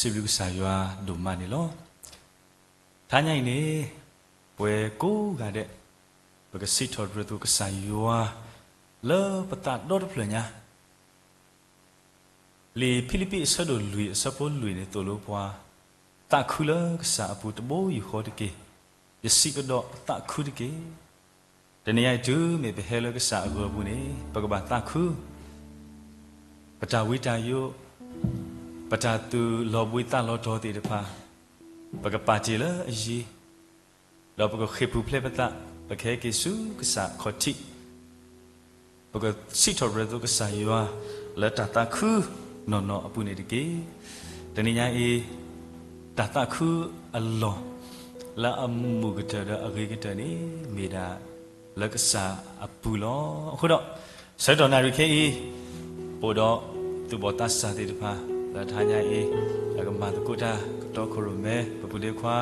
စံးဘျုးကစၢ်ယွၤဒိၣ်မးန့ၣ်လီၤ. တဟါညါအံၤန့ၣ် ပဝဲကိးဂၤဒဲး ပကစံးထီၣ်ပတြၢၤသကိးကစၢ်ယွၤ လၢပသးဒီတဖျၢၣ်ညါ လံာ်ဖံလံးပံးအဆၢဒိၣ်လွံၢ်အဆၢဖိလွံၢ်န့ၣ်သိၣ်လိပှၤ, သးခုလၢကစၢ်အပူၤတဘိယူၢ်ဃီတက့ၢ်. ယစံးကဒီးသးခုတက့ၢ်. တနံၤညါအံၤတုၤမ့ၢ်ပဟဲလၢကစၢ်အဂီၤပူၤန့ၣ် ပကဘၣ်သးခု ပတၢ်ဝံတၢ်ယိး, ပတၢ်သူၣ်လီၤဘှံးသးလီၤတီၤသ့ၣ်တဖၣ် ပကပာ်တ့ၢ်လၢအယံၤ, ဒီးပကဃ့ၢ်ပူၤဖျဲးပသး, ပကဟဲက့ၤဆူကစၢ်ခီၣ်ထံး ပကစံးထီၣ်ပတြၢၤသကိးကစၢ်ယွၤ လၢတၢ်သးခုနီၢ်နီၢ်အပူၤန့ၣ်တက့ၢ်. တနံၤညါအံၤ တၢ်သးခုအလီၢ် လၢအမုာ်ကတၢၢ်ဒီးအဂ့ၤကတၢၢ်န့ၣ် မ့ၢ်ဒၣ်လၢကစၢ်အပူၤလီၤ. အဃိဒီး ဆၢကတီၢ်နၣ်ရံၣ်ခဲအံၤ ပအိၣ်ဒီးသူၣ်ဘီၣ်သးစၢ်သ့ၣ်တဖၣ် လၢတဟါညါအံၤ လၢကမၤသကိးတၢ် ကတီခိၣ်ရိၣ်မဲ ပပုၢ်ဒ့ခွါ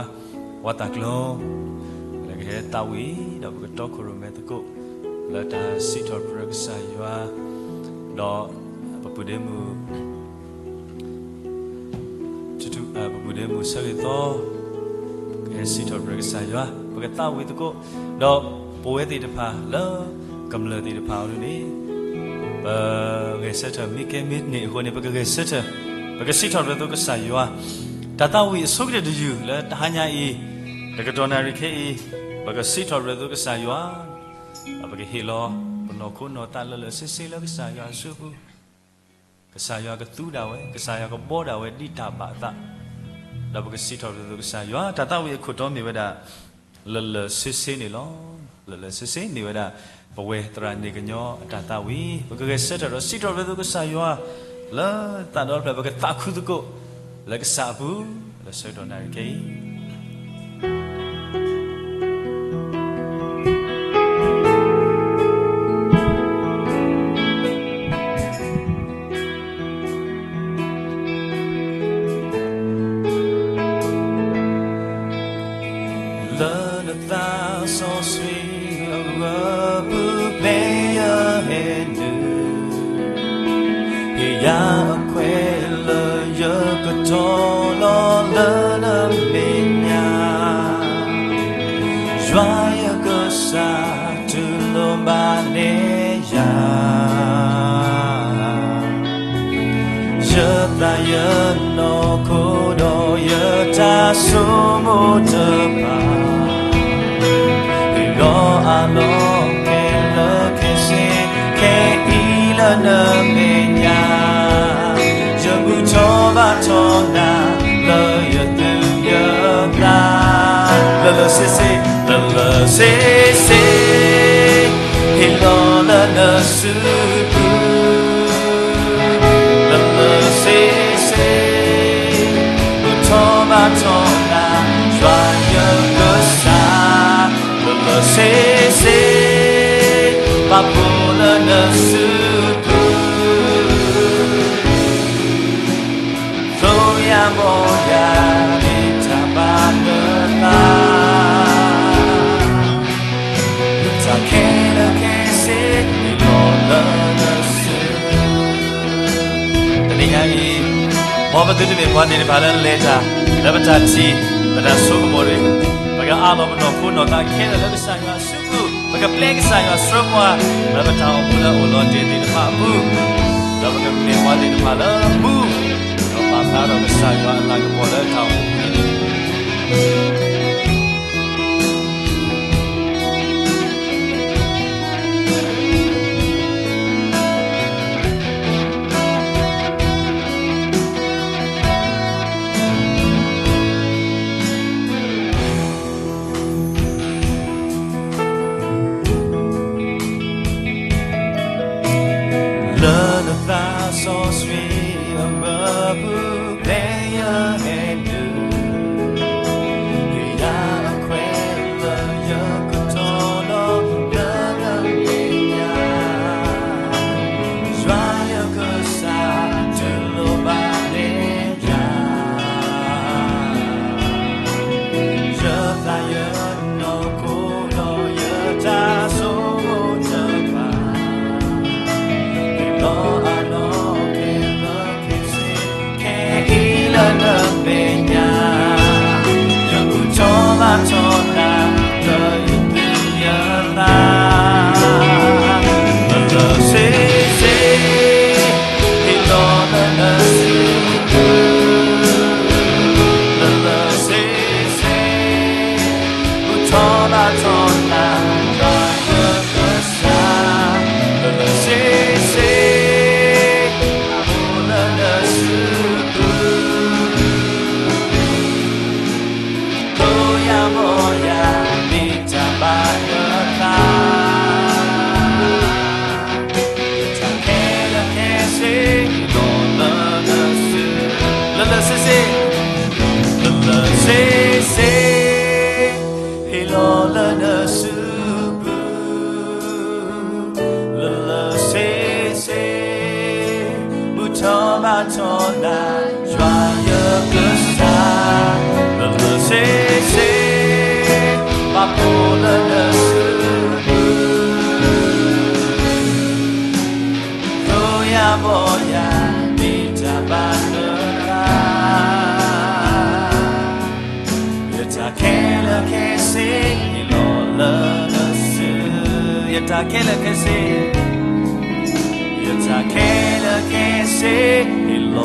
ဝါသးကျိၤ လၢကဟဲသးဝံၣ် ဒီးပကတီခိၣ်ရိၣ်မဲသကိး လၢတၢ်စံးထီၣ်ပတြၢၤကစၢ်ယွၤ ဒီးပပုၢ်ဒ့မုၣ် ပပုၢ်ဒ့မုၣ်ဆၢဂ့ၤသီ ကဟဲစံးထီၣ်ပတြၢၤကစၢ်ယွၤ ပကသးဝံၣ်သကိး ဒီးပဝဲသ့ၣ်တဖၣ်လၢကမျၢၢ်သ့ၣ်တဖၣ်အံၤန့ၣ် ပဂဲၤဆၢထၢၣ် မ့ၢ်ကဲမ့ၢ်န့ၢ်အဃိန့ၣ် ပကဂဲၤဆၢထၢၣ် ပကစံးထီၣ်ပတြၢၤသကိးကစၢ်ယွၤ တၢ်သးဝံၣ်အဆိကတၢၢ်တယုၢ်လၢတဟါညါအံၤ တကတီၢ်နၣ်ရံၣ်ခဲအံၤ ပကစံးထီၣ်ပတြၢၤသကိးကစၢ်ယွၤ ဒီးပကဟ့ၣ်လီၤပနီၢ်ခိနီၢ်သးလၢလၢဆ့ဆ့လၢကစၢ်ယွၤအစုပူၤ ကစၢ်ယွၤကသူဒၣ်ဝဲ, ကစၢ်ယွၤကဘှီဒၣ်ဝဲဒ်တၢ်ဘၣ်အသး, ဒီးပကစံးထီၣ်ပတြၢၤသကိးကစၢ်ယွၤ တၢ်သးဝံၣ်အခိၣ်တီမ့ၢ်ဝဲဒၣ် လၢလၢဆ့ဆ့န့ၣ်လီၤ. လၢလၢဆ့ဆ့မ့ၢ်ဝဲဒၣ် ပဝဲသရၣ်န့ၣ်ကညီအတၢ်သးဝံၣ် ပကဂဲၤဆၢထၢၣ်ဒီးစံးထီၣ်ပတြၢၤသကိးကစၢ်ယွၤ လၢသးဒီဖျၢၣ် ပကသးခုသကိး လၢကစၢ်အပူၤ လၢဆၢကတီၢ်နၣ်ရံၣ်ခဲအံၤ လၢနသးစီဆှံအဂီၢ် ပူၤဖျဲးယဟဲနုာ်, ဟ့ၣ်ယၤအခွဲးလၢယကတီၤလီၤလၢနမဲာ်ညါ, ယွၤယကစၢ်တူၢ်လိာ်ဘၣ်န့ၢ်ယၤ ယသးယနီၢ်ခိဒီးယတၢ်ဆိကမိၣ်တဖၣ်, ဟ့ၣ်လီၤအလီၢ်ခဲလၢာ်ခဲဆ့ ခဲအံၤလၢနမဲာ်ညါ, ယဘူၣ်ထီၣ်ဘါထီၣ်နၤ လၢယသူၣ်ယသး, လၢလၢဆ့ဆ့, လၢလၢဆ့ဆ့ ဟ့ၣ်လီၤလၢနစုပူၤ လၢလၢဆ့ဆ့ ဘူၣ်ထီၣ်ဘါထီၣ်နၤ ယွၤယကစၢ်, လၢလၢဆ့ဆ့ ပာ်ဖှိၣ်လၢနစုပူၤ သိယၤဘီယၤန့ၣ် တၢ်ဘၣ်နသး, တၢ်ခဲလၢာ်ခဲဆ့ ဟ့ၣ်လီၤလၢနစုပူၤ တနံၤညါအံၤ, မ်ပသုတမ့ၢ်ပှၤသ့ၣ်တဖၣ်လၢလဲၤတၢ် လၢပတၢ်ထံၣ် ပတၢ်ဆိကမိၣ်တဂ့ၤ, ပကအးလီၤပနီၢ်ခိနီၢ်သးခဲလၢာ်လၢကစၢ်ယွၤအစုပူၤ, ပကပျဲကစၢ်ယွၤဆှၢပှၤ လၢပတၢ်အိၣ်မူလၢအအိၣ်လီၤတ့ၢ်သ့ၣ်တဖၣ်အပူၤ, ဒီးပကမ့ၢ်ပှၤသ့ၣ်တဖၣ်လၢမူ ဒီးပာ်ဖျါထီၣ်ကစၢ်ယွၤအလၤကပီၤလၢတၢ်အိၣ်မူပူၤန့ၣ် လၢနသးစီဆှံအဂီၢ်ပူၤဖဲယဟဲ တၢ်ခဲလၢာ်ခဲဆ့, ယတၢ်ခဲလၢာ်ခဲဆ့ ဟ့ၣ်လီၤ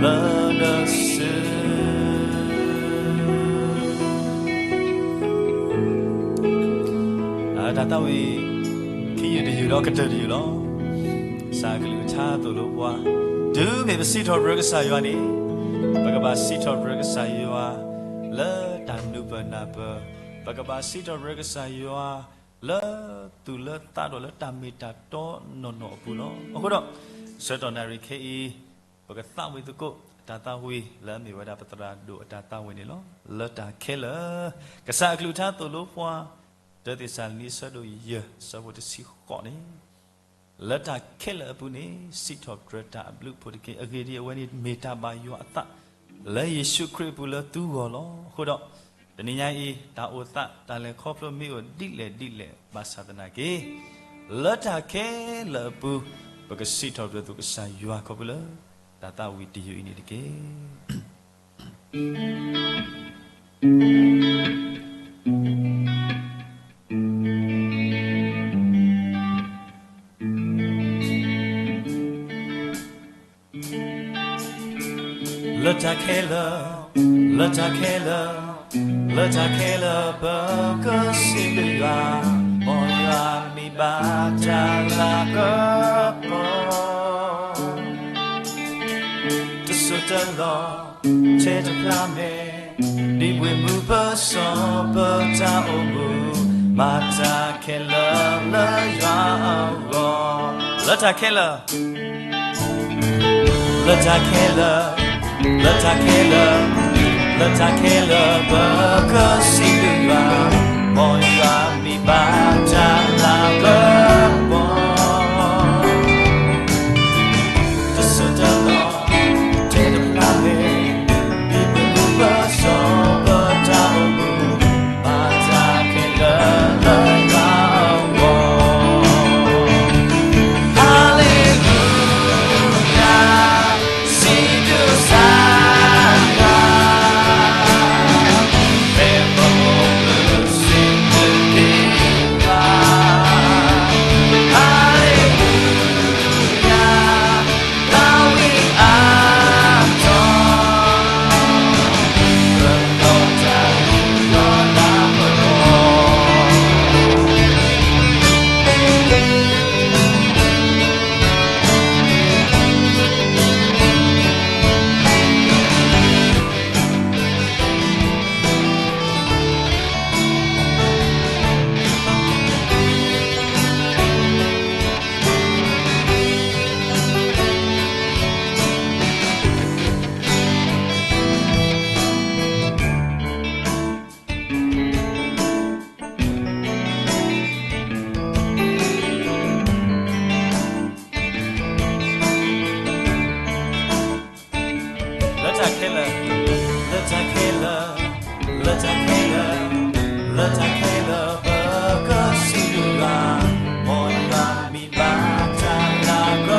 လၢနစု. တၢ်သးဝံၣ် ခံယုၢ်တယုၢ်ဒီးကတၢၢ်တယုၢ်လီၤ. ကစၢ်အကလုၢ်ကထါသိၣ်လိပှၤ, တုၤမ့ၢ်ပစံးထီၣ်ပတြၢၤကစၢ်ယွၤန့ၣ်, ပကဘၣ်စံးထီၣ်ပတြၢၤကစၢ်ယွၤ လၢတၢ်နုာ်ပၢၢ်နၢ်ပၢၢ်, ပကဘၣ်စံးထီၣ်ပတြၢၤကစၢ်ယွၤ လၢသူၣ်လၢသးဒီးလၢတၢ်မ့ၢ်တၢ်တီနီၢ်နီၢ်အပူၤလီၤ. အဃိဒီး ဆၢကတီၢ်နၣ်ရံၣ်ခဲအံၤ ပကသးဝံၣ်သကိး တၢ်သးဝံၣ်လၢအမ့ၢ်ဝဲဒၣ်ပသရၣ်ဒိၣ်အတၢ်သးဝံၣ်န့ၣ်လီၤ. လၢတၢ်ခဲလၢာ်, ကစၢ်အကလုၢ်ကထါသိၣ်လိပှၤ, တၢသ့းစၤလနံ အဆၢဒိၣ်ယဲၢ် အဆၢဖိတဆံဃိးန့ၣ်, လၢတၢ်ခဲလၢာ်အပူၤန့ၣ် စံးထီၣ်ပတြၢၤတၢ်အဘျုးအဖှိၣ်တက့ၢ်. အဂ့ၢ်ဒ်အံၤ, အဝဲန့ၣ်မ့ၢ်တၢ်ဘၣ်ယွၤအသး လၢယ့ၣ်ၡူးခရံာ်အပူၤလၢသုဂီၢ်လီၤ. အဃိဒီး တနံၤညါအံၤ တၢ်အိၣ်သးတၢ်လဲၤခီဖျိမ့ၢ်အိၣ်ဒ်လဲၣ်ဒ်လဲၣ်ဘၣ်ဆၣ်သနာ်က့, လၢတၢ်ခဲလၢာ်အပူၤ ပကစံးထီၣ်ပတြၢၤသကိးကစၢ်ယွၤခီဖျိလၢ တၢ်သးဝံၣ်တယုၢ်အံၤန့ၣ်တက့ၢ်. လၢတၢ်ခဲလၢာ်, လၢတၢ်ခဲလၢာ်, လၢတၢ်ခဲလၢာ် ပကစံးဘျုးယွၤ, မ်ယွၤမ့ၢ်ဘၣ်တၢ်လၤကပီၤ တစိၢ်တလီၢ် ထဲတဖျါမဲာ်, ဒ်ပှ့ၤမုၢ်ပစီၤပတၢ်အိၣ်မူ, မၤတၢ်ခဲလၢာ်လၢယွၤအဂီၢ်, လၢတၢ်ခဲလၢာ်, လၢတၢ်ခဲလၢာ်, လၢတၢ်ခဲလၢာ်, လၢတၢ်ခဲလၢာ် ပကစံးဘျုးယွၤ, မ်ယွၤမ့ၢ်ဘၣ်တၢ်လၤကပီၤ တစိၢ်တလီၢ် ထဲတဖျါမဲာ်, ဒ်ပှ့ၤမုၢ်ပစီၤပတၢ်အိၣ်မူ, မၤတၢ်ခဲလၢာ်လၢယွၤအဂီၢ်, Hallelujah, စံးဘျုးကစၢ်ယွၤ, ဖဲပအိၣ်မူ စံးဘျုးက့ၤယွၤ, Hallelujah, သးဝံၣ်အါထီၣ် ပလီၢ်တၢ်ယူးယီၣ်လၢပဂီၢ်. လၢတၢ်ခဲလၢာ်, လၢတၢ်ခဲလၢာ်, လၢတၢ်ခဲလၢာ်, လၢတၢ်ခဲလၢာ် ပကစံးဘျုးယွၤ, မ်ယွၤမ့ၢ်ဘၣ်တၢ်လၤက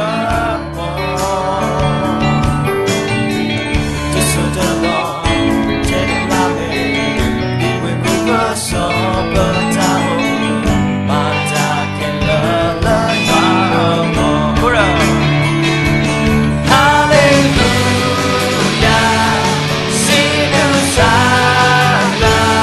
ပီၤ တစိၢ်တလီၢ် ထဲတဖျါမဲာ်, ဒ်ပှ့ၤမုၢ်ပစီၤပတၢ်အိၣ်မူ, မၤတၢ်ခဲလၢာ်လၢယွၤအဂီၢ်, Hallelujah, စံးဘျုးကစၢ်ယွၤ,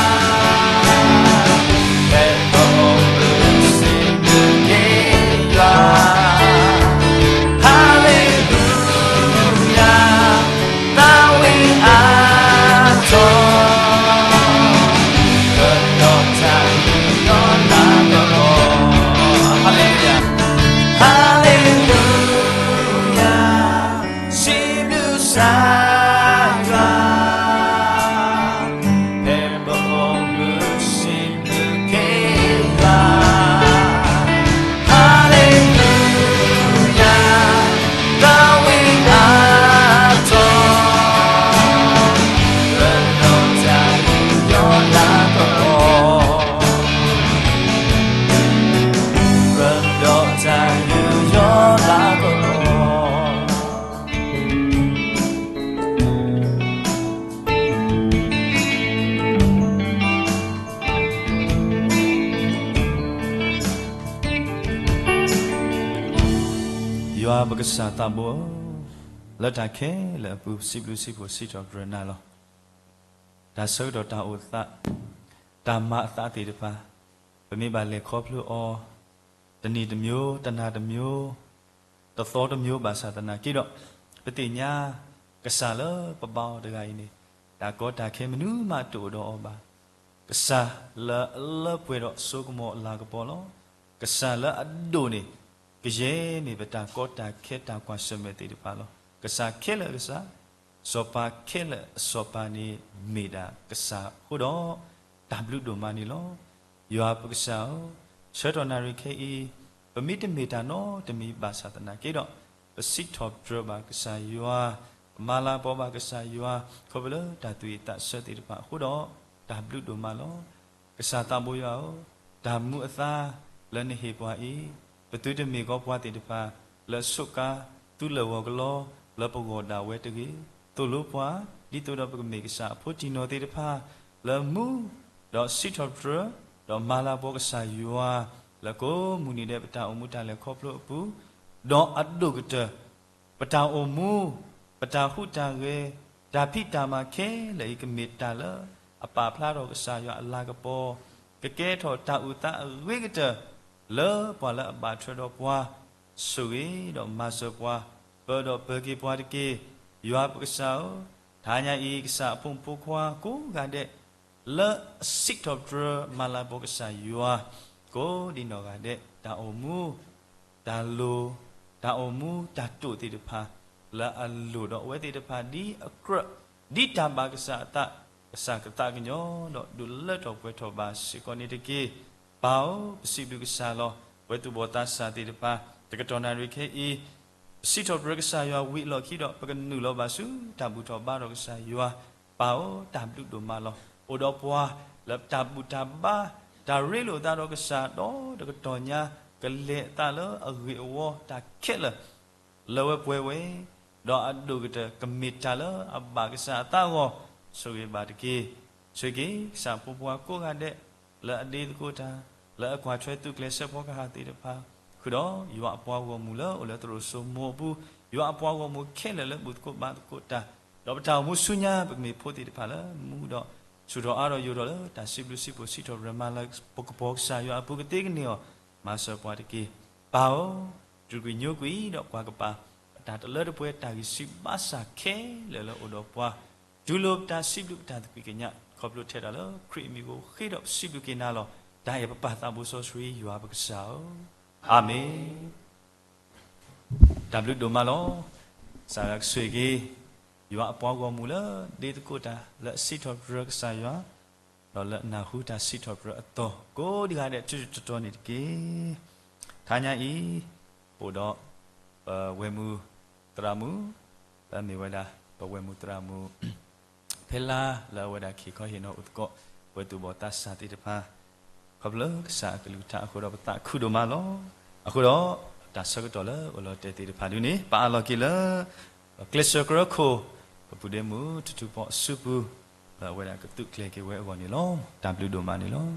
ပကစၢ်သးဘိဧၢ, လၢတၢ်ခဲလၢာ်အပူၤ ပစံးဘျုးစံးဖှိၣ်စံးထီၣ်ပတြၢၤနၤလီၤ. တၢ်ဆၢကတီၢ်တၢ်အိၣ်သး, တၢ်မၤအသးသ့ၣ်တဖၣ်, ပမ့ၢ်ဘၣ်လဲၤခီဖျိအီၤ, တနံၤတမျိုး, တနၤတမျိုး, တသီတမျိုးဘၣ်ဆၣ်သနာ်က့ဒီး, ပသ့ၣ်ညါ ကစၢ်လၢပဘါအီၤတဂၤအံၤန့ၣ်, တၢ်ကီတၢ်ခဲမနုၤမးတအိၣ်ဒီးအီၤဘၣ်. ကစၢ်လၢအလၢပှဲၤဒီးစိကမီၤအလၤကပီၤလီၤ. ကစၢ်လၢအဒိၣ်န့ၣ် ကယဲၢ်မ့ၢ်ပတၢ်ကီတၢ်ခဲတၢ်ကွၢ်ဆၢၣ်မဲာ်သ့ၣ်တဖၣ်လီၤ. ကစၢ်ခဲလၢာ်အကစၢ်, စီၤပၤခဲလၢာ်အစီၤပၤန့ၣ်မ့ၢ်ဒၣ်ကစၢ်အဃိဒီး, တၢ်ဘျုးဒိၣ်မးန့ၣ်လီၤ. ယွၤပကစၢ်ဧၢ, ဆၢထီၣ်နၣ်ရံၣ်ခဲအံၤ, ပမ့ၢ်တမ့ၢ်တၢ်နီတမံၤဘၣ်ဆၣ်သနာ်က့ဒီး, ပစံးထီၣ်ပတြၢၤဘၣ်ကစၢ်ယွၤ, ပမၤလၤကပီၤဘၣ်ကစၢ်ယွၤ, ခီဖျိလၢတၢ်သူၣ်အံၣ်သးဆၢသ့ၣ်တဖၣ်အဃိဒီး, တၢ်ဘျုးဒိၣ်မးလီၤ. ကစၢ်သးဘိယွၤဧၢ, တၢ်မူအသါလၢနဟ့ၣ်ပှၤအံၤ, ပသုတမ့ၢ်ကီးပှၤသ့ၣ်တဖၣ် လၢအဆိးကါ သုလၢာ်ဂီၤကလီ လၢပဂီၢ်ဒၣ်ဝဲတဂ့ၤ, သိၣ်လိပှၤ ဒ်သိးဒီးပကမ့ၢ်ကစၢ်အဖိတံၢ်နီၢ်သ့ၣ်တဖၣ် လၢမူ ဒီးစံးထီၣ်ပတြၢၤ ဒီးမၤလၤကပီၤကစၢ်ယွၤ လၢကိးမုၢ်နံၤဒဲးပတၢ်အိၣ်မူတၢ်လဲၤခီဖျိအပူၤ, ဒီးအဒိၣ်ကတၢၢ် ပတၢ်အိၣ်မူ, ပတၢ်ဟူးတၢ်ဂဲၤ, တၢ်ဖံးတၢ်မၤခဲလၢာ်အံၤ ကမ့ၢ်တၢ်လၢအပာ်ဖျါထီၣ်ကစၢ်ယွၤအလၤကပီၤ, ကကဲထီၣ်တၢ်အုၣ်သးအဂ့ၤကတၢၢ် လၢပှၤလၢအဘၣ်ထွဲဒီးပှၤ, ဆိၣ်ဂ့ၤဒီးမၤစၢၤပှၤ, ပၢၤဒီးပၢၤက့ၤပှၤတက့ၢ်. ယွၤပကစၢ်ဧၢ, တဟါညါအံၤ ကစၢ်အဖိမုၣ်ဖိခွါကိးဂၤဒဲး လၢအစံးထီၣ်ပတြၢၤမၤလၤကပီၤကစၢ်ယွၤ ကိးဒံနီၢ်ဂၤဒဲး တၢ်အိၣ်မူ, တၢ်လိၤ, တၢ်အိၣ်မူတၢ်တိာ်သ့ၣ်တဖၣ် လၢအလိၣ်ဒီးအဝဲသ့ၣ်တဖၣ်ဒ်အကြၢး, ဒ်တၢ်ဘၣ်ကစၢ်အသး, ကစၢ်ကသးကညီၤဒီးဒုးလၢထီၣ်ပှဲၤထီၣ်ဘၣ်စ့ၢ်ကီးန့ၣ်တက့ၢ်. ပၢ်ဧၢ, ပစံးဘျုးကစၢ်လီၤ. ပှၤသူၣ်ဘီၣ်သးစၢ်သ့ၣ်တဖၣ် တကတီၢ်နၣ်ရံၣ်ခဲအံၤ ပစံးထီၣ်ပတြၢၤကစၢ်ယွၤဝံၤအလီၢ်ခံဒီး ပကနုာ်လီၤဘၣ်ဆူတၢ်ဘူၣ်ထီၣ်ဘါထီၣ်ကစၢ်ယွၤ, ပၢ်ဧၢ, တၢ်ဘျုးဒိၣ်မးလီၤ. အိၣ်ဒီးပှၤလၢတၢ်ဘူၣ်တၢ်ဘါ, တၢ်ရ့လိာ်သးဒီးကစၢ်ဒီးတကတီၢ်ညါ, ကလဲၤအသးလၢအဂ့ၢ်အဝီတၢ်ခဲလၢာ် လၢဝဲပှဲၤဝဲ, ဒီးအဒိၣ်ကတၢၢ်ကမ့ၢ်တၢ်လၢအဘၣ်ကစၢ်အသးအဂီၢ်, ဆိၣ်ဂ့ၤဘၣ်တက့ၢ်. ဆိၣ်ဂ့ၤက့ၤ ကစၢ်ဖိပှၤကိးဂၤဒဲး လၢအဒ့သကိးတၢ်, လၢအကွၢ်ထွဲသူၣ်ကျဲၤစဲးဖီကဟၣ်သ့ၣ်တဖၣ်, ဃုာ်ဒီးယွၤအပှၤဂီၢ်မုၢ်လၢအိၣ်လၢသရိာ်စိမိၤအပူၤ, ယွၤအပှၤဂီၢ်မုၢ်ခဲလၢာ်လၢဘူၣ်သကိးဘါသကိးတၢ်, ဒီးပတၢ်အိၣ်မူဆူညါ ပကမ့ၢ်ဖိသ့ၣ်တဖၣ်လၢမူဒီး ဆူၣ်ထီၣ်အါထီၣ်ယိာ်ထီၣ်လၢတၢ်စံးဘျုးစံးဖှိၣ်စံးထီၣ်ပတြၢၤမၤလၤကပီၤကစၢ်ယွၤအပူၤကသ့ကန့ၢ်အီၤ, မၤစၢၤပှၤတက့ၢ်. ပၢ်ဧၢ, တြူာ်ကွံာ်ညိကွံာ်ဒီးကွၢ်ကပၤ ပတၢ်တလၢတပှဲၤတၢ်ဂံၢ်စၢ်ဘါစၢ်ခဲလၢာ်လၢအိၣ်ဒီးပှၤ, တူၢ်လိာ်ပတၢ်စံးဘျုးပတၢ်သကွံာ်ကညး ခီဖျိထဲတၢ်လၢခရံာ်အမံၤအဃိ ဃ့ဒီးပစံးဘျုးက့ၤနၤလီၤ. တၢ်အဲၣ်ပပၢ်သးဘိစီဆှံယွၤပကစၢ်ဧၢ, အၤမ့ၣ်. တၢ်ဘျုးဒိၣ်မးလီၤ. ကစၢ်ယွၤကဆိၣ်ဂ့ၤက့ၤ ယွၤအပှၤဂီၢ်မုၢ်လၢဒ့သကိးတၢ် လၢအစံးထီၣ်ပတြၢၤကစၢ်ယွၤ, ဒီးလၢအနၢ်ဟူတၢ်စံးထီၣ်ပတြၢၤအသီ ကိးဂၤဒဲးတတီၤန့ၣ်တက့ၢ်. တဟါညါအံၤ ပအိၣ်ဒီး ပဝဲၢ်မုၢ်သရၣ်မုၣ် လၢအမ့ၢ်ဝဲဒၣ် ပဝဲၢ်မုၢ်သရၣ်မုၣ် ဖဲလါ လၢအဝဲဒၣ်က့ၤခီဟ့ၣ်နီၤအိၣ်သကိး ပှၤသူၣ်ဘီၣ်သးစၢ်သ့ၣ်တဖၣ် ခီဖျိကစၢ်အကလုၢ်ကထါအဃိဒီး ပသးခုဒိၣ်မးလီၤ. အဃိဒီး တၢ်ဆၢကတီၢ်လၢအိၣ်လီၤတဲာ်သ့ၣ်တဖၣ်ဒ်န့ၣ် ပအးလီၤက့ၤလၢ ကျဲးစၢးကရၢခိၣ် ပပုၢ်ဒ့မုၣ် ထူထူဖီ အစုပူၤ လၢအဝဲဒၣ်ကသုးကျဲၤက့ၤဝဲအဂီၢ်န့ၣ်လီၤ. တၢ်ဘျုးဒိၣ်မးန့ၣ်လီၤ.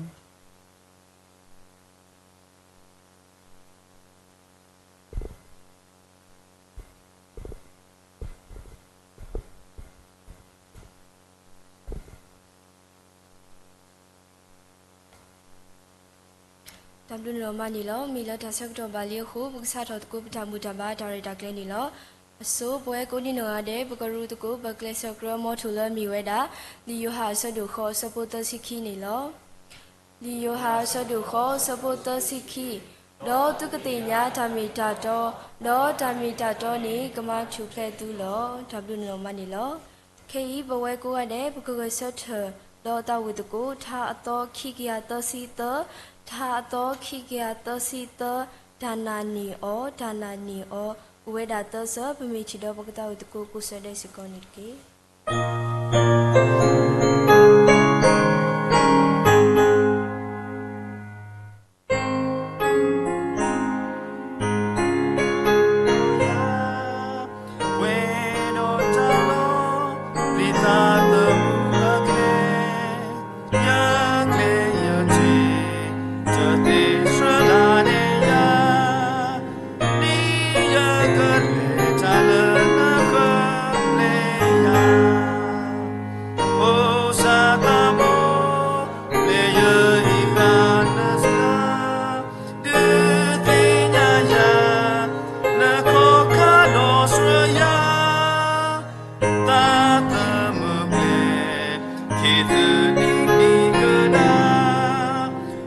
တၢ်ဘျုးဒိၣ်မးန့ၣ်လီၤ. မ့ၢ်လၢတၢ်ဆၢကတီၢ်ဘၣ်လံအဃိ ပကစးထီၣ်သကိးပတၢ်ဘူၣ်တၢ်ဘါတၢ်ရဲၣ်တၢ်ကျဲၤန့ၣ်လီၤ. အစိ ပဝဲကိးဒံနီၢ်ဂၤဒဲး ပကရူးသကိး ပကျဲးစၢးကရၢ မီထိၣ်လၢအမ့ၢ်ဝဲဒၣ် လံာ်ယိၤဟၣ်အဆၢဒိၣ်ဃိး အဆၢဖိသၢဆံခံန့ၣ်လီၤ. လံာ်ယိၤဟၣ်အဆၢဒိၣ်ဃိး အဆၢဖိသၢဆံခံ, ဒီးသုကသ့ၣ်ညါတၢ်မ့ၢ်တၢ်တီ, ဒီးတၢ်မ့ၢ်တၢ်တီန့ၣ် ကမၤထူၣ်ဖျဲးသုလီၤ. တၢ်ဘျုးဒိၣ်မးန့ၣ်လီၤ. ခဲအံၤ ပဝဲကိးဂၤဒဲး ပကဂဲၤဆၢထၢၣ်ဒီးသးဝံၣ်သကိး ထါအသီခံကယၤသၢဆံသၢ, ထါအသီခံကယၤသၢဆံသၢ, တၢ်နာ်န့ၢ်အီၤ, တၢ်နာ်န့ၢ်အီၤ, အိၣ်ဝဲဒၣ်သၢဆၢ, ပမ့ၢ်ထံၣ်ဒီးပကသးဝံၣ်သကိးကိးဆၢဒဲးစ့ၢ်ကီးန့ၣ်တက့ၢ်. က့ၤသုးနံၤကဒါ,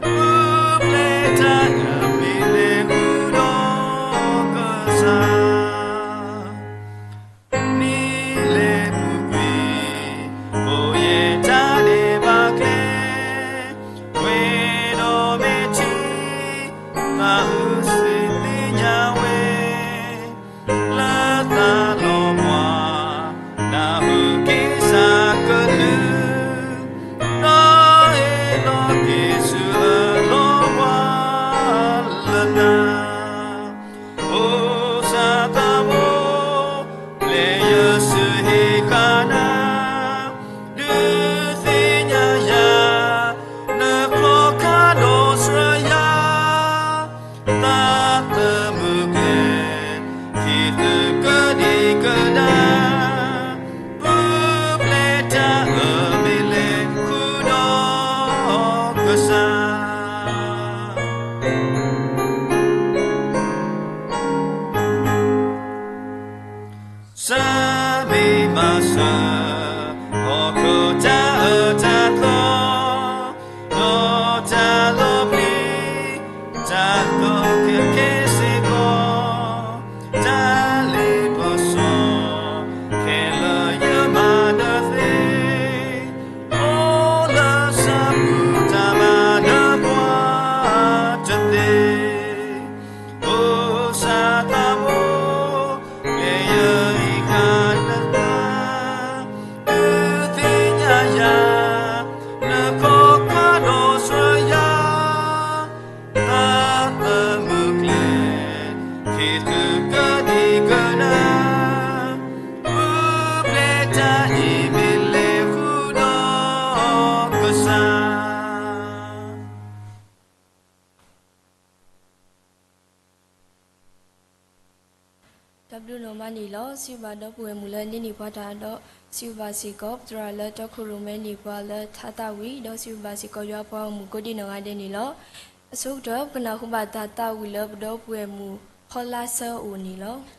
ပူၤဖျဲးတၢ်အၢမ့ၢ်လဲၤဃုာ်ဒီးကစၢ် နံၤလဲၤပူၤကွံာ်, ပယဲၢ်တၢ်ဒဲးဘးကျဲ, ဝဲဒီးမဲာ်ထံ, သးအုးစံးသ့ၣ်ညါဝဲ, လၢသးလီၤပှၤ, နၢ်ဟူက့ၤစးကလုၢ်, ဒီးဟ့ၣ်လီၤက့ၤဆူအလီၢ်ပှၤလၢနၤ အိၣ်စးသးဘိ, ပျဲယစုဟ့ၣ်ဃာ်နၤ, ဒုးသ့ၣ်ညါယၤ, နခီခါဒီးစှၤယၤ, သးသမူကျဲ, က့ၤသုးကဒံကဒါ, ပူၤဖျဲးတၢ်အၢမ့ၢ်လဲၤဃုာ်ဒီးကစၢ် ဆၢမ့ၢ်မၤစၢၤ, ဟီၣ်ခိၣ်တၢ်အၢတၢ်သီ, ဒီးတၢ်လီၤပျံၤ, တၢ်ကီခဲစ့ၢ်ကီး, တၢ်လ့ပစီ, ခဲလၢာ်ယမၤနၢၤသ့, အိၣ်လၢစၢ်ပူၤတၢ်မၤနၢၤပှၤတသ့ အိၣ်စးသးဘိ, ပျဲယဟ့ၣ်ဃာ်နၤ, ဒုးသ့ၣ်ညါယၤ, နခီခါဒီးစှၤယၤ, သးသမူကျဲ, က့ၤသုးကဒံကဒါ, ပူၤဖျဲးတၢ်အၢမ့ၢ်လဲၤဃုာ်ဒီးကစၢ် တၢ်ဘျုးနီၢ်မးန့ၣ်လီၤ. စံးဘျုးဘၣ်ဒီပုၢ်ဝဲၢ်မုၣ်လၢအန့ၢ်န့ၢ်ပှၤတၢ်ဒီး စံးဘျုးဘၣ်စ့ၢ်ကီး ပသရၣ်လၢတီခိၣ်ရိၣ်မဲန့ၢ်ပှၤလၢထါသၣ်ဝံၤ ဒီးစံးဘျုးဘၣ်စ့ၢ်ကီးယွၤပှၤဂီၢ်မုၢ်ကိးဒံးနီၢ်ဂၤဒဲးန့ၣ်လီၤ. အဆိကတၢၢ် ပကနၢ်ဟူဘၣ်တၢ်သးဝံၣ်လၢပဒီပုၢ်ဝဲၢ်မုၣ် ဖီလါဆၢအအိၣ်န့ၣ်လီၤ.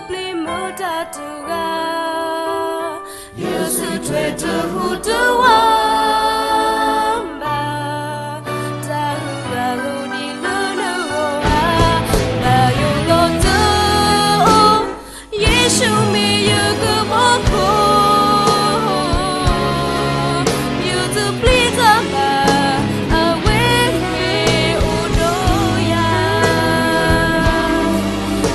ပျံၤမုာ်တၢ်တဂၤ, ယစံးထွဲတဟူးတဝးဘၣ်, တၢ်ဂ့ၢ်လိၣ်ဒံးလၢနဂီၢ်ဧါ, ဘၣ်ယိၣ်လီၤတအိၣ်, ယ့ၣ်ၡူးမ့ၢ်ယကမီၤခိၣ်, ယတပျံၤတၢ်ဘၣ်, အဝဲမ့ၢ်အိၣ်ဒီးယၤ ယတပျံၤတၢ်ဘၣ်,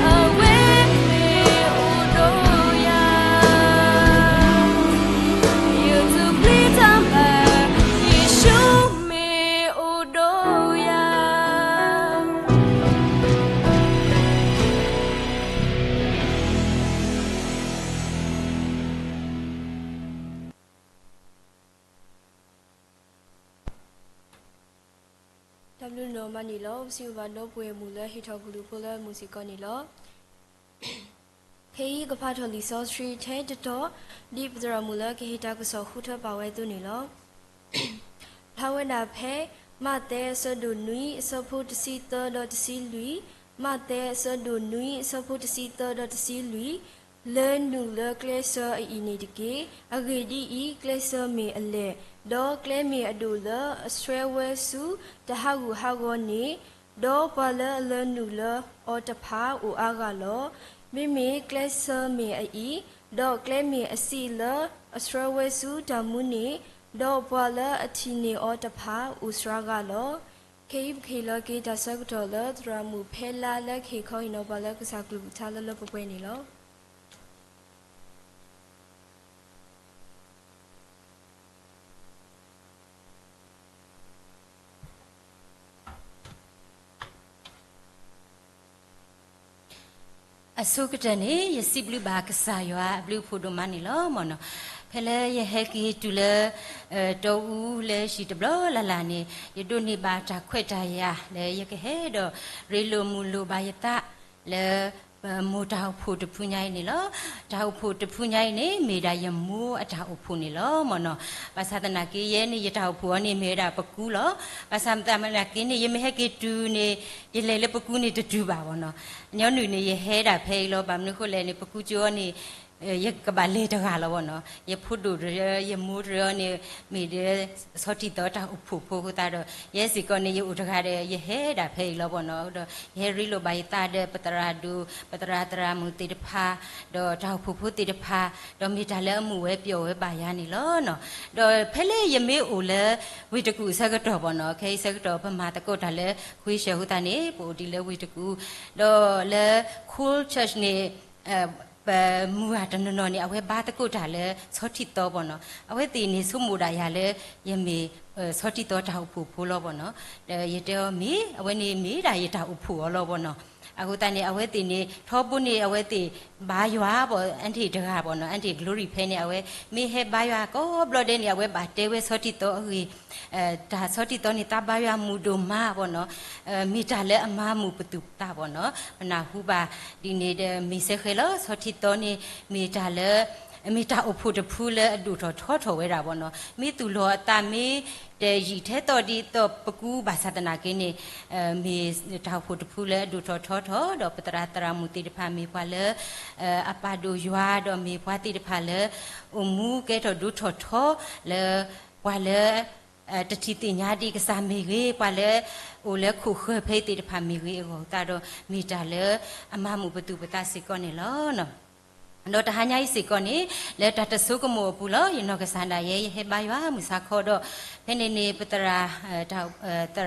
အဝဲမ့ၢ်အိၣ်ဒီးယၤ, ယတပျံၤတၢ်ဘၣ်, ယ့ၣ်ၡူးမ့ၢ်အိၣ်ဒီးယၤ. တၢ်ဘျုးဒိၣ်မးန့ၣ်လီၤ. ပစံးဘျုးဘၣ်ဒီပုၢ်ဝဲၢ်မုၣ်လၢဟ့ၣ်ထီၣ်ကလုၢ်ဖိလၢမုၢ်စ့ၢ်ကီးန့ၣ်လီၤ. ခဲအံၤကဖးထီၣ်လံာ်စီဆှံထဲတတီၤ, ဒ်ပသရၣ်မုၣ်လၢကဟ့ၣ်တၢ်ကစီၣ်ဃုထၢပာ်ဝဲအသိးန့ၣ်လီၤ. ဖျါဝဲဒၣ်ဖဲ မးသဲအဆၢဒိၣ်နွံအဆၢဖိတဆံသၢဒီးတဆံလွံၢ်, မးသဲအဆၢဒိၣ်နွံအဆၢဖိတဆံသၢဒီးတဆံလွံၢ်, လဲၤနုာ်လၢကျဲစၢအအံၤန့ၣ်တက့ၢ်. အဂ့ၢ်ဒ်အံၤ, ကျဲစၢမ့ၢ်အလဲၢ်, ဒီးကျဲမ့ၢ်အဒိၣ်လၢအဆှၢဝဲဆူတၢ်ဟးဂူာ်ဟးဂီၤန့ၣ်, ဒီးပှၤလၢအလဲၤနုာ်လၢအီၤတဖၣ်အိၣ်အါဂၤလီၤ. မ့မ့ၢ်ကျဲစၢမ့ၢ်အအံၤ, ဒီးကျဲမ့ၢ်အစံးလၢအဆှၢဝဲဆူတၢ်မူန့ၣ်, ဒီးပှၤလၢအထံၣ်န့ၢ်အီၤတဖၣ်အိၣ်စှၤဂၤလီၤ. ခဲအံၤပကဟ့ၣ်လီၤက့ၤတၢ်ဆၢကတီၢ်လၢသရၣ်မုၣ်ဖဲလါလၢကဟ့ၣ်ခီဟ့ၣ်နီၤပှၤလၢကစၢ်ကလုၢ်ကထါလၢလၢပှဲၤပှဲၤန့ၣ်လီၤ. အဆိကတၢၢ်န့ၣ် ယစံးဘျုးဘၣ်ကစၢ်ယွၤအဘျုးအဖှိၣ်ဒိၣ်မးန့ၣ်လီၤမ့ၢ်နီၤ. ဖဲလၢယဟဲက့ၤတုၤလၢ တီအူလၢဟံၣ်တဘျီလၢ်လၢ်န့ၣ် ယဒိးန့ၢ်ဘၣ်တၢ်ခွဲးတၢ်ယာ်လၢယကဟဲဒီး ရ့လိာ်မုာ်လိာ်ဘၣ်ယသးလၢ ပမိၢ်တၢ်အိၣ်ဖှိၣ်တဖုညါအံၤန့ၣ်လီၤ. တၢ်အိၣ်ဖှိၣ်တဖုညါအံၤန့ၣ် မ့ၢ်ဒၣ်ယမိၢ်အတၢ်အိၣ်ဖှိၣ်န့ၣ်လီၤမ့ၢ်နီၤ. ဘၣ်ဆၣ်သနာ်က့ ယဲန့ၣ် ယတၢ်အိၣ်ဖှိၣ်အီၤန့ၣ် မ့ၢ်ဝဲဒၣ်ပကူလီၤ. ဘၣ်ဆၣ်သနာ်က့န့ၣ် ယမ့ၢ်ဟဲက့ၤတုၤန့ၣ် ယလဲၤလၢပကူန့ၣ်တတုၤဘၣ်မ့ၢ်နီၤ. ညီနုၢ်န့ၣ် ယဟဲဒၣ်ဖဲအံၤလီၤ. ဘၣ်မနုၤဃိလဲၣ်န့ၣ် ပကူကၠိအီၤန့ၣ် ယကဘၣ်လဲၤတဂၤလီၤမ့ၢ်နီၤ. ယဖိဒိၣ်တရၢ ယမိၢ်တရၢအီၤန့ၣ် မ့ၢ်ဒၣ် ဆီထံၣ်သီတၢ်အိၣ်ဖှိၣ်ဖိအဃိသတးဒီး ယဲစ့ၢ်ကီးန့ၣ် ယအိၣ်တဂၤဒီး ယဟဲဒၣ်ဖဲအံၤလီၤမ့ၢ်နီၤ. ဒီးယဟဲရ့လိာ်ဘၣ်ယသးဒီး ပသရၣ်ဒိၣ် ပသရၣ်သရၣ်မုၣ်သ့ၣ်တဖၣ် ဒီးတၢ်အိၣ်ဖှိၣ်ဖိသ့ၣ်တဖၣ် ဒီးမ့ၢ်တၢ်လၢအမုာ်ဝဲပျီၣ်ဝဲဘၣ်ယၤန့ၣ်လီၤ. ဒီးဖဲလၢယမ့ၢ်အိၣ်လၢဝ့ၢ်တကူၣ်အဆၢကတီၢ်မ့ၢ်နီၤ, ခဲအံၤဆၢကတီၢ်ပမၤသကိးတၢ်လၢ ခွ့ဆၢအဃိသတးန့ၣ် ပအိၣ်ဒံးလၢဝ့ၢ်တကူၣ် ဒီးလၢ Cool Church န့ၣ် ပမုၢ်ဂၤတနီၤနီၤန့ၣ် အဝဲဘါသကိးတၢ်လၢဆီထံၣ်သီမ့ၢ်နီၤ. အဝဲသ့ၣ်န့ၣ်ဆိကမိၣ်ဒၣ်ယၤလၢ ယမ့ၢ် ဆီထံၣ်သီတၢ်အိၣ်ဖှိၣ်ဖိလီၤမ့ၢ်နီၤ. ဒီးယတဲအီၤမ့ၢ် အဝဲန့ၣ်မ့ၢ်ဒၣ်ယတၢ်အိၣ်ဖှိၣ်အီၤလီၤမ့ၢ်နီၤ. အဃိသတးန့ၣ် အဝဲသ့ၣ်န့ၣ် ထီဘိန့ၣ် အဝဲသ့ၣ်ဘါယွၤမ့ၢ် aunty တဂၤမ့ၢ်နီၤ, aunty Glory ဖဲန့ၣ် အဝဲမ့ၢ်ဟဲဘါယွၤကိးဘျီဒဲးန့ၣ် အဝဲဘၣ်တဲဝဲဆီထံၣ်သီအဂ့ၢ် တၢ်ဆီထံၣ်သီန့ၣ် သးဘါယွၤမုာ်ဒိၣ်မးမ့ၢ်နီၤ. မ့ၢ်တၢ်လၢအမၤမုာ်ပသူၣ်ပသးမ့ၢ်နီၤ. ပနၢ်ဟူဘၣ်ဒ်န့ၣ်ဒီး မ့ၢ်စဲဃဲၤလီၤ ဆီထံၣ်သီန့ၣ် မ့ၢ်တၢ်လၢ မ့ၢ်တၢ်အိၣ်ဖှိၣ်တဖုလၢအဒိၣ်ထီၣ်ထီထီၣ်ဝဲဒၣ်မ့ၢ်နီၤ. မ့ၢ်သူၣ်လီၤအသးမ့ၢ်တယံာ်ထဲသိးဒ်သိးပကူဘၣ်ဆၣ်သနာ်က့န့ၣ် မ့ၢ်တၢ်အိၣ်ဖှိၣ်တဖုလၢအဒိၣ်ထီၣ်ထီထီၣ် ဒီးပသရၣ်သရၣ်မုၣ်သ့ၣ်တဖၣ်မ့ၢ်ပှၤလၢ အပာ်ဒိၣ်ယွၤ ဒီးမ့ၢ်ပှၤသ့ၣ်တဖၣ်လၢ အိၣ်မူကဲထီၣ်ဒိၣ်ထီၣ်ထီလၢ ပှၤလၢ တထံၣ်သ့ၣ်ညါဒံးကစၢ်မ့ၢ်ဂ့ၤ, ပှၤလၢ အိၣ်လၢခိၣ်ဃၢၤဖဲအံၤသ့ၣ်တဖၣ်မ့ၢ်ဂ့ၤအဂီၢ်သတးဒီး မ့ၢ်တၢ်လၢအမၤမုာ်ပသူၣ်ပသးစ့ၢ်ကီးန့ၣ်လီၤ. ဒီးတဟါညါအံၤစ့ၢ်ကီးန့ၣ် လၢတၢ်တဆိကမိၣ်အပူၤလီၤ. ယနီၢ်ကစၢ်ဒၣ်ယဲ ယဟဲဘါယွၤမုၢ်ဆါခီဒီး ဖဲန့ၣ်န့ၣ် ပသရၣ် သ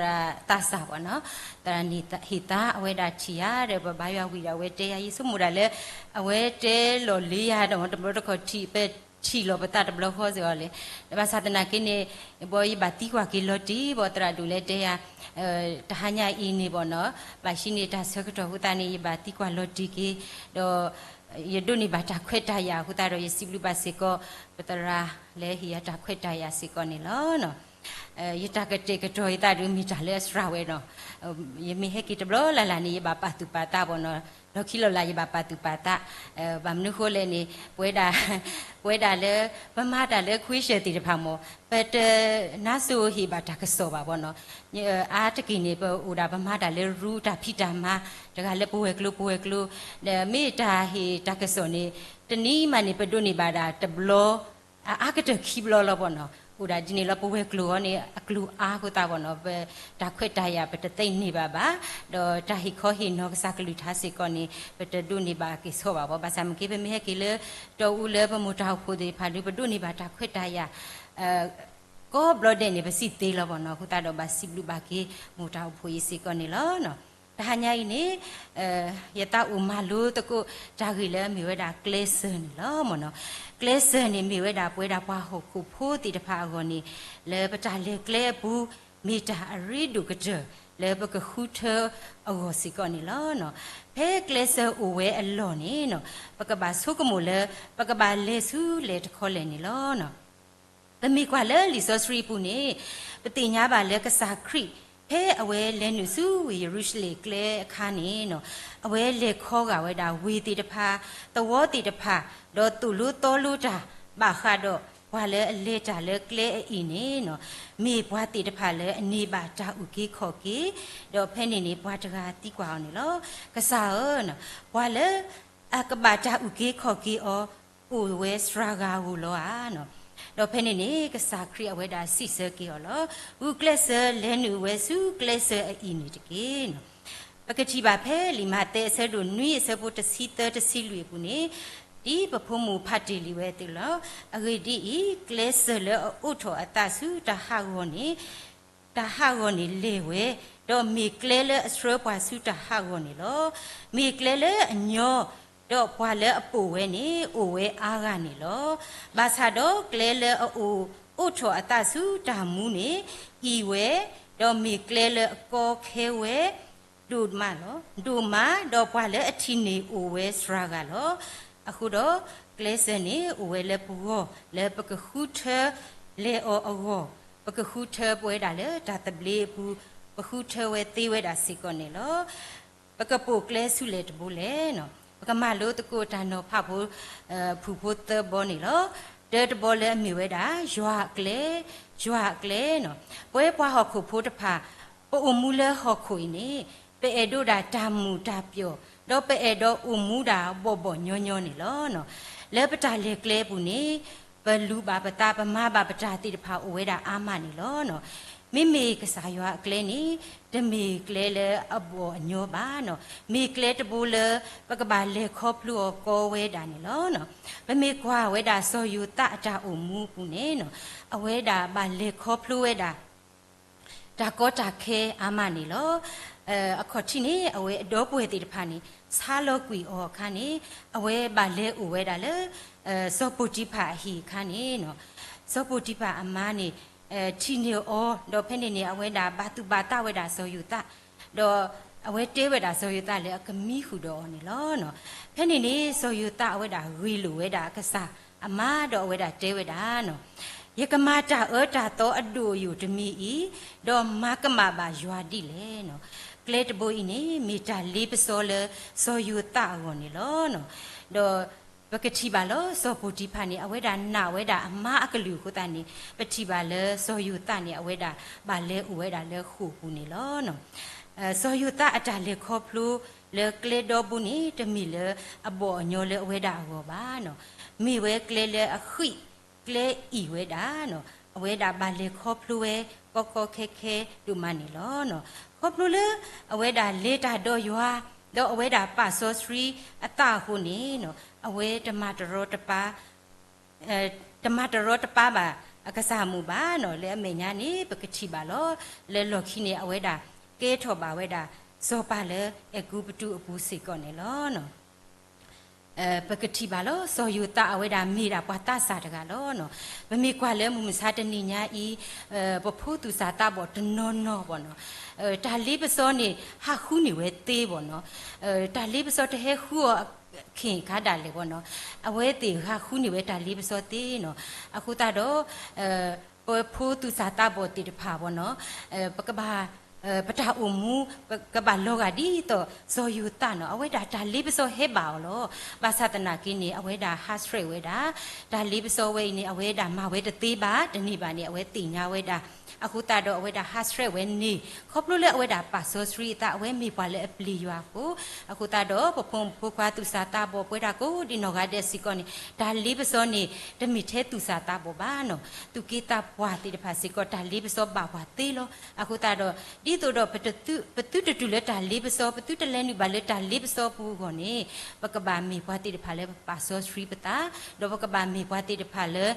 ရၣ်သးစၢ်မ့ၢ်နီၤ, သရၣ်န့ၣ်ဟ့ၣ်သါ အဝဲဒၣ်ထံၣ်ယၤဒီး ပဘါယွၤဝံၤဒီး အဝဲတဲယၤ ယဆိကမိၣ်ဒၣ်လၢ အဝဲတဲလီၤလံယၤဒီး တဘျီတခီၣ်ထံၣ် ပထံၣ်လီၤပသးတဘျီဃီစ့ၢ်ကီးလဲၣ်. ဘၣ်ဆၣ်သနာ်က့န့ၣ် ဘီယဘၣ်သံကွၢ်က့ၤလီၤတံၢ် ဘီသရၣ်ဒိၣ်လဲၣ်တဲယၤ တဟါညါအံၤန့ၣ်မ့ၢ်နီၤ, ဘၣ်ဆံးန့ၣ်တၢ်ဆၢကတီၢ်အဃိသတးန့ၣ် ယဘၣ်သံကွၢ်လီၤတံၢ်က့ၤ ဒီး ယဒိးန့ၢ်ဘၣ်တၢ်ခွဲးတၢ်ယာ်အဃိသတးဒီး ယစံးဘျုးဘၣ်စ့ၢ်ကီး ပသရၣ်လၢဟ့ၣ်ယၤတၢ်ခွဲးတၢ်ယာ်စ့ၢ်ကီးန့ၣ်လီၤ. ယတၢ်ကတဲာ်ကတီၤယသးဒုး မ့ၢ်တၢ်လၢအစှၤဝဲနီၤ. ယမ့ၢ်ဟဲက့ၤတဘျီလၢ်လၢ်န့ၣ် ယဘၣ်ပာ်သူၣ်ပာ်သးမ့ၢ်နီၤ. လီၢ်ခံလီၢ်လၤယဘၣ်ပာ်သူၣ်ပာ်သး, ဘၣ်မနုၤဃိလဲၣ်န့ၣ် ပဝဲဒၣ်, ပဝဲဒၣ်လၢ ပမၤတၢ်လၢခွ့ရှၢၣ်သ့ၣ်တဖၣ်မ့ၢ် ပတနါစိၤဟ့ၣ်ဘၣ်တၢ်ကစီၣ်ဘၣ်ဘီနီၤ. အါတက့ၢ်န့ၣ် ပအိၣ်ဒၣ်ပမၤတၢ်လၢရူတၢ်ဖံးတၢ်မၤ, တဂၤလၢပဝဲၤကျိၤပဝဲၤကျိၤ, ဒီးမ့ၢ်တၢ်ဟ့ၣ်တၢ်ကစီၣ်န့ၣ် တနံၤမးန့ၣ် ပဒိးန့ၢ်ဘၣ်ဒၣ်တဘျီ အအါကတၢၢ်ခံဘျီလီၤဘီနီၤ. အိၣ်ဒၣ်ဒ်န့ၣ်လီၤ ပဝဲၤကျိၤအံၤန့ၣ် အကျိၤအါအဃိသတးဘီနီၤ ပတၢ်ခွဲးတၢ်ယာ်ပတသ့န့ၢ်ဘၣ်ဘၣ်, ဒီးတၢ်ဟ့ၣ်ခီဟ့ၣ်နီၤကစၢ်ကလုၢ်ကထါစ့ၢ်ကီးန့ၣ် ပတဒိးန့ၢ်ဘၣ်က့ၤဆီဘၣ်ဘီ, ဘၣ်ဆၣ်မ့ၢ်က့ၤ ပမ့ၢ်ဟဲက့ၤလၢ တီအူလၢပမိၢ်တၢ်အိၣ်ဖှိၣ်သ့ၣ်တဖၣ်ဒီး ပဒိးန့ၢ်ဘၣ်တၢ်ခွဲးတၢ်ယာ် ကိးဘျီဒဲးန့ၣ် ပစံးသ့လီၤဘီနီၤ. အဃိသတးဒီးဘၣ်စံးဘျုးဘၣ်က့ၤ မိၢ်တၢ်အိၣ်ဖှိၣ်အံၤစ့ၢ်ကီးန့ၣ်လီၤ. တဟါညါအံၤန့ၣ် ယသးအိၣ်မၤလိသကိးတၢ်ဂ့ၢ်လၢအမ့ၢ်ဝဲဒၣ်ကျဲစၢၤန့ၣ်လီၤမ့ၢ်နီၤ. ကျဲစၢၤန့ၣ်မ့ၢ်ဝဲဒၣ်ပဝဲဒၣ်ပှၤဟီၣ်ခိၣ်ဖိသ့ၣ်တဖၣ်အဂီၢ်န့ၣ် လၢပတၢ်လဲၤကျဲအပူၤ မ့ၢ်တၢ်အရ့ဒိၣ်ကတၢၢ်လၢပကဃုထၢအဂီၢ်စ့ၢ်ကီးန့ၣ်လီၤ. ဖဲကျဲစၢၤအိၣ်ဝဲအလီၢ်န့ၣ် ပကဘၣ်ဆိကမိၣ်လၢ ပကဘၣ်လဲၤဆူလဲၣ်တခီလဲၣ်န့ၣ်လီၤ. ပမ့ၢ်ကွၢ်လၢလံာ်စီဆှံအပူၤန့ၣ် ပသ့ၣ်ညါဘၣ်လၢကစၢ်ခရံာ် ဖဲအဝဲလဲၤနုာ်ဆူဝ့ၢ်ယရူၤၡလ့ၣ်ကျဲအခါန့ၣ် အဝဲလဲၤခီဂာ်ဝဲဒၣ်ဝ့ၢ်သ့ၣ်တဖၣ်, သဝီသ့ၣ်တဖၣ်, ဒီးသိၣ်လိသီလိတၢ်ဘၣ်ဃးဒီး ပှၤလၢအလဲၤတၢ်လၢကျဲအအံၤန့ၣ် မ့ၢ်ပှၤသ့ၣ်တဖၣ်လၢအန့ၢ်ဘၣ်တၢ်အုၣ်က့ၤခီၣ်က့ၤ, ဒီးဖဲန့ၣ်န့ၣ် ပှၤတဂၤသံကွၢ်အီၤန့ၣ်လီၤ. ကစၢ်ဧၢ, ပှၤလၢအကဘၣ်တၢ်အုၣ်က့ၤခီၣ်က့ၤအီၤ အိၣ်ဝဲစှၤဂၤဧိၤလီၤဧါ. ဒီးဖဲန့ၣ်န့ၣ် ကစၢ်ခရံာ်အဝဲဒၣ်စံးဆၢက့ၤအီၤလီၤ. ဂုာ်ကျဲးစၢးလဲၤနုာ်ဝဲဆူကျဲစၢၤအအံၤန့ၣ်တက့ၢ်. ပကထံၣ်ဘၣ်ဖဲလံာ်မးသဲအဆၢဒိၣ်နွံအဆၢဖိတဆံသၢတဆံလွံၢ်အပူၤန့ၣ် ဒ်ပဖိမုၣ်ဖးတ့ၢ်လံဝဲအသိးလီၤ. အဂ့ၢ်ဒ်အံၤ, ကျဲစၢၤလၢအအိးထီၣ်အသးဆူတၢ်ဟးဂီၤန့ၣ် တၢ်ဟးဂီၤန့ၣ်လဲၢ်ဝဲ, ဒီးမ့ၢ်ကျဲလၢအဆှၢပှၤဆူတၢ်ဟးဂီၤန့ၣ်လီၤ. မ့ၢ်ကျဲလၢအညီ, ဒီးပှၤလၢအပိာ်ဝဲန့ၣ် အိၣ်ဝဲအါဂၤန့ၣ်လီၤ. ဘၣ်ဆၣ်ဒီးကျဲလၢအအိၣ်, အိးထီၣ်အသးဆူတၢ်မူန့ၣ် အံၣ်ဝဲ, ဒီးမ့ၢ်ကျဲလၢအကီခဲဝဲ ဒိၣ်မးလီၤ. ဒိၣ်မး, ဒီးပှၤလၢအထံၣ်န့ၢ်အိၣ်ဝဲစှၤဂၤလီၤ. အဃိဒီး ကျဲစၢၤန့ၣ် အိၣ်ဝဲလၢပဂီၢ် လၢပကဃုထၢလဲၤအီၤအဂီၢ်, ပကဃုထၢပဝဲဒၣ်လၢတၢ်သဘျ့အပူၤ, ပဃုထၢဝဲသ့ဝဲဒၣ်စ့ၢ်ကီးန့ၣ်လီၤ. ပကပိာ်ကျဲဆူလဲၣ်တဘိလဲၣ်. ပကမၤလိသကိးတၢ်နီၤဖးဖိ ဖုၣ်ဖိသၢဘီန့ၣ်လီၤ. တၢတဘီလၢအမ့ၢ်ဝဲဒၣ် ယွၤအကျဲ, ယွၤအကျဲန့ၣ်, ပဝဲပှၤဟီၣ်ခိၣ်ဖိတဖၣ် ပအိၣ်မူလၢဟီၣ်ခိၣ်အံၤန့ၣ် ပအဲၣ်ဒိးဒၣ်တၢ်မုာ်တၢ်ပျီၣ်, ဒီးပအဲၣ်ဒိးအိၣ်မူဒၣ်ဘီၣ်ဘီၣ်ညီညီန့ၣ်လီၤ. လၢပတၢ်လဲၤကျဲအပူၤန့ၣ် ပလူၤဘၣ်ပသး ပမၤဘၣ်ပတၢ်သ့ၣ်တဖၣ်အိၣ်ဝဲဒၣ်အါမးန့ၣ်လီၤ. မ့မ့ၢ်ကစၢ်ယွၤအကျဲန့ၣ် တမ့ၢ်ကျဲလၢအဘီၣ်အညီဘၣ်. မ့ၢ်ကျဲတဘိလၢ ပကဘၣ်လဲၤခီဖျိအီၤကီဝဲဒၣ်န့ၣ်လီၤ. ပမ့ၢ်ကွၢ်ဝဲဒၣ်စီၤယိၤသးအတၢ်အိၣ်မူအပူၤန့ၣ် အဝဲဒၣ်ဘၣ်လဲၤခီဖျိဝဲဒၣ် တၢ်ကီတၢ်ခဲအါမးန့ၣ်လီၤ. အခီၣ်ထံးန့ၣ် အဝဲအဒီပုၢ်ဝဲၢ်သ့ၣ်တဖၣ်န့ၣ် ဆါလီၤကွံာ်အီၤအခါန့ၣ် အဝဲဘၣ်လဲၤအိၣ်ဝဲဒၣ်လၢ စီၤပိၤတံဖၣ်အဟံၣ်အခါန့ၣ် စီၤပိၤတံဖၣ်အမါန့ၣ် ထံၣ်န့ၢ်အီၤ ဒီးဖဲန့ၣ်န့ၣ် အဝဲဒၣ်ဘၣ်သူၣ်ဘၣ်သးဝဲဒၣ်စီၤယိၤသး ဒီးအဝဲတဲဝဲဒၣ်စီၤယိၤသးလၢအကမံဃုာ်ဒီးအီၤန့ၣ်လီၤ. ဖဲန့ၣ်န့ၣ် စီၤယိၤသးအဝဲဒၣ်ဂ့ၢ်လိာ်ဝဲဒၣ်အကစၢ်အမါ ဒီးအဝဲဒၣ်တဲဝဲဒၣ် ယကမၤတၢ်အၢတၢ်သီအဒိၣ်အယိာ်တမံၤအံၤ, ဒီးမၤကမၣ်ဘၣ်ယွၤဒ်လဲၣ်. ကျဲတဘိအံၤန့ၣ် မ့ၢ်တၢ်လ့ပစီလၢစီၤယိၤသးအဂီၢ်န့ၣ်လီၤ. ဒီးပကထံၣ်ဘၣ်လီၤ စီၤပိၤတံဖၤန့ၣ် အဝဲဒၣ်နာ်ဝဲဒၣ်အမါအကလုၢ်အဃိသတးန့ၣ် ပထံၣ်ဘၣ်လၢစီၤယိၤသးန့ၣ် အဝဲဒၣ်ဘၣ်လဲၤအိၣ်ဝဲဒၣ်လၢဃိာ်ပူၤန့ၣ်လီၤ. စီၤယိၤသးအတၢ်လဲၤခီဖျိလၢကျဲဒီဘိန့ၣ် တမ့ၢ်လၢအဘီၣ်အညီလၢအဝဲဒၣ်အဂီၢ်ဘၣ်. မ့ၢ်ဝဲကျဲလၢအဃံး ကျဲအံၣ်ဝဲဒၣ်, အဝဲဒၣ်ဘၣ်လဲၤခီဖျိဝဲ ကီကီခဲခဲဒိၣ်မးန့ၣ်လီၤ. ခီဖျိလၢအဝဲဒၣ်လဲၤတၢ်ဒီးယွၤ, ဒီးအဝဲဒၣ်ပာ်စီဆှံအသးအဃိန့ၣ် အဝဲတမၤတရီတပါ တမၤတရီတပါဘၣ်အကစၢ်အမိၢ်ဘၣ်န့ၣ် လၢအမဲာ်ညါန့ၣ် ပကထံၣ်ဘၣ်လီၤ. လၢလီၢ်ခံန့ၣ် အဝဲဒၣ်ကဲထီၣ်ဘၣ်ဝဲဒၣ် စီၤပၤလၢအဲၤကူပတူးအပူၤစ့ၢ်ကီးန့ၣ်လီၤ. ပကထံၣ်ဘၣ်လီၤ စီၤယိၤသးအဝဲဒၣ်မ့ၢ်ဒၣ်ပှၤသးစၢ်တဂၤလီၤ. ပမ့ၢ်ကွၢ်လၢမုၢ်မဆါတနံၤညါအံၤ ပဖိသူၣ်စၢ်သးဘီၣ်တနီၤနီၤဘီၣ်န့ၣ် တၢ်လ့ပစီန့ၣ် ဟးဃုန့ၢ်ဝဲသ့ဘီၣ်န့ၣ်, တၢ်လ့ပစီတဟဲဃုအီၤ ခ့ၣ်ခါဒၣ်လဲာ်ဘီၣ်န့ၣ်, အဝဲသ့ၣ်ဟးဃုန့ၢ်ဝဲတၢ်လ့ပစီသ့န့ၣ်, အဃိသတးဒီး ပဖိသူၣ်စၢ်သးဘီၣ်သ့ၣ်တဖၣ်ဘီၣ်န့ၣ်, ပကဘၣ် ပတၢ်အိၣ်မူ ကဘၣ်လီၤဂာ်ဒ်သိးစီၤယိၤသးန့ၣ်, အဝဲဒၣ်တၢ်လ့ပစီဟဲဘၣ်အီၤလီၤ. ဘၣ်ဆၣ်သနာ်က့န့ၣ် အဝဲဒၣ်ဟးဆှဲးဝဲဒၣ် တၢ်လ့ပစီဝဲအံၤန့ၣ် အဝဲဒၣ်မၤဝဲတသ့ဘၣ်, တန့ၢ်ဘၣ်န့ၣ် အဝဲသ့ၣ်ညါဝဲဒၣ်. အဃိသတးဒီးအဝဲဒၣ်ဟးဆှဲးဝဲန့ၣ် ခီဖျိလၢအဝဲဒၣ်ပာ်စီဆှံအသး အဝဲမ့ၢ်ပှၤလၢအပျံၤယွၤအဃိ, အဃိသတးဒီး ပဖိမုၣ်ဖိခွါသူၣ်စၢ်သးဘီၣ်ပှဲၤတၢ်ကိးဒံးနီၢ်ဂၤဒဲးစ့ၢ်ကီးန့ၣ် တၢ်လ့ပစီန့ၣ် တမ့ၢ်ထဲသူၣ်စၢ်သးဘီၣ်ဘၣ်နီၤ. သူၣ်က့သးပှၢ်သ့ၣ်တဖၣ်စ့ၢ်ကီး တၢ်လ့ပစီဘၣ်ပှၤသ့လီၤ. အဃိသတးဒီး ဒ်သိးဒီး ပသုတတုၤလၢတၢ်လ့ပစီ, ပသုတလဲၤနုာ်ဘၣ်လၢတၢ်လ့ပစီပူၤအဂီၢ်န့ၣ်, ပကဘၣ်မ့ၢ်ပှၤသ့ၣ်တဖၣ်လၢပပာ်စီဆှံပသး, ဒီးပကဘၣ်မ့ၢ်ပှၤသ့ၣ်တဖၣ်လၢ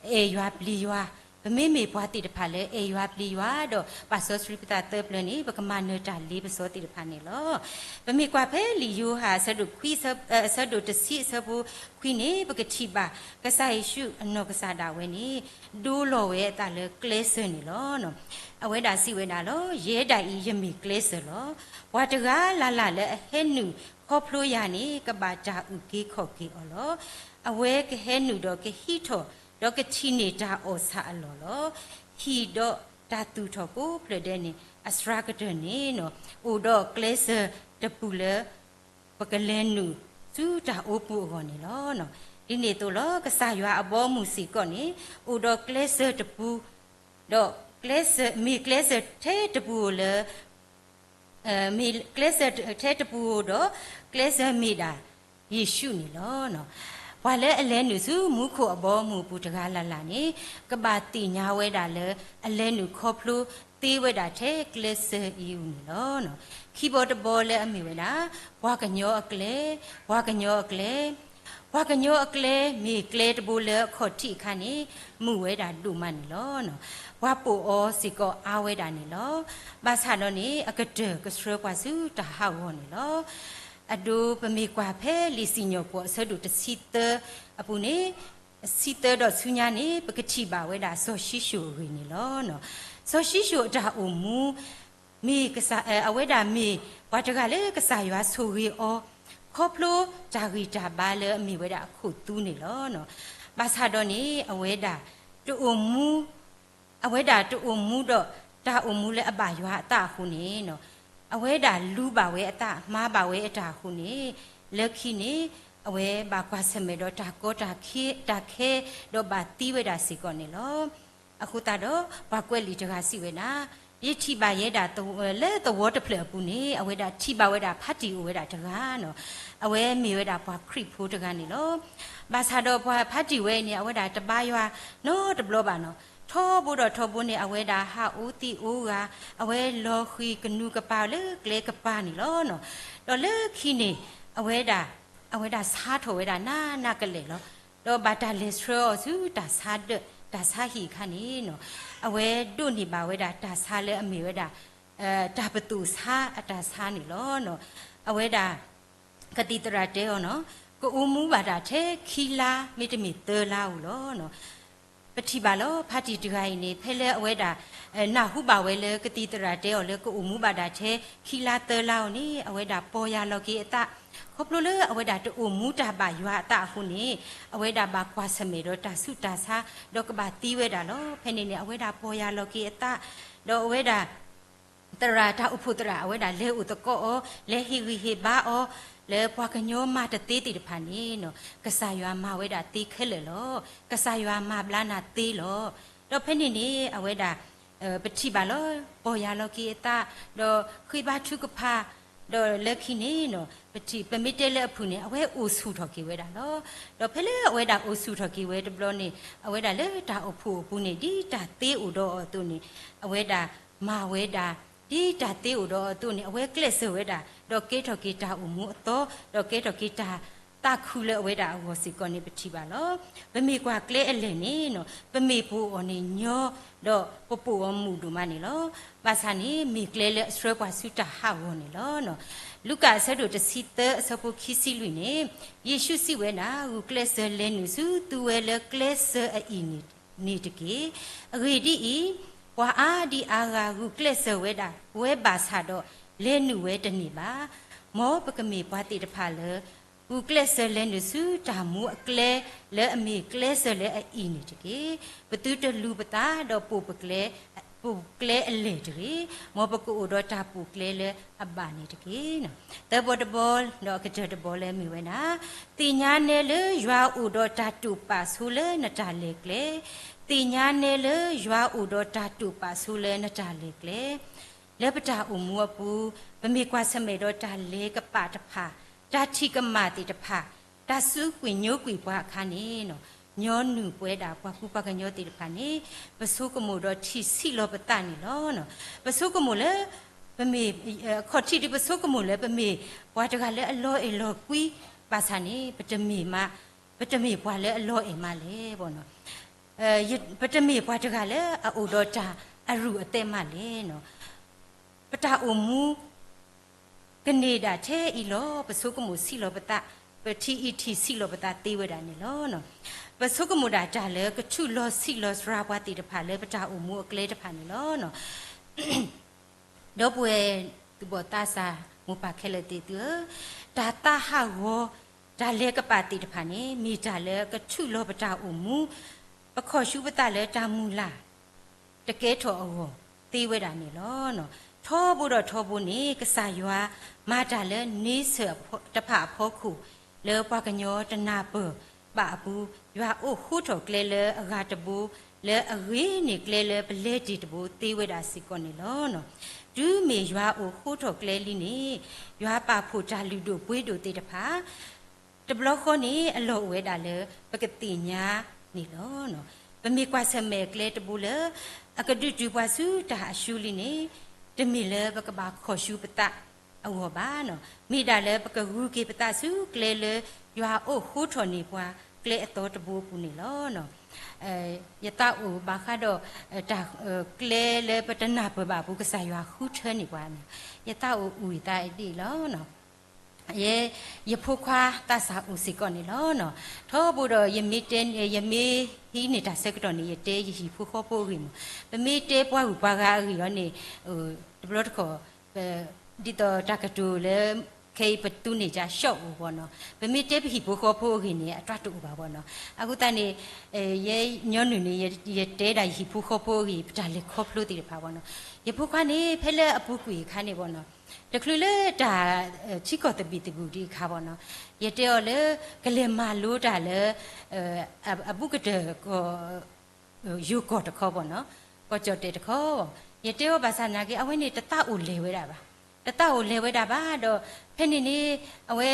အဲၣ်ယွၤပျံၤယွၤ. ပမ့မ့ၢ်ပှၤသ့ၣ်တဖၣ်လၢအဲၣ်ယွၤပျံၤယွၤ ဒီးပာ်စီဆှံပသးသၢပျၢၤန့ၣ် ပကမၤနၢၤတၢ်လ့ပစီသ့ၣ်တဖၣ်န့ၣ်လီၤ. ပမ့ၢ်ကွၢ်ဖဲလံာ်ယိၤဟၣ် အဆၢဒိၣ်ခွံ, အဆၢဒိၣ်တဆံအဆၢဖိခွံန့ၣ် ပကထံၣ်ဘၣ် ကစၢ်ယ့ၣ်ၡူးအနီၢ်ကစၢ်ဒၣ်ဝဲန့ၣ် ဒိလီၤဝဲအသးလၢကျဲစၢၤန့ၣ်လီၤ. အဝဲဒၣ်စံးဝဲဒၣ်လီၤ, ယဲဒၣ်အံၤယမ့ၢ်ကျဲစၢၤလီၤ. ပှၤတဂၤလၢ်လၢ်လၢအဟဲနုာ်ခီဖျိယၤန့ၣ် ကဘၣ်တၢ်အုၣ်က့ၤခီၣ်က့ၤအီၤလီၤ. အဝဲကဟဲနုာ်ဒီးကဟံးထီၣ် ဒီးကထံၣ်န့ၢ်တၢ်အီၣ်ဆၣ်အလီၢ်လီၤ. ဟံၣ်ဒီးတၢ်သူၣ်ထီၣ်ကိးဖျၢၣ်ဒဲးန့ၣ် အစှၤကတၢၢ်န့ၣ် အိၣ်ဒီးကျဲစၢၤတပူၤလၢ ပကလဲၤနုာ်ဆူတၢ်အိပူၤအဂီၢ်န့ၣ်လီၤ. ဒ်န့ၣ်အသိးလီၤ ကစၢ်ယွၤအဘီအမုၢ်စ့ၢ်ကီးန့ၣ် အိၣ်ဒီးကျဲစၢၤတပူၤ, ဒီး မ့ၢ်ကျဲစၢၤထဲတပူၤဧိၤလၢ မ့ၢ်ကျဲစၢၤထဲတပူၤဧိၤဒီး ကျဲစၢၤမ့ၢ်ဒၣ်ယ့ၣ်ၡူးန့ၣ်လီၤ. ပှၤလၢအလဲၤနုာ်ဆူမူခိၣ်အဘီအမုၢ်အပူၤတဂၤလၢ်လၢ်န့ၣ် ကဘၣ်သ့ၣ်ညါဝဲဒၣ်လၢ အလဲၤနုာ်ခီဖျိသ့ဝဲဒၣ်ထဲကျဲစၢၤအံၤအပူၤန့ၣ်လီၤ. ခံဘီတဘီလၢအမ့ၢ်ဝဲဒၣ် ပှၤကညီအကျဲ, ပှၤကညီအကျဲ ပှၤကညီအကျဲ မ့ၢ်ကျဲတဘိလၢအခီၣ်ထံးအခါန့ၣ် မုာ်ဝဲဒၣ်ဒိၣ်မးန့ၣ်လီၤ. ပှၤပိာ်အီၤစ့ၢ်ကီးအါဝဲဒၣ်န့ၣ်လီၤ. ဘၣ်ဆၣ်ဒီးန့ၣ် အကတၢၢ်ကဆှၢပှၤဆူတၢ်ဟးဂီၤန့ၣ်လီၤ. အဒိပမ့ၢ်ကွၢ်ဖဲလံာ်စံၣ်ညီၣ်ကွီၢ်အဆၢဒိၣ်တဆံသၢအပူၤန့ၣ်, ဆံသၢဒီးဆူညါန့ၣ် ပကထံၣ်ဘၣ်ဝဲဒၣ်စီၤၡံၣ်ၡိၣ်အဂ့ၢ်န့ၣ်လီၤ. စီၤၡံၣ်ၡိၣ်အတၢ်အိၣ်မူ မ့ၢ်ကစၢ်, အဝဲဒၣ်မ့ၢ်ပှၤတဂၤလၢကစၢ်ယွၤဆိၣ်ဂ့ၤအီၤ ခီဖျိတၢ်ဂံၢ်တၢ်ဘါလၢအမ့ၢ်ဝဲဒၣ်အခိၣ်သူန့ၣ်လီၤ. ဘၣ်ဆၣ်ဒီးန့ၣ် အဝဲဒၣ်တအိၣ်မူ, အဝဲဒၣ်တအိၣ်မူဒီးတၢ်အိၣ်မူလၢအဘၣ်ယွၤအသးအဃိန့ၣ်, အဝဲဒၣ်လူဘၣ်ဝဲအသး မၤဘၣ်ဝဲအတၢ်အဃိန့ၣ်, လၢခံန့ၣ် အဝဲဘၣ်ကွၢ်ဆၢၣ်မဲာ်ဒီးတၢ်ကီတၢ်ခဲ, တၢ်ခဲ ဒီးဘၣ်သံဝဲဒၣ်စ့ၢ်ကီးန့ၣ်လီၤ. အဃိသတးဒီး ပှၤကွဲးလံာ်တဂၤစံးဝဲဒၣ်, ယထံၣ်ဘၣ်ယဲဒၣ် လၢသဝီတဖျၢၣ်အပူၤန့ၣ် အဝဲဒၣ်ထံၣ်ဘၣ်ဝဲဒၣ်ဖးတံၢ်အိၣ်ဝဲဒၣ်တဂၤန့ၣ်, အဝဲမ့ၢ်ဝဲဒၣ်ပှၤခရံာ်ဖိတဂၤန့ၣ်လီၤ. ဘၣ်ဆၣ်ဒီးပှၤဖးတံၢ်ဝဲအံၤန့ၣ် အဝဲဒၣ်တဘါယွၤနီတဘျီဘၣ်န့ၣ်, ထီဘိဒီးထီဘိန့ၣ် အဝဲဒၣ်ဟးအိၣ်သံးအိၣ်ဂၤ, အဝဲလီၤဃံၤကနူၤကပၤလၢကျဲကပၤန့ၣ်လီၤ. ဒီးလၢခံန့ၣ် အဝဲဒၣ်, အဝဲဒၣ်ဆါထီၣ်ဝဲဒၣ်နးနးကလဲာ်လီၤ. ဒီးဘၣ်တၢ်လဲၤဆှၢအီၤဆူ တၢ်ဆါဟံၣ်အခါန့ၣ်, အဝဲဒိးန့ၢ်ဘၣ်ဝဲဒၣ်တၢ်ဆါလၢအမ့ၢ်ဝဲဒၣ် တၢ်ပသိၣ်ဆါအတၢ်ဆါန့ၣ်လီၤ. အဝဲဒၣ် ကသံၣ်သရၣ်တဲအီၤန့ၣ်, ကအိၣ်မူဘၣ်တၢ်ထဲခံလါ မ့တမ့ၢ်သၢလါဧိၤလီၤ. ပထံၣ်ဘၣ်လီၤ ဖးတံၢ်တဂၤအံၤန့ၣ် ဖဲလၢအဝဲဒၣ် နၢ်ဟူဘၣ်ဝဲလၢကသံၣ်သရၣ်တဲအီၤလၢကအိၣ်မူဘၣ်တၢ်ထဲခံလါသၢလါဧိၤန့ၣ် အဝဲဒၣ်ပီၢ်ယၢ်လီၤက့ၤအသး, ခီဖျိလၢအဝဲဒၣ်တအိၣ်မူတၢ်ဘၣ်ယွၤအသးအဃိန့ၣ်, အဝဲဒၣ်ဘၣ်ကွၢ်ဆၢၣ်မဲာ်ဒီးတၢ်ဆူးတၢ်ဆါ, ဒီးကဘၣ်သံဝဲဒၣ်လီၤ. ဖဲန့ၣ်န့ၣ် အဝဲဒၣ်ပီၢ်ယၢ်လီၤက့ၤအသး, ဒီးအဝဲဒၣ် သရၣ်တၢ်အိၣ်ဖှိၣ်သရၣ် အဝဲဒၣ်လဲၤအိၣ်သကိးအီၤ, လဲၤဟ့ၣ်ဂံၢ်ဟ့ၣ်ဘါအီၤ, လၢပှၤကညီမၤတသ့သ့ၣ်တဖၣ်န့ၣ်, ကစၢ်ယွၤမၤဝဲဒၣ်သ့ခဲလၢာ်လီၤ. ကစၢ်ယွၤမၤဘျါနၤသ့လီၤ. ဒီးဖဲန့ၣ်န့ၣ် အဝဲဒၣ် ပထံၣ်ဘၣ်လီၤ ပီၢ်ယၢ်လီၤက့ၤအသး, ဒီးဃ့ဘါထုကဖၣ်, ဒီးလၢခံန့ၣ် ပထံၣ် ပမ့ၢ်တဲလၢအဖုၣ်န့ၣ် အဝဲအိၣ်ဆူၣ်ထီၣ်က့ၤဝဲဒၣ်လီၤ. ဒီးဖဲလၢအဝဲဒၣ်အိၣ်ဆူၣ်ထီၣ်က့ၤဝဲတဘျီန့ၣ် အဝဲဒၣ်လၢတၢ်အိၣ်ဖှိၣ်အပူၤန့ၣ် ဒ်တၢ်သ့အိၣ်ဒီးအီၤအသိးန့ၣ် အဝဲဒၣ်မၤဝဲဒၣ်, ဒ်တၢ်သ့အိၣ်ဒီးအီၤအသိးန့ၣ် အဝဲကျဲးစၢးဝဲဒၣ်, ဒီးကဲထီၣ်က့ၤတၢ်အိၣ်မူအသီ, ဒီးကဲထီၣ်က့ၤတၢ်သးခုလၢအဝဲဒၣ်အဂီၢ်စ့ၢ်ကီးန့ၣ် ပထံၣ်ဘၣ်လီၤ. ပမ့ၢ်ကွၢ်ကျဲအလဲၢ်န့ၣ် ပမ့ၢ်ပိာ်အီၤန့ၣ်ညီ, ဒီးပပိာ်အီၤမုာ်ဒိၣ်မးန့ၣ်လီၤ. ဘၣ်ဆၣ်န့ၣ် မ့ၢ်ကျဲလၢအဆှၢပှၤဆူတၢ်ဟးဂီၤန့ၣ်လီၤ. လူၤကၣ်အဆၢဒိၣ်တဆံသၢအဆၢဖိခံဆံလွံၢ်န့ၣ်, ယ့ၣ်ၡူးစံးဝဲဒၣ်, ဂုာ်ကျဲးစၢးလဲၤနုာ်ဆူသုဝဲလၢကျဲစၢၤအအံၤန့ၣ်တက့ၢ်. အဂ့ၢ်ဒ်အံၤ, ပှၤအါဒံအါဂၤဂုာ်ကျဲးစၢးဝဲဒၣ်ဝဲဘၣ်ဆၣ်ဒီး လဲၤနုာ်ဝဲတန့ၢ်ဘၣ်. မ်ပကမ့ၢ်ပှၤသ့ၣ်တဖၣ်လၢ ဂုာ်ကျဲးစၢးလဲၤနုာ်ဆူတၢ်မူအကျဲ လၢအမ့ၢ်ကျဲစၢၤလၢအအံၤန့ၣ်တက့ၢ်. ပသုတလူၤပသးဒီးပိာ်ပကျဲ ပူၤကျဲအလဲၢ်တဂ့ၤ, မ်ပကအိၣ်ဒီးတၢ်ပူၤကျဲလၢအဘၣ်န့ၣ်တက့ၢ်. သၢဘီတဘီ, ဒီးအကတၢၢ်တဘီလၢမ့ၢ်ဝဲဒၣ်, သ့ၣ်ညါနဲလၢယွၤအိၣ်ဒီးတၢ်တိာ်ပာ်ဆိလၢနတၢ်လဲၤကျဲ, သ့ၣ်ညါနဲလၢယွၤအိၣ်ဒီးတၢ်တိာ်ပာ်ဆိလၢနတၢ်လဲၤကျဲ လၢပတၢ်အိၣ်မူအပူၤ, ပမ့ၢ်ကွၢ်ဆၢၣ်မဲာ်ဒီးတၢ်လဲၤကပာ်တဖၣ်, တၢ်ထံၣ်ကမၣ်သ့ၣ်တဖၣ်, တၢ်စုကွံာ်ညိကွံာ်ပှၤအခါန့ၣ်, ညီနုၢ်ပဝဲဒၣ်ပှၤကူပှၤကညီသ့ၣ်တဖၣ်န့ၣ်, ပဆိကမိၣ်ဒီးထံၣ်ဆံးလီၤပသးန့ၣ်လီၤ. ပဆိကမိၣ်လၢ ပမ့ၢ်, အခီၣ်ထံးဒုးပဆိကမိၣ်လၢပမ့ၢ်ပှၤတဂၤလၢအလီၤအဲၣ်လီၤကွံ ဘၣ်ဆၣ်န့ၣ် ပတမ့ၢ်မး, ပတမ့ၢ်ပှၤလၢအလီၤအဲၣ်မးလဲၣ်. ပတမ့ၢ်ပှၤတဂၤလၢအအိၣ်ဒီးတၢ်အရူၢ်အသဲးမးလဲၣ်. ပတၢ်အိၣ်မူ ကန့ၢ်ဒၣ်ထဲအံၤလီၤ. ပဆိကမိၣ်ဆံးလီၤပသး, ပထံၣ်အံၤထံၣ်ဆံးလီၤပသးသ့ဝဲဒၣ်န့ၣ်လီၤ. ပဆိကမိၣ်ဒၣ်တၢ်လၢကထူၣ်လီၤဆံးလီၤစှၤပှၤသ့ၣ်တဖၣ်လၢပတၢ်အိၣ်မူအကျဲတဖၣ်န့ၣ်လီၤ. ဒီပုၢ်ဝဲၢ်သူၣ်ဘီၣ်သးစၢ် မိၢ်ပၢ်ခဲလၢာ်သ့ၣ်သုဧၢ, တၢ်သးဟးဂီၤ, တၢ်လဲၤကပာ်သ့ၣ်တဖၣ်န့ၣ် မ့ၢ်တၢ်လၢကထူၣ်လီၤပတၢ်အိၣ်မူ, ပခီၣ်ဆူပသးလၢတၢ်မုၢ်လၢ် တကဲထီၣ်အဂီၢ်သ့ဝဲဒၣ်န့ၣ်လီၤ. ထီဘိဒီးထီဘိန့ၣ် ကစၢ်ယွၤမၤတၢ်လၢန့ဆၢၣ်တဖၣ်အဖီခိၣ် လၢပှၤကညီတနၢ်ပၢၢ်ဘၣ်အပူၤ, ယွၤအိၣ်ဃိထီၣ်ကျဲလၢအဂၤတဘိ, လၢအဂ့ၤန့ၢ်ကျဲလၢပလဲၤတ့ၢ်တဘိသ့ဝဲဒၣ်စ့ၢ်ကီးန့ၣ်လီၤ. တုၤမ့ၢ်ယွၤအိၣ်ဃိထီၣ်ကျဲလံန့ၣ်, ယွၤပာ်ဖှိၣ်တၢ်လုၢ်ဒိၣ်ပှ့ၤဒိၣ်သ့ၣ်တဖၣ် တဘျီဃီန့ၣ် အလီၢ်အိၣ်ဝဲဒၣ်လၢပကသ့ၣ်ညါန့ၣ်လီၤ. ပမ့ၢ်ကွၢ်ဆၢၣ်မဲာ်ကျဲတဘိလၢ အကဒုးတုၤပှၤဆူတၢ်အရှုံးလံန့ၣ်, တမ့ၢ်လၢပကဘၣ်ခီၣ်ဆူပသးအဂီၢ်ဘၣ်, မ့ၢ်ဒၣ်လၢပကဂုၤက့ၤပသးဆူကျဲလၢ ယွၤအိၣ်ဃိထီၣ်န့ၢ်ပှၤကျဲအသီတဘိအပူၤန့ၣ်လီၤ. ယသးအိၣ်ဘၣ်ဃးဒီး တၢ်ကျဲလၢပတနၢ်ပၢၢ်ဘၣ်အပူၤ ကစၢ်ယွၤဃုထၢန့ၢ်ပှၤန့ၣ်, ယသးအိၣ်အုၣ်သးဒ်အံၤလီၤ. ယဲ ယဖိခွါသးစၢ်အိၣ်စ့ၢ်ကီးန့ၣ်လီၤ. ထီဘိဒီးယမ့ၢ်တဲ, ယမ့ၢ်ဟံးန့ၢ်တၢ်ဆၢကတီၢ်န့ၣ် ယတဲယဟံၣ်ဖိဃီဖိအဂ့ၢ်မး, ပမ့ၢ်တဲပှၤဂုၤပှၤဂၤအဂ့ၢ်အံၤန့ၣ်, တဘျီတခီၣ် ဒ်သိးတၢ်ကတိၤလၢ ခဲအံၤပသူန့ၢ်ကၠၢ် short အိၣ်ဘၣ်နီၤ, ပမ့ၢ်တဲပဟံၣ်ဖိဃီဖိအဂ့ၢ်န့ၣ် အတၢ်တအိၣ်ဘၣ်ဘၣ်နီၤ. အဃိသတးန့ၣ် ယဲညီနုၢ်န့ၣ် ယတဲဒၣ်ယဟံၣ်ဖိဃီဖိအဂ့ၢ် ပတၢ်လဲၤခီဖျိသ့ၣ်တဖၣ်ဘၣ်နီၤ. ယဖိခွါန့ၣ် ဖဲလၢအပူၤကွံာ်အခါန့ၣ်ဘၣ်နီၤ, တချုးလၢတၢ်ထံကီၢ်သဘံၣ်သဘုၣ်ဒံးအခါဘၣ်နီၤ, ယတဲအီၤလၢ ကလဲၤမၤလိတၢ်လၢ အဘူးကတၢၢ်ကီၢ် ယိၤကီၢ်တခီဘၣ်နီၤ, ကီၢ်ကၠီၣ်တဲၣ်တခီဘၣ်. ယတဲအီၤဘၣ်ဆၣ်သနာ်က့ အဝဲန့ၣ်တသးအိၣ်လဲၤဝဲဒၣ်ဘၣ်, တသးအိၣ်လဲၤဝဲဒၣ်ဘၣ်ဒီး ဖဲန့ၣ်န့ၣ် အဝဲ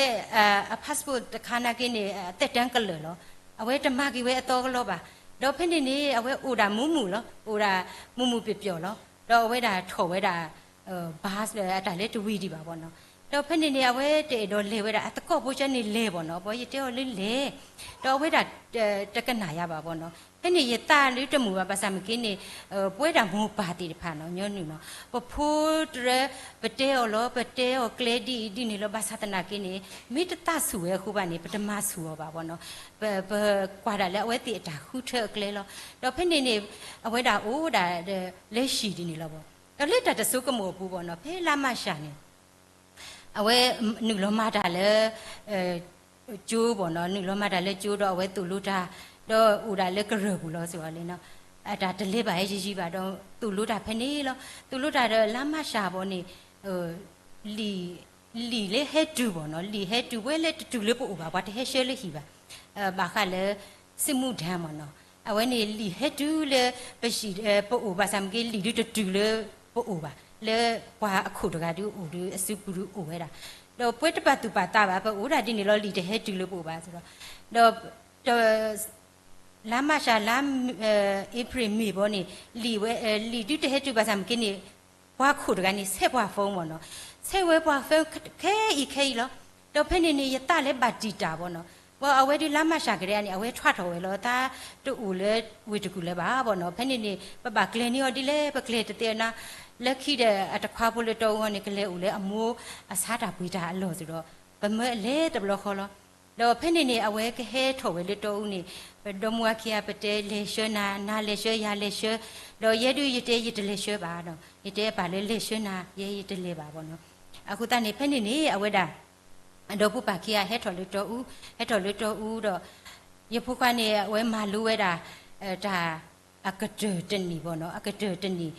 အ passport တခါနာ်က့န့ၣ် အသက်တမ်းကလၢာ်လီၤ. အဝဲတမၤက့ၤဝဲအသီကလီဘၣ်. ဒီးဖဲန့ၣ်န့ၣ် အဝဲအိၣ်ဒၣ်မူးမူးလီၤ, အိၣ်ဒၣ်မူးမူးပျီၤပျီၤလီၤ. ဒီးအဝဲဒၣ်ထီၣ်ဝဲဒၣ် bus လၢအတၢ်လဲၤတဝံၤဒံးဘၣ်ဘၣ်နီၤ. ဒီးဖဲန့ၣ်န့ၣ် အဝဲတအဲၣ်ဒိးလဲၤဝဲဒၣ် အသကိးဖိကၠၢန့ၣ်လဲၤဘၣ်နီၤ, ဘၣ်ယတဲအီၤလၢလဲၤ, ဒီးအဝဲဒၣ် တကနၣ်ယၤဘၣ်ဘၣ်နီၤ. ဖဲန့ၣ်ယသးဒုးတမုာ်ဘၣ် ဘၣ်ဆၣ်မ့ၢ်က့န့ၣ် ပဝဲဒၣ်မိၢ်ပၢ်သ့ၣ်တဖၣ်နီၤ ညီနုၢ်နီၤ, ပဖိတြၢ ပတဲအီၤလီၤ, ပတဲအီၤကျဲဒ်အံၤဒ်န့ၣ်လီၤ. ဘၣ်ဆၣ်သနာ်က့န့ၣ် မ့ၢ်တသးဆူၣ်ဝဲအဃိဘၣ်န့ၣ် ပတမၤဆူၣ်အီၤဘၣ်ဘၣ်နီၤ. ပ ပကွၢ်ဒၣ်လၢအဝဲသ့ၣ်အတၢ်ဃုထၢအကျဲလီၤ. ဒီးဖဲန့ၣ်န့ၣ် အဝဲဒၣ်အိၣ်ဒၣ် လၢဟံၣ်ဒ်န့ၣ်လီၤဘၣ်. ဒီးလၢတၢ်တစိကမီၤအပူၤဘၣ်နီၤ ဖဲလါမၢ်ၡးန့ၣ် အဝဲနုာ်လီၤမၤတၢ်လၢ ကၠိဘၣ်နီၤ, နုာ်လီၤမၤတၢ်လၢကၠိဒီးအဝဲသိၣ်လိတၢ်, ဒီးအိၣ်ဒၣ်လၢကရၢၢ်ပူၤလီၤစ့ၢ်ကီးလံနီၤ. အတၢ်တလဲၤဘၣ်ဟဲယံၤယံၤဘၣ်ဒီး သိၣ်လိတၢ်ဖဲန့ၣ်လီၤ. သိၣ်လိတၢ်ဒီးလါမၢ်ၡးဘၣ်န့ၣ် လံာ်, လံာ်လၢဟဲတုၤဘၣ်နီၤ, လံာ်ဟဲတုၤဝဲလၢတတုၤလၢပအိၣ်ဘၣ်, ပှၤတဟဲဆှၢလၢဟံၣ်ဘၣ်. ဘၣ်ဃးလၢ စစ်မှုထမ်းမ့ၢ်နီၤ, အဝဲန့ၣ်လံာ်ဟဲတုၤလၢ ပဟံၣ်, ပအိၣ် ဘၣ်ဆၣ်မ့ၢ်က့ လံာ်ဒုးတတုၤလၢပအိၣ်ဘၣ်, လၢပှၤအခိၣ်တဂၤဒုးအိၣ်ဒုးအစုပူၤဒုးအိၣ်ဝဲဒၣ်. ဒီးပဝဲတပာ်သူၣ်ပာ်သးဘၣ် ပအိၣ်ဒၣ်ဒ်န့ၣ်လီၤ လံာ်တဟဲတုၤလၢပအိၣ်ဘၣ်စ့ၢ်ကီး. ဒီး လါမၢ်ၡး လါ အ့ဖြ့ၣ် မ့ၢ်ဘၣ်န့ၣ် လံာ်ဝဲ, လံာ်ဒုးတဟဲတုၤဘၣ်ဆၣ်မ့ၢ်က့န့ၣ် ပှၤခိၣ်တဂၤန့ၣ် ဆဲးပှၤ phone မ့ၢ်နီၤ, ဆဲးဝဲပှၤ phone ခဲအံၤခဲအံၤလီၤ. ဒီးဖဲန့ၣ်န့ၣ် ယသးလၢဘၣ်တံာ်တာ်ဘၣ်နီၤ, ဘၣ်အဝဲဒုးလါမၢ်ၡးကဒဲန့ၣ် အဝဲထွးထီၣ်ဝဲလီၤ, တၢ်တအိၣ်လၢဝ့ၢ်တကူၣ်လၢၤဘၣ်ဘၣ်နီၤ. ဖဲန့ၣ်န့ၣ် ပဘၣ်ကျဲၤန့ၢ်အီၤဒ်လဲၣ် ပကျဲၤတသ့နီၤ, လၢခံဒီးအတခွါဖိလၢတီအူအီၤန့ၣ် ကလဲၤအိၣ်လၢအမိၢ်အဆါတၢ်ပှ့ၤတၢ်အလီၢ်စ့ၢ်ဒီး ပမၢအလဲၤတဘျီဃီလီၤ. ဒီးဖဲန့ၣ်န့ၣ် အဝဲကဟဲထီၣ်ဝဲလၢတီအူန့ၣ် ပဒီမါဝၤခံဂၤ ပတဲလဲၤဆှၢနၤ, နၤလဲၤဆှၢယၤလဲၤဆှၢ, ဒီးယဲဒုးယတဲယတလဲၤဆှၢဘၣ်နီၤ, ယတဲပာ်လၢလဲၤဆှၢနၤ ယဲယတလဲၤဘၣ်ဘၣ်နီၤ. အဃိသတးန့ၣ် ဖဲန့ၣ်န့ၣ် အဝဲဒၣ် အဒီပုၢ်ဝဲၢ်ခံဂၤဟဲထီၣ်လၢတီအူ, ဟဲထီၣ်လၢတီအူဒီး ယဖိခွါန့ၣ် အဝဲမၤလိဝဲဒၣ် တၢ် အကတၢၢ်တနံၣ်ဘၣ်နီၤ, အကတၢၢ်တနံၣ်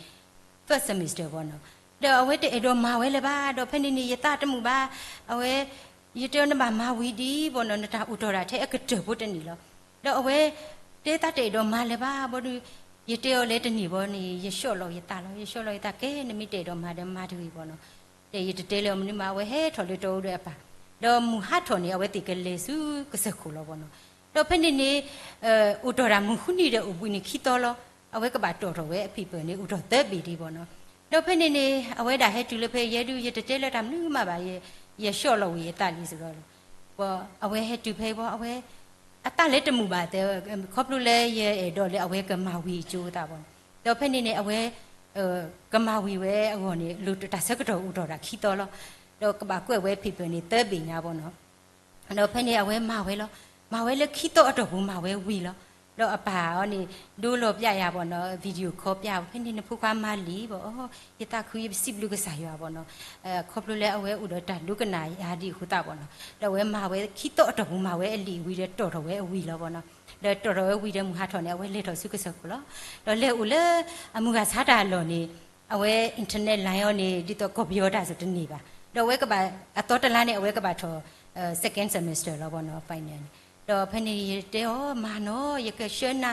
first semester ဘၣ်နီၤ. ဒီးအဝဲတအဲၣ်ဒိးမၤဝဲလၢၤဘၣ်, ဒီးဖဲန့ၣ်န့ၣ် ယသးတမုာ်ဘၣ်, အဝဲ ယတဲအီၤ နဘၣ်မၤဝံၤဒံးဘၣ်နီၤ, နတၢ်အိၣ်တီၢ်တၢ်ထဲအကတၢၢ်ဖိတန့ၢ်လီၤ. ဒီးအဝဲ တဲသးတအဲၣ်ဒိးမၤလၢၤဘၣ်ဘၣ်ဒီး ယတဲအီၤလၢတန့ၢ်ဘၣ်န့ၣ် ယဆှီၣ်လီၤယသးလီၤ, ယဆှီၣ်လီၤယသး ကဲ နမ့ၢ်တအဲၣ်ဒိးမၤဒီးမၤတဂ့ၤဘၣ်နီၤ. ဒီးယတတဲလၢၤအီၤမနုၤမး, အဝဲဟဲထီၣ်လၢတီအူဒီးအပၢ်, ဒီးမုၢ်ဟါထီၣ်န့ၣ် အဝဲသ့ၣ်ကလဲၤဆူကစၢၢ်ခိၣ်လီၤဘၣ်နီၤ. ဒီးဖဲန့ၣ်န့ၣ် အိၣ်တီၢ်တၢ်မုၢ်ဃုနံၤဒီးအိၣ်ဘှံးနံၤခံသီလီၤ. အဝဲကဘၣ်တီၣ်ထီၣ်ဝဲအ paper န့ၣ် အိၣ်တီၢ်သၢဘ့ၣ်ဒံးဘၣ်နီၤ. ဒီးဖဲန့ၣ်န့ၣ် အဝဲဒၣ်ဟဲတုၤလၢဖဲယဲဒုး ယတတဲလၢၤတၢ်မနုၤမးဘၣ်, ယဆှီၣ်လီၤဝံၤယသးလံစ့ၢ်ကီးလီၤ. အဝဲဟဲတုၤဖဲဘၣ် အဝဲ အသးလၢတမုာ်ဘၣ်တဲ, ခီဖျိလၢယအဲၣ်ဒိးလၢအဝဲကမၤဝံၤအကၠိအသးဘၣ်နီၤ. ဒီးဖဲန့ၣ်န့ၣ် အဝဲ ကမၤဝံၤဝဲအဂီၢ်န့ၣ် လိၣ်တၢ်ဆၢကတီၢ်အိၣ်တီၢ်တၢ်ခံသီလီၤ. ဒီးကဘၣ်ကွဲးဝဲ paper န့ၣ် သၢဘ့ၣ်ညါဘၣ်နီၤ. ဒီးဖဲန့ၣ်အဝဲမၤဝဲလီၤ. မၤဝဲလၢခံသီအတီၢ်ပူၤမၤဝဲဝံၤလီၤ. ဒီးအပၢ်အီၤန့ၣ် ဒိလီၤပျၢ်ယၤဘၣ်နီၤ, video call ပျၢ်, ဖဲန့ၣ်နဖိခွါမၤလံဘၣ်, ယသးခုယစံးဘျုးကစၢ်ယွၤဘၣ်နီၤ. ခီဖျိလၢအဝဲအိၣ်ဒီးတၢ်ဒိကနၣ်ယၤဒံးအဃိသတးဘၣ်နီၤ. ဒီးအဝဲမၤဝဲခံသီအတီၢ်ပူၤမၤဝဲအလံာ်ဝံၤဒီးတီၣ်ထီၣ်ဝဲအဝံၤလီၤဘၣ်နီၤ. ဒီးတီၣ်ထီၣ်ဝဲဝံၤဒီးမုၢ်ဟါထီၣ်န့ၣ် အဝဲလဲၤထီၣ်ဆူကစၢၢ်ခိၣ်လီၤ. ဒီးလဲၤအိၣ်လၢအမုၢ်ဂၤဆါတၢ်အလီၢ်န့ၣ် အဝဲ internet line အီၤန့ၣ် ဒ်သိး computer စ့ၢ်တန့ၢ်ဘၣ်. ဒီးအဝဲကဘၣ် အသီတလါန့ၣ် အဝဲကဘၣ်ထီၣ် second semester လီၤဘၣ်နီၤ, final န့ၣ်. ဒီးဖဲန့ၣ်ယတဲအီၤ မၤနီၤ ယကဆှၢနၤ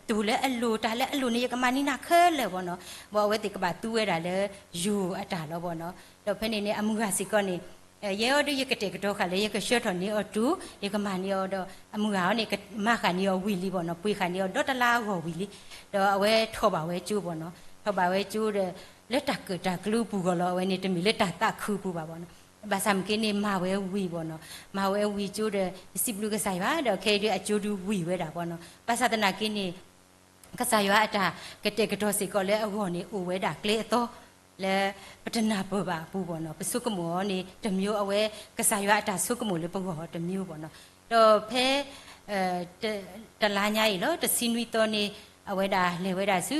တိၢ်လၢအလိၤ တၢ်လၢအလိၤန့ၣ် ယကမၤန့ၢ်နၤခဲလၢာ်ဘၣ်နီၤ. ဘၣ်အဝဲသ့ၣ်ကဘၣ်သူဝဲဒၣ်လၢ ယိၤအတၢ်လီၤဘၣ်နီၤ. ဒီးဖဲန့ၣ်န့ၣ် အမုၢ်ဂၤစ့ၢ်ကီးန့ၣ် ယဲအီၤဒုး ယကတဲာ်ကတီၤဃာ်လၢယကဆှၢထီၣ်န့ၢ်အီၤတိၢ် ယကမၤန့ၢ်အီၤဒီး အမုၢ်ဂၤအီၤန့ၣ် မၤဃာ်န့ၢ်အီၤဝံၤလံဘၣ်နီၤ, ပှ့ၤဃာ်န့ၢ်အီၤဒီတလါအဂီၢ်ဝံၤလံ. ဒီးအဝဲထီၣ်ဘၣ်ဝဲကၠိဘၣ်နီၤ, ထီၣ်ဘၣ်ဝဲကၠိဒီး လၢတၢ်ကၢၣ်တၢ်ကျူပူၤဂီၢ်လီၤ, အဝဲန့ၣ်တမ့ၢ်လၢတၢ်သးခုပူၤဘၣ်ဘၣ်နီၤ. ဘၣ်ဆၣ်မ့ၢ်က့န့ၣ် မၤဝဲဝံၤဘၣ်နီၤ, မၤဝဲဝံၤကၠိဒီး ယစံးဘျုးကစၢ်ယွၤ ဒီးခဲအံၤဒုးအကၠိဒုးဝံၤဝဲဒၣ်ဘၣ်နီၤ. ဘၣ်ဆၣ်သနာ်က့န့ၣ် ကစၢ်ယွၤအတၢ်ကတဲာ်ကတီၤစ့ၢ်ကီးလၢအဂီၢ်န့ၣ် အိၣ်ဝဲဒၣ်ကျဲအသီ လၢပတနၢ်ပၢၢ်ဘၣ်အပူၤဘၣ်နီၤ. ပဆိကမိၣ်အီၤန့ၣ် တမျိုး အဝဲ ကစၢ်ယွၤအတၢ်ဆိကမိၣ်လၢပဂီၢ်တမျိုးဘၣ်နီၤ. ဒီးဖဲ တလါညါအံၤလီၤ တဆံနွံသီန့ၣ် အဝဲဒၣ်လဲၤဝဲဒၣ်ဆူ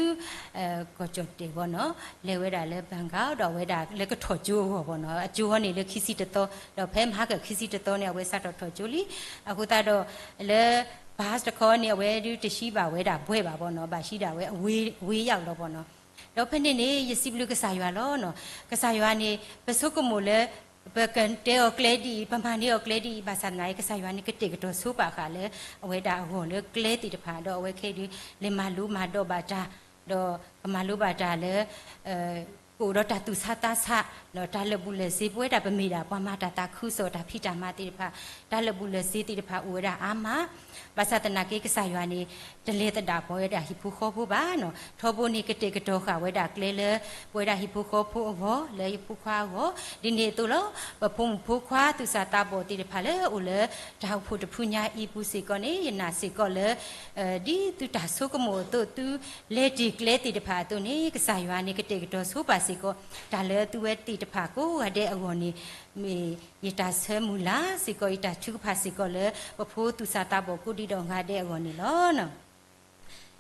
ကီၢ်ကၠီၣ်တဲၣ်ဘၣ်နီၤ, လဲၤဝဲဒၣ်လၢ Bangkok ဒီးအဝဲဒၣ်လၢကထီၣ်ကၠိအဂီၢ်ဘၣ်နီၤ. အကၠိအီၤန့ၣ်လၢခံဆံတသီ ဒီးဖဲမဟါကခံဆံတသီန့ၣ် အဝဲစးထီၣ်ထီၣ်ကၠိလံ. အဃိသတးဒီး လၢ bus တခီန့ၣ် အဝဲဒုးတဟံးဘၣ်ဝဲဒၣ်ဘှဲဘၣ်ဘၣ်နီၤ, ဘၣ်ဟံးဒၣ်ဝဲအဝ့ၢ် အဝ့ၢ်ယၢ်လီၤဘၣ်နီၤ. ဒီးဖဲန့ၣ်န့ၣ် ယစံးဘျုးကစၢ်ယွၤလီၤနီၤ. ကစၢ်ယွၤန့ၣ် ပဆိကမိၣ်လၢ ပကတဲအီၤကျဲဒ်အံၤ ပမၤန့ၢ်အီၤကျဲဒ်အံၤ ဘၣ်ဆၣ်သနာ်က့ ကစၢ်ယွၤန့ၣ် ကတဲာ်ကတီၤဆိပာ်ဃာ်လၢ အဝဲဒၣ်အဂီၢ်လၢကျဲသ့ၣ်တဖၣ် ဒီးအဝဲခဲအံၤဒုး လဲၤမၤလိမၤဒိးဘၣ်တၢ် ဒီးကမၤလိဘၣ်တၢ်လၢ ကအိၣ်ဒီးတၢ်သူၣ်ဆးသးဆး ဒီးတၢ်လၢာ်ဘူၣ်လၢာ်စ့ ပဝဲဒၣ်ပမ့ၢ်ဒၣ်ပှၤမၤတၢ်သးခုကစီၣ်တၢ်ဖံးတၢ်မၤသ့ၣ်တဖၣ် တၢ်လၢာ်ဘူၣ်လၢာ်စ့သ့ၣ်တဖၣ်အိၣ်ဝဲဒၣ်အါမး ဘၣ်ဆၣ်သနာ်က့ ကစၢ်ယွၤန့ၣ် တလဲၤသဒၣ်ပှၤဝဲဒၣ်ဟံၣ်ဖိဃီဖိဘၣ်နီၤ. ထီဘိန့ၣ် ကတဲာ်ကတီၤဃာ်ဝဲဒၣ်ကျဲလၢ ပဝဲဒၣ်ဟံၣ်ဖိဃီဖိအဂီၢ် လၢယဖိခွါအဂီၢ် ဒ်န့ၣ်အသိးလီၤ. ပဖိမုၣ်ဖိခွါသူၣ်စၢ်သးဘီၣ်သ့ၣ်တဖၣ်လၢအိၣ်လၢ တၢ်အိၣ်ဖှိၣ်တဖုညါအံၤပူၤစ့ၢ်ကီးန့ၣ် ယနာ်စ့ၢ်ကီးလၢ ဒ်သုတၢ်ဆိကမိၣ်အသိး သုလဲၤတ့ၢ်ကျဲသ့ၣ်တဖၣ်အသိးန့ၣ် ကစၢ်ယွၤန့ၣ် ကတဲာ်ကတီၤဆိပာ်စ့ၢ်ကီး တၢ်လၢသုဝဲသ့ၣ်တဖၣ်ကိးဂၤဒဲးအဂီၢ်န့ၣ် မ့ၢ်ယတၢ်ဆၢမုၢ်လၢ်စ့ၢ်ကီး ယတၢ်ထုကဖၣ်စ့ၢ်ကီးလၢ ပဖိသူၣ်စၢ်သးဘီၣ်ကိးဒံးဒီးဂၤဒဲးအဂီၢ်န့ၣ်လီၤ.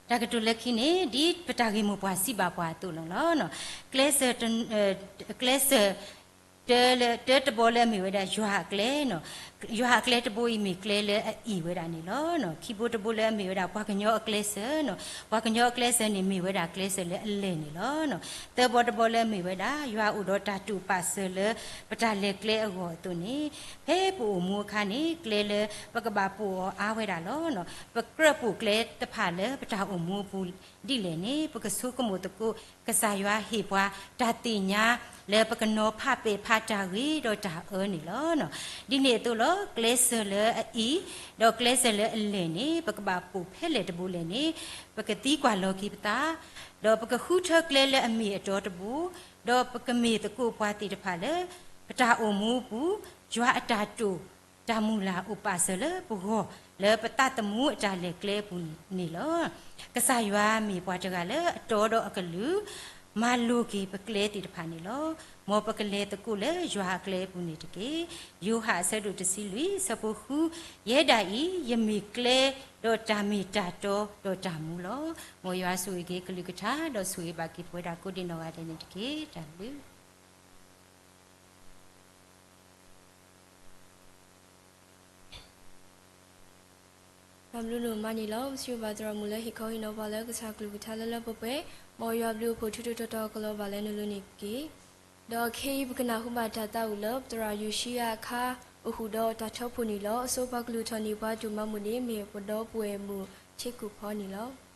တၢ်ကတိၤလၢခံန့ၣ် ဒ်ပတၢ်ဂ့ၢ်မိၢ်ပှၢ်စံးဘၣ်ပှၤအသိးလီၤ. ကျဲစၢၤ ကျဲစၢၤ တၢလၢ တၢတဘီလၢအမ့ၢ်ဝဲဒၣ်ယွၤအကျဲနီၤ. ယွၤအကျဲတဘိအံၤမ့ၢ်ကျဲလၢအအ့ၣ်ဝဲဒၣ်န့ၣ်လီၤ. ခံဘိတဘိလၢအမ့ၢ်ဝဲဒၣ်ပှၤကညီအကျဲစၢၤနီၤ. ပှၤကညီအကျဲစၢၤန့ၣ်မ့ၢ်ဝဲဒၣ်ကျဲစၢၤလၢအလဲၢ်န့ၣ်လီၤ. သၢဘီတဘီလၢအမ့ၢ်ဝဲဒၣ် ယွၤအိၣ်ဒီးတၢ်တိာ်ပာ်စၢၤလၢ ပတၢ်လဲၤကျဲအဂီၢ်အသိးန့ၣ် ဖဲပအိၣ်မူအခါန့ၣ် ကျဲလၢပကဘၣ်ပိာ်အီၤအါဝဲဒၣ်လီၤ. ပကြၢးပိာ်ကျဲတဖၣ်လၢပတၢ်အိၣ်မူအပူၤဒ်လဲၣ်န့ၣ် ပကဆိကမိၣ်သကိး ကစၢ်ယွၤဟ့ၣ်ပှၤတၢ်သ့ၣ်ညါလၢပကနီၤဖးပဲာ်ဖးတၢ်ဂ့ၤဒီးတၢ်အၢန့ၣ်လီၤ. ဒ်န့ၣ်အသိးလီၤ ကျဲစၢၤလၢအအ့ၣ် ဒီးကျဲစၢၤလၢအလဲၢ်န့ၣ် ပကဘၣ်ပိာ်ဖဲလဲၣ်တဘိလဲၣ်န့ၣ် ပကသံကွၢ်လီၤက့ၤပသး ဒီးပကဃုထၢကျဲလၢအမ့ၢ်အတီတဘိ ဒီးပကမ့ၢ်သကိးပှၤသ့ၣ်တဖၣ်လၢ ပတၢ်အိၣ်မူအပူၤ ယွၤအတၢ်တိာ် တၢ်မုၢ်လၢ်အိၣ်ပာ်စၢၤလၢပဂီၢ် လၢပသးသမူအတၢ်လဲၤကျဲအပူၤန့ၣ်လီၤ. ကစၢ်ယွၤမ့ၢ်ပှၤတဂၤလၢအတီဒီးအကလုာ် မၤလိၤက့ၤပကျဲသ့ၣ်တဖၣ်န့ၣ်လီၤ. မ်ပကလဲၤသကိးလၢယွၤအကျဲအပူၤန့ၣ်တက့ၢ်. ယိၤဟၣ်အဆၢဒိၣ်တဆံလွံၢ် ဆၢဖိဃု ယဲဒၣ်အံၤ ယမ့ၢ်ကျဲဒီးတၢ်မ့ၢ်တၢ်တီဒီးတၢ်မူလီၤ. မ်ယွၤဆိၣ်ဂ့ၤက့ၤကလုၢ်ကထါ ဒီးဆိၣ်ဂ့ၤဘၣ်က့ၤပဝဲဒၣ်ကိးဒံးနီၢ်ဂၤဒဲးန့ၣ်တက့ၢ်. တၢ်ဘျုး တၢ်ဘျုးဒိၣ်မးန့ၣ်လီၤ. ပစံးဘျုးဘၣ်သရၣ်မုၣ်လၢဟ့ၣ်ခီဟ့ၣ်နီၤပှၤလၢကစၢ်ကလုၢ်ကထါလၢလၢပှဲၤပှဲၤ မ်ယွၤဘျုးအဖှိၣ်ထူထူတီတီကလီၤဘၣ်လၢနလိၤန့ၣ်တက့ၢ်. ဒီးခဲအံၤပကနၢ်ဟူဘၣ်တၢ်သးဝံၣ်လၢပသရၣ်ယိၤၡူယၤအခါ အိၣ်ဃုာ်ဒီးတၢ်ထၢဖှိၣ်န့ၣ်လီၤ. အဆိပှၤကလုၢ်ထီၣ်န့ၢ်ပှၤဒိၣ်မးမုၢ်န့ၣ် မ့ၢ်ပဒီပုၢ်ဝဲၢ်မုၣ်ဆ့ကူၣ်ဖီန့ၣ်လီၤ.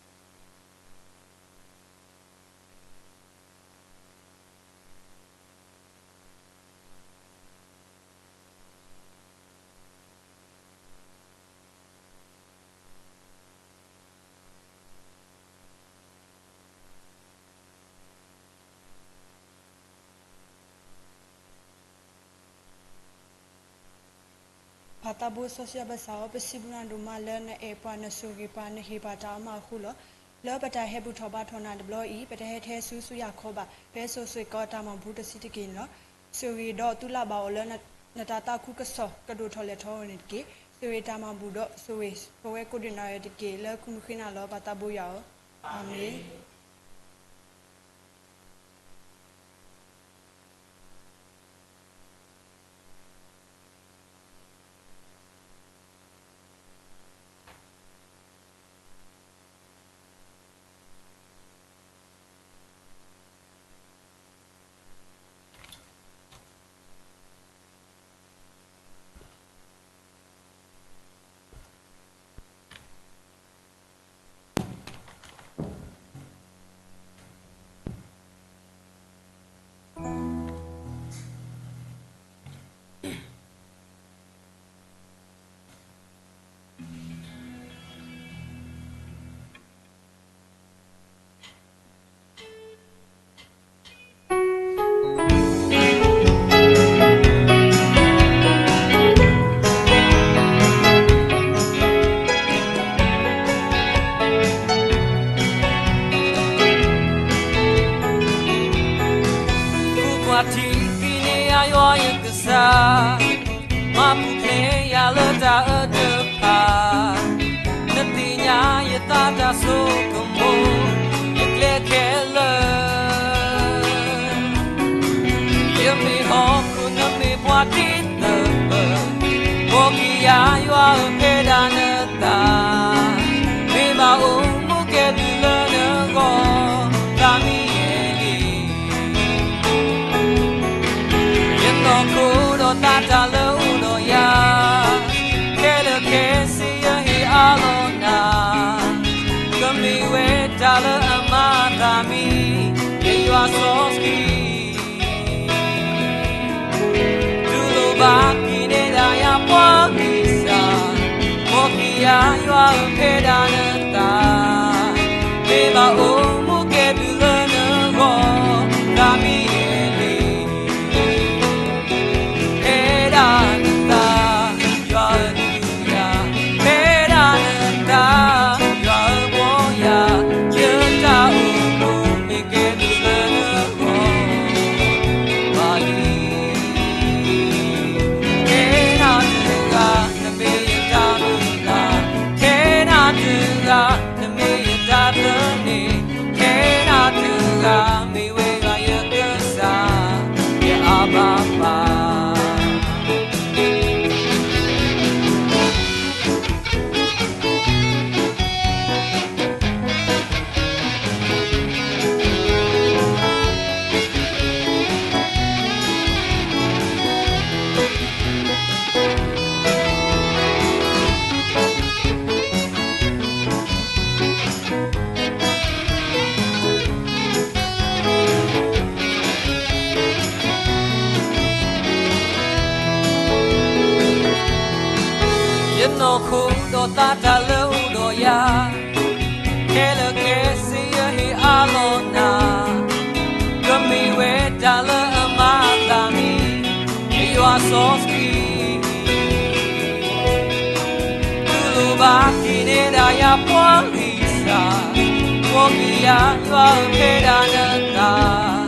ပၢ်သးဘိစီဆှံအဘၢၣ်စၢ်ဧၢ, ပစံးဘျုးနၤဒိၣ်မးလၢနအဲၣ်ပှၤ, နဆိၣ်ဂ့ၤပှၤ, နဟ့ၣ်ပှၤတၢ်အီၣ်မၤအဃိလီၤ. လၢပတၢ်ဟဲဘူၣ်ထီၣ်ဘါထီၣ်နၤတဘျီအံၤ, ပတဟဲထဲဆူဆူယၤခီဘၣ်, ပဟဲစိာ်စ့ၢ်ကီးတၢ်မၤဘူၣ်တဆံးတက့ၢ်န့ၣ်လီၤ. ဆိၣ်ဂ့ၤဒီးသုလၢ်ဘၣ်အီၤလၢ နတၢ်သးခုကစီၣ်ကဒိၣ်ထီၣ်လဲၤထီၣ်န့ၣ်တက့ၢ်. ဆိၣ်ဂ့ၤတၢ်မၤဘူၣ်ဒီးဆိၣ်ဂ့ၤပဝဲကိးဒံးနီၢ်ဂၤဒဲးတက့ၢ်. လၢခူမုၢ်ဃ့နၤလီၤ ပၢ်သးဘိယွၤဧၢ, အၤမ့ၣ်. ပူၤကွၢ်ထံက့ၤန့ၢ်ယွၤယကစၢ်, မၤပူၤဖျဲးယၤလၢတၢ်အၢတဖၣ်, နသ့ၣ်ညါယသးတၢ်ဆိကမိၣ်, ယကျဲခဲလၢာ်, ယမ့ၢ်ဟီၣ်ခိၣ်နမ့ၢ်ပှၤတ့သပၢၤ, မ်ကယၤယွၤဧၢ ဖဲဒၣ်နသး, မ့ၢ်ဘၣ်အိၣ်မူကဲဘျုးလၢနဂီၢ်, သးမံယဲလံ ယနီၢ်ခိဒီးသးတၢ်လၢအိၣ်ဒီးယၤ, ခဲလၢာ်ခဲဆ့ယဟ့ၣ်အးလီၤနၤ, ကမ့ၢ်ဝဲတၢ်လၢအမၤအသးမံ, ယယွၤစီဆှံ တူၢ်လိာ်ဘၣ်က့ၤနဲဒၣ်ယၤပှၤဂံၢ်စၢ်, မ်ကယၤယွၤဧၢ ဖဲဒၣ်နသး, မ့ၢ်ဘၣ်အိၣ်မူကဲဘျုးလၢနဂီၢ်, သးမံယဲလံ ဖဲဒၣ်နသး, ယွၤဧၢ တူၢ်ယၤ, ဖဲဒၣ်နသး, ယွၤဧၢ ဘှီယၤ, ယတၢ်အိၣ်မူမ့ၢ်ကဲဘျုးလၢနဂီၢ် ဘၣ်လံ ခဲနၤတဂၤ နမ့ၢ်ယတၢ်မုၢ်လၢ်, ခဲနၤတဂၤ နမ့ၢ်ယတၢ်သန့ၤ, ခဲနၤတဂၤ မ့ၢ်ဝဲဒၣ်ယကစၢ်, ယအးဘၤပၤ ယနီၢ်ခိဒီးသးတၢ်လၢအိၣ်ဒီးယၤ, ခဲလၢာ်ခဲဆ့ယဟ့ၣ်အးလီၤနၤ, ကမ့ၢ်ဝဲတၢ်လၢအမၤအသးမံ, ယယွၤစီဆှံ တူၢ်လိာ်ဘၣ်က့ၤနဲဒၣ်ယၤပှၤဂံၢ်စၢ်, မ်ကယၤယွၤဧၢ ဖဲဒၣ်နသး,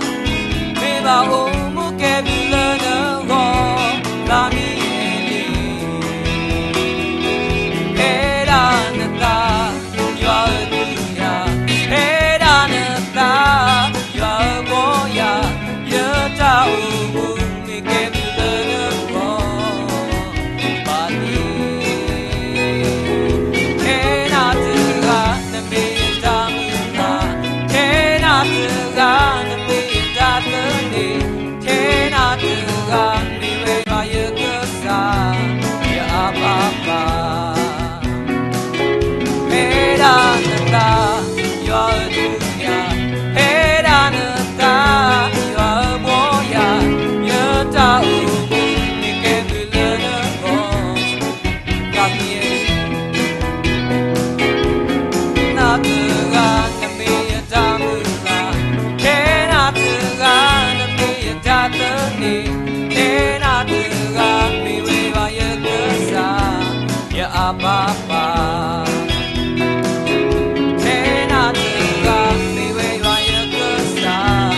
မ့ၢ်ဘၣ်အိၣ်မူကဲဘျုးလၢနဂီၢ်, သးမံယဲလံ ဖဲဒၣ်နသး, ယွၤဧၢ တူၢ်ယၤ, ဖဲဒၣ်နသး, ယွၤဧၢ ဘှီယၤ, ယတၢ်အိၣ်မူ မ့ၢ်ကဲဘျုးလၢနဂီၢ် ဘၣ်လံ ခဲနၤတဂၤ နမ့ၢ်ယတၢ်မုၢ်လၢ်, ခဲနၤ နၤတဂၤနမ့ၢ်ယတၢ်မုၢ်လၢ်, ခဲနၤတဂၤနမ့ၢ်ယတၢ်သန့ၤ, ခဲနၤတဂၤမ့ၢ်ဝဲယွၤယကစၢ်, ယအါပါပါ, ခဲနၤတဂၤမ့ၢ်ဝဲယွၤယကစၢ်,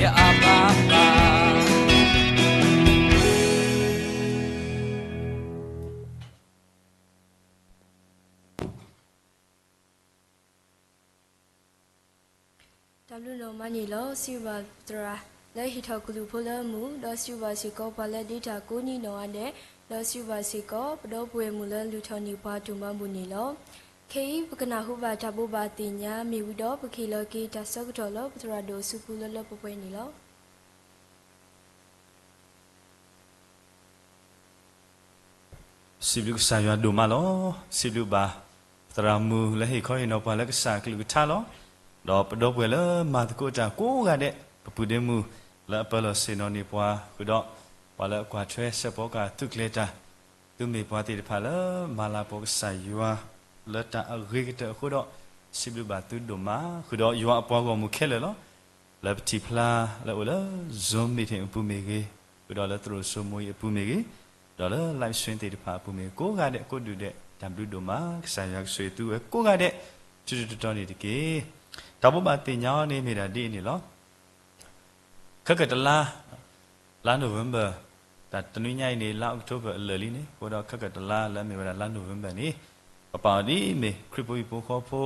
ယအါပါပါ. တၢ်ဘျုးဒိၣ်မးန့ၣ်လီၤ. စံးဘျုးဘၣ်သရၣ် လၢဟ့ၣ်ထီၣ်ကလုၢ်ဖိလၢအမုာ်, ဒီးစံးဘျုးဘၣ်စ့ၢ်ကီးပှၤလၢဒ့တၢ်ကိးနံၤနီၢ်ဂၤဒဲး, ဒီးစံးဘျုးဘၣ်စ့ၢ်ကီး ပဒီပုၢ်ဝဲၢ်မုၣ်လၢလုၢ်ထီၣ်န့ၢ်ပှၤအတၢ်မၤဘူၣ်န့ၣ်လီၤ. ခဲအံၤ ပကနၢ်ဟူဘၣ်တၢ်ဘိးဘၣ်သ့ၣ်ညါမ့ၢ်ဝံၤဒီး ပကဟ့ၣ်လီၤက့ၤတၢ်ဆၢကတီၢ်လၢပသရၣ်ဒိၣ်အစုပူၤလၢလၢပှဲၤပှဲၤန့ၣ်လီၤ. စံးဘျုးကစၢ်ယွၤဒိၣ်မးလီၤ. စံးဘျုးဘၣ်သရၣ်မုၣ်လၢဟ့ၣ်ခီဟ့ၣ်နီၤပှၤလၢကစၢ်အကလုၢ်ကထါလီၤ. ဒီးပဒီပုၢ်ဝဲၢ်လၢမၤသကိးတၢ်ကိးဂၤဒဲး, ပပုၢ်ဒ့မုၣ်လၢအပၢလီၤဆ့ၣ်နီၤန့ၢ်ပှၤဃုာ်ဒီး, ပှၤလၢအကွၢ်ထွဲစဲးဖီကဟၣ်သုးကျဲၤတၢ်, သုမ့ၢ်ပှၤသ့ၣ်တဖၣ်လၢမၤလၤကပီၤကစၢ်ယွၤလၢတၢ်အဂ့ၤကတၢၢ်အဃိဒီး, စံးဘျုးဘၣ်သုဒိၣ်မးဃုာ်ဒီးယွၤအပှၤဂီၢ်မုၢ်ခဲလၢာ်လီၤ. လၢပထံၣ်ဖျါလၢအိၣ်လၢ Zoom meeting အပူၤမ့ၢ်ဂ့ၤ, ဃုာ်ဒီးလၢသရိာ်စိမိၤအံၤအပူၤမ့ၢ်ဂ့ၤ, ဒီးလၢ live stream သ့ၣ်တဖၣ်အပူၤမ့ၢ်ဂ့ၤ, ကိးဂၤဒဲးကိးဒူၣ်ဒဲး တၢ်ဘျုးဒိၣ်မး, ကစၢ်ယွၤကဆိၣ်ဂ့ၤသုဝဲကိးဂၤဒဲး ထူထူတီတီန့ၣ်တက့ၢ်. တၢ်ဘိးဘၣ်သ့ၣ်ညါအီၤန့ၣ်မ့ၢ်ဒၣ်ဒ်အံၤန့ၣ်လီၤ. ခဲကတလါ, လါ November, တၢ်တနွံညါအံၤန့ၣ် လါ October အလၢာ်လံန့ၣ်, အဃိဒီးခဲကတလါလၢအမ့ၢ်ဝဲဒၣ်လါ November န့ၣ်, ပပာ်အီၤဒ်အမ့ၢ် ခရံာ်ဖိဟံၣ်ဖိ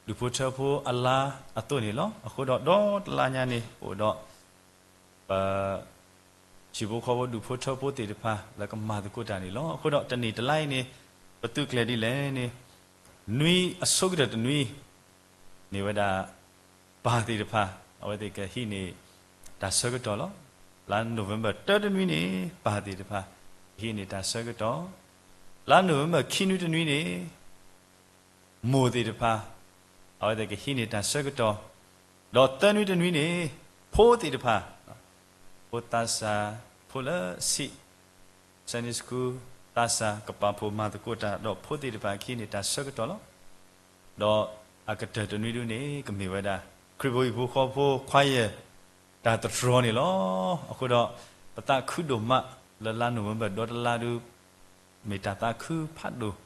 ဃီဖိ ဒူၣ်ဖိထၢဖိအလါအသိးန့ၣ်လီၤ. အဃိဒီးဒီတလါညါန့ၣ် ပအိၣ်ဒီး ပ ဟံၣ်ဖိဃီဖိဒူၣ်ဖိထၢဖိသ့ၣ်တဖၣ်လၢကမၤသကိးတၢ်န့ၣ်လီၤ. အဃိဒီးတနံၣ်တလါအံၤန့ၣ် ပသုးကျဲၤဒ်လဲၣ်န့ၣ်, နွံအဆိကတၢၢ်တနွံ မ့ၢ်ဝဲဒၣ် ပၢ်သ့ၣ်တဖၣ် အဝဲသ့ၣ်ကဟံးန့ၢ်တၢ်ဆၢကတီၢ်လီၤ. လါ November တၢတနွံန့ၣ် ပၢ်သ့ၣ်တဖၣ် ကဟံးန့ၢ်တၢ်ဆၢကတီၢ်, လါ November ခံနွံတနွံန့ၣ် မိၢ်သ့ၣ်တဖၣ် အဝဲသ့ၣ်ကဟံးန့ၢ်တၢ်ဆၢကတီၢ်, ဒီးသၢနွံတနွံန့ၣ် ဖိသ့ၣ်တဖၣ်, ဖိသးစၢ် ဖိလၢဆံး Sunday School သးစၢ်ကပာ်ဖှိၣ်မၤသကိးတၢ်ဒီးဖိသ့ၣ်တဖၣ်ကဟံးန့ၢ်တၢ်ဆၢကတီၢ်လီၤ. ဒီးအကတၢၢ်တနွံဒၣ်န့ၣ် ကမ့ၢ်ဝဲဒၣ် ခရံာ်ဖိဟံၣ်ဖိဃီဖိ choir တၢ်သတြီၤန့ၣ်လီၤ. အဃိဒီး ပသးခုဒိၣ်မးလၢလါ November ဒီတလါဒၣ် မ့ၢ်တၢ်သးခုဖးဒိၣ်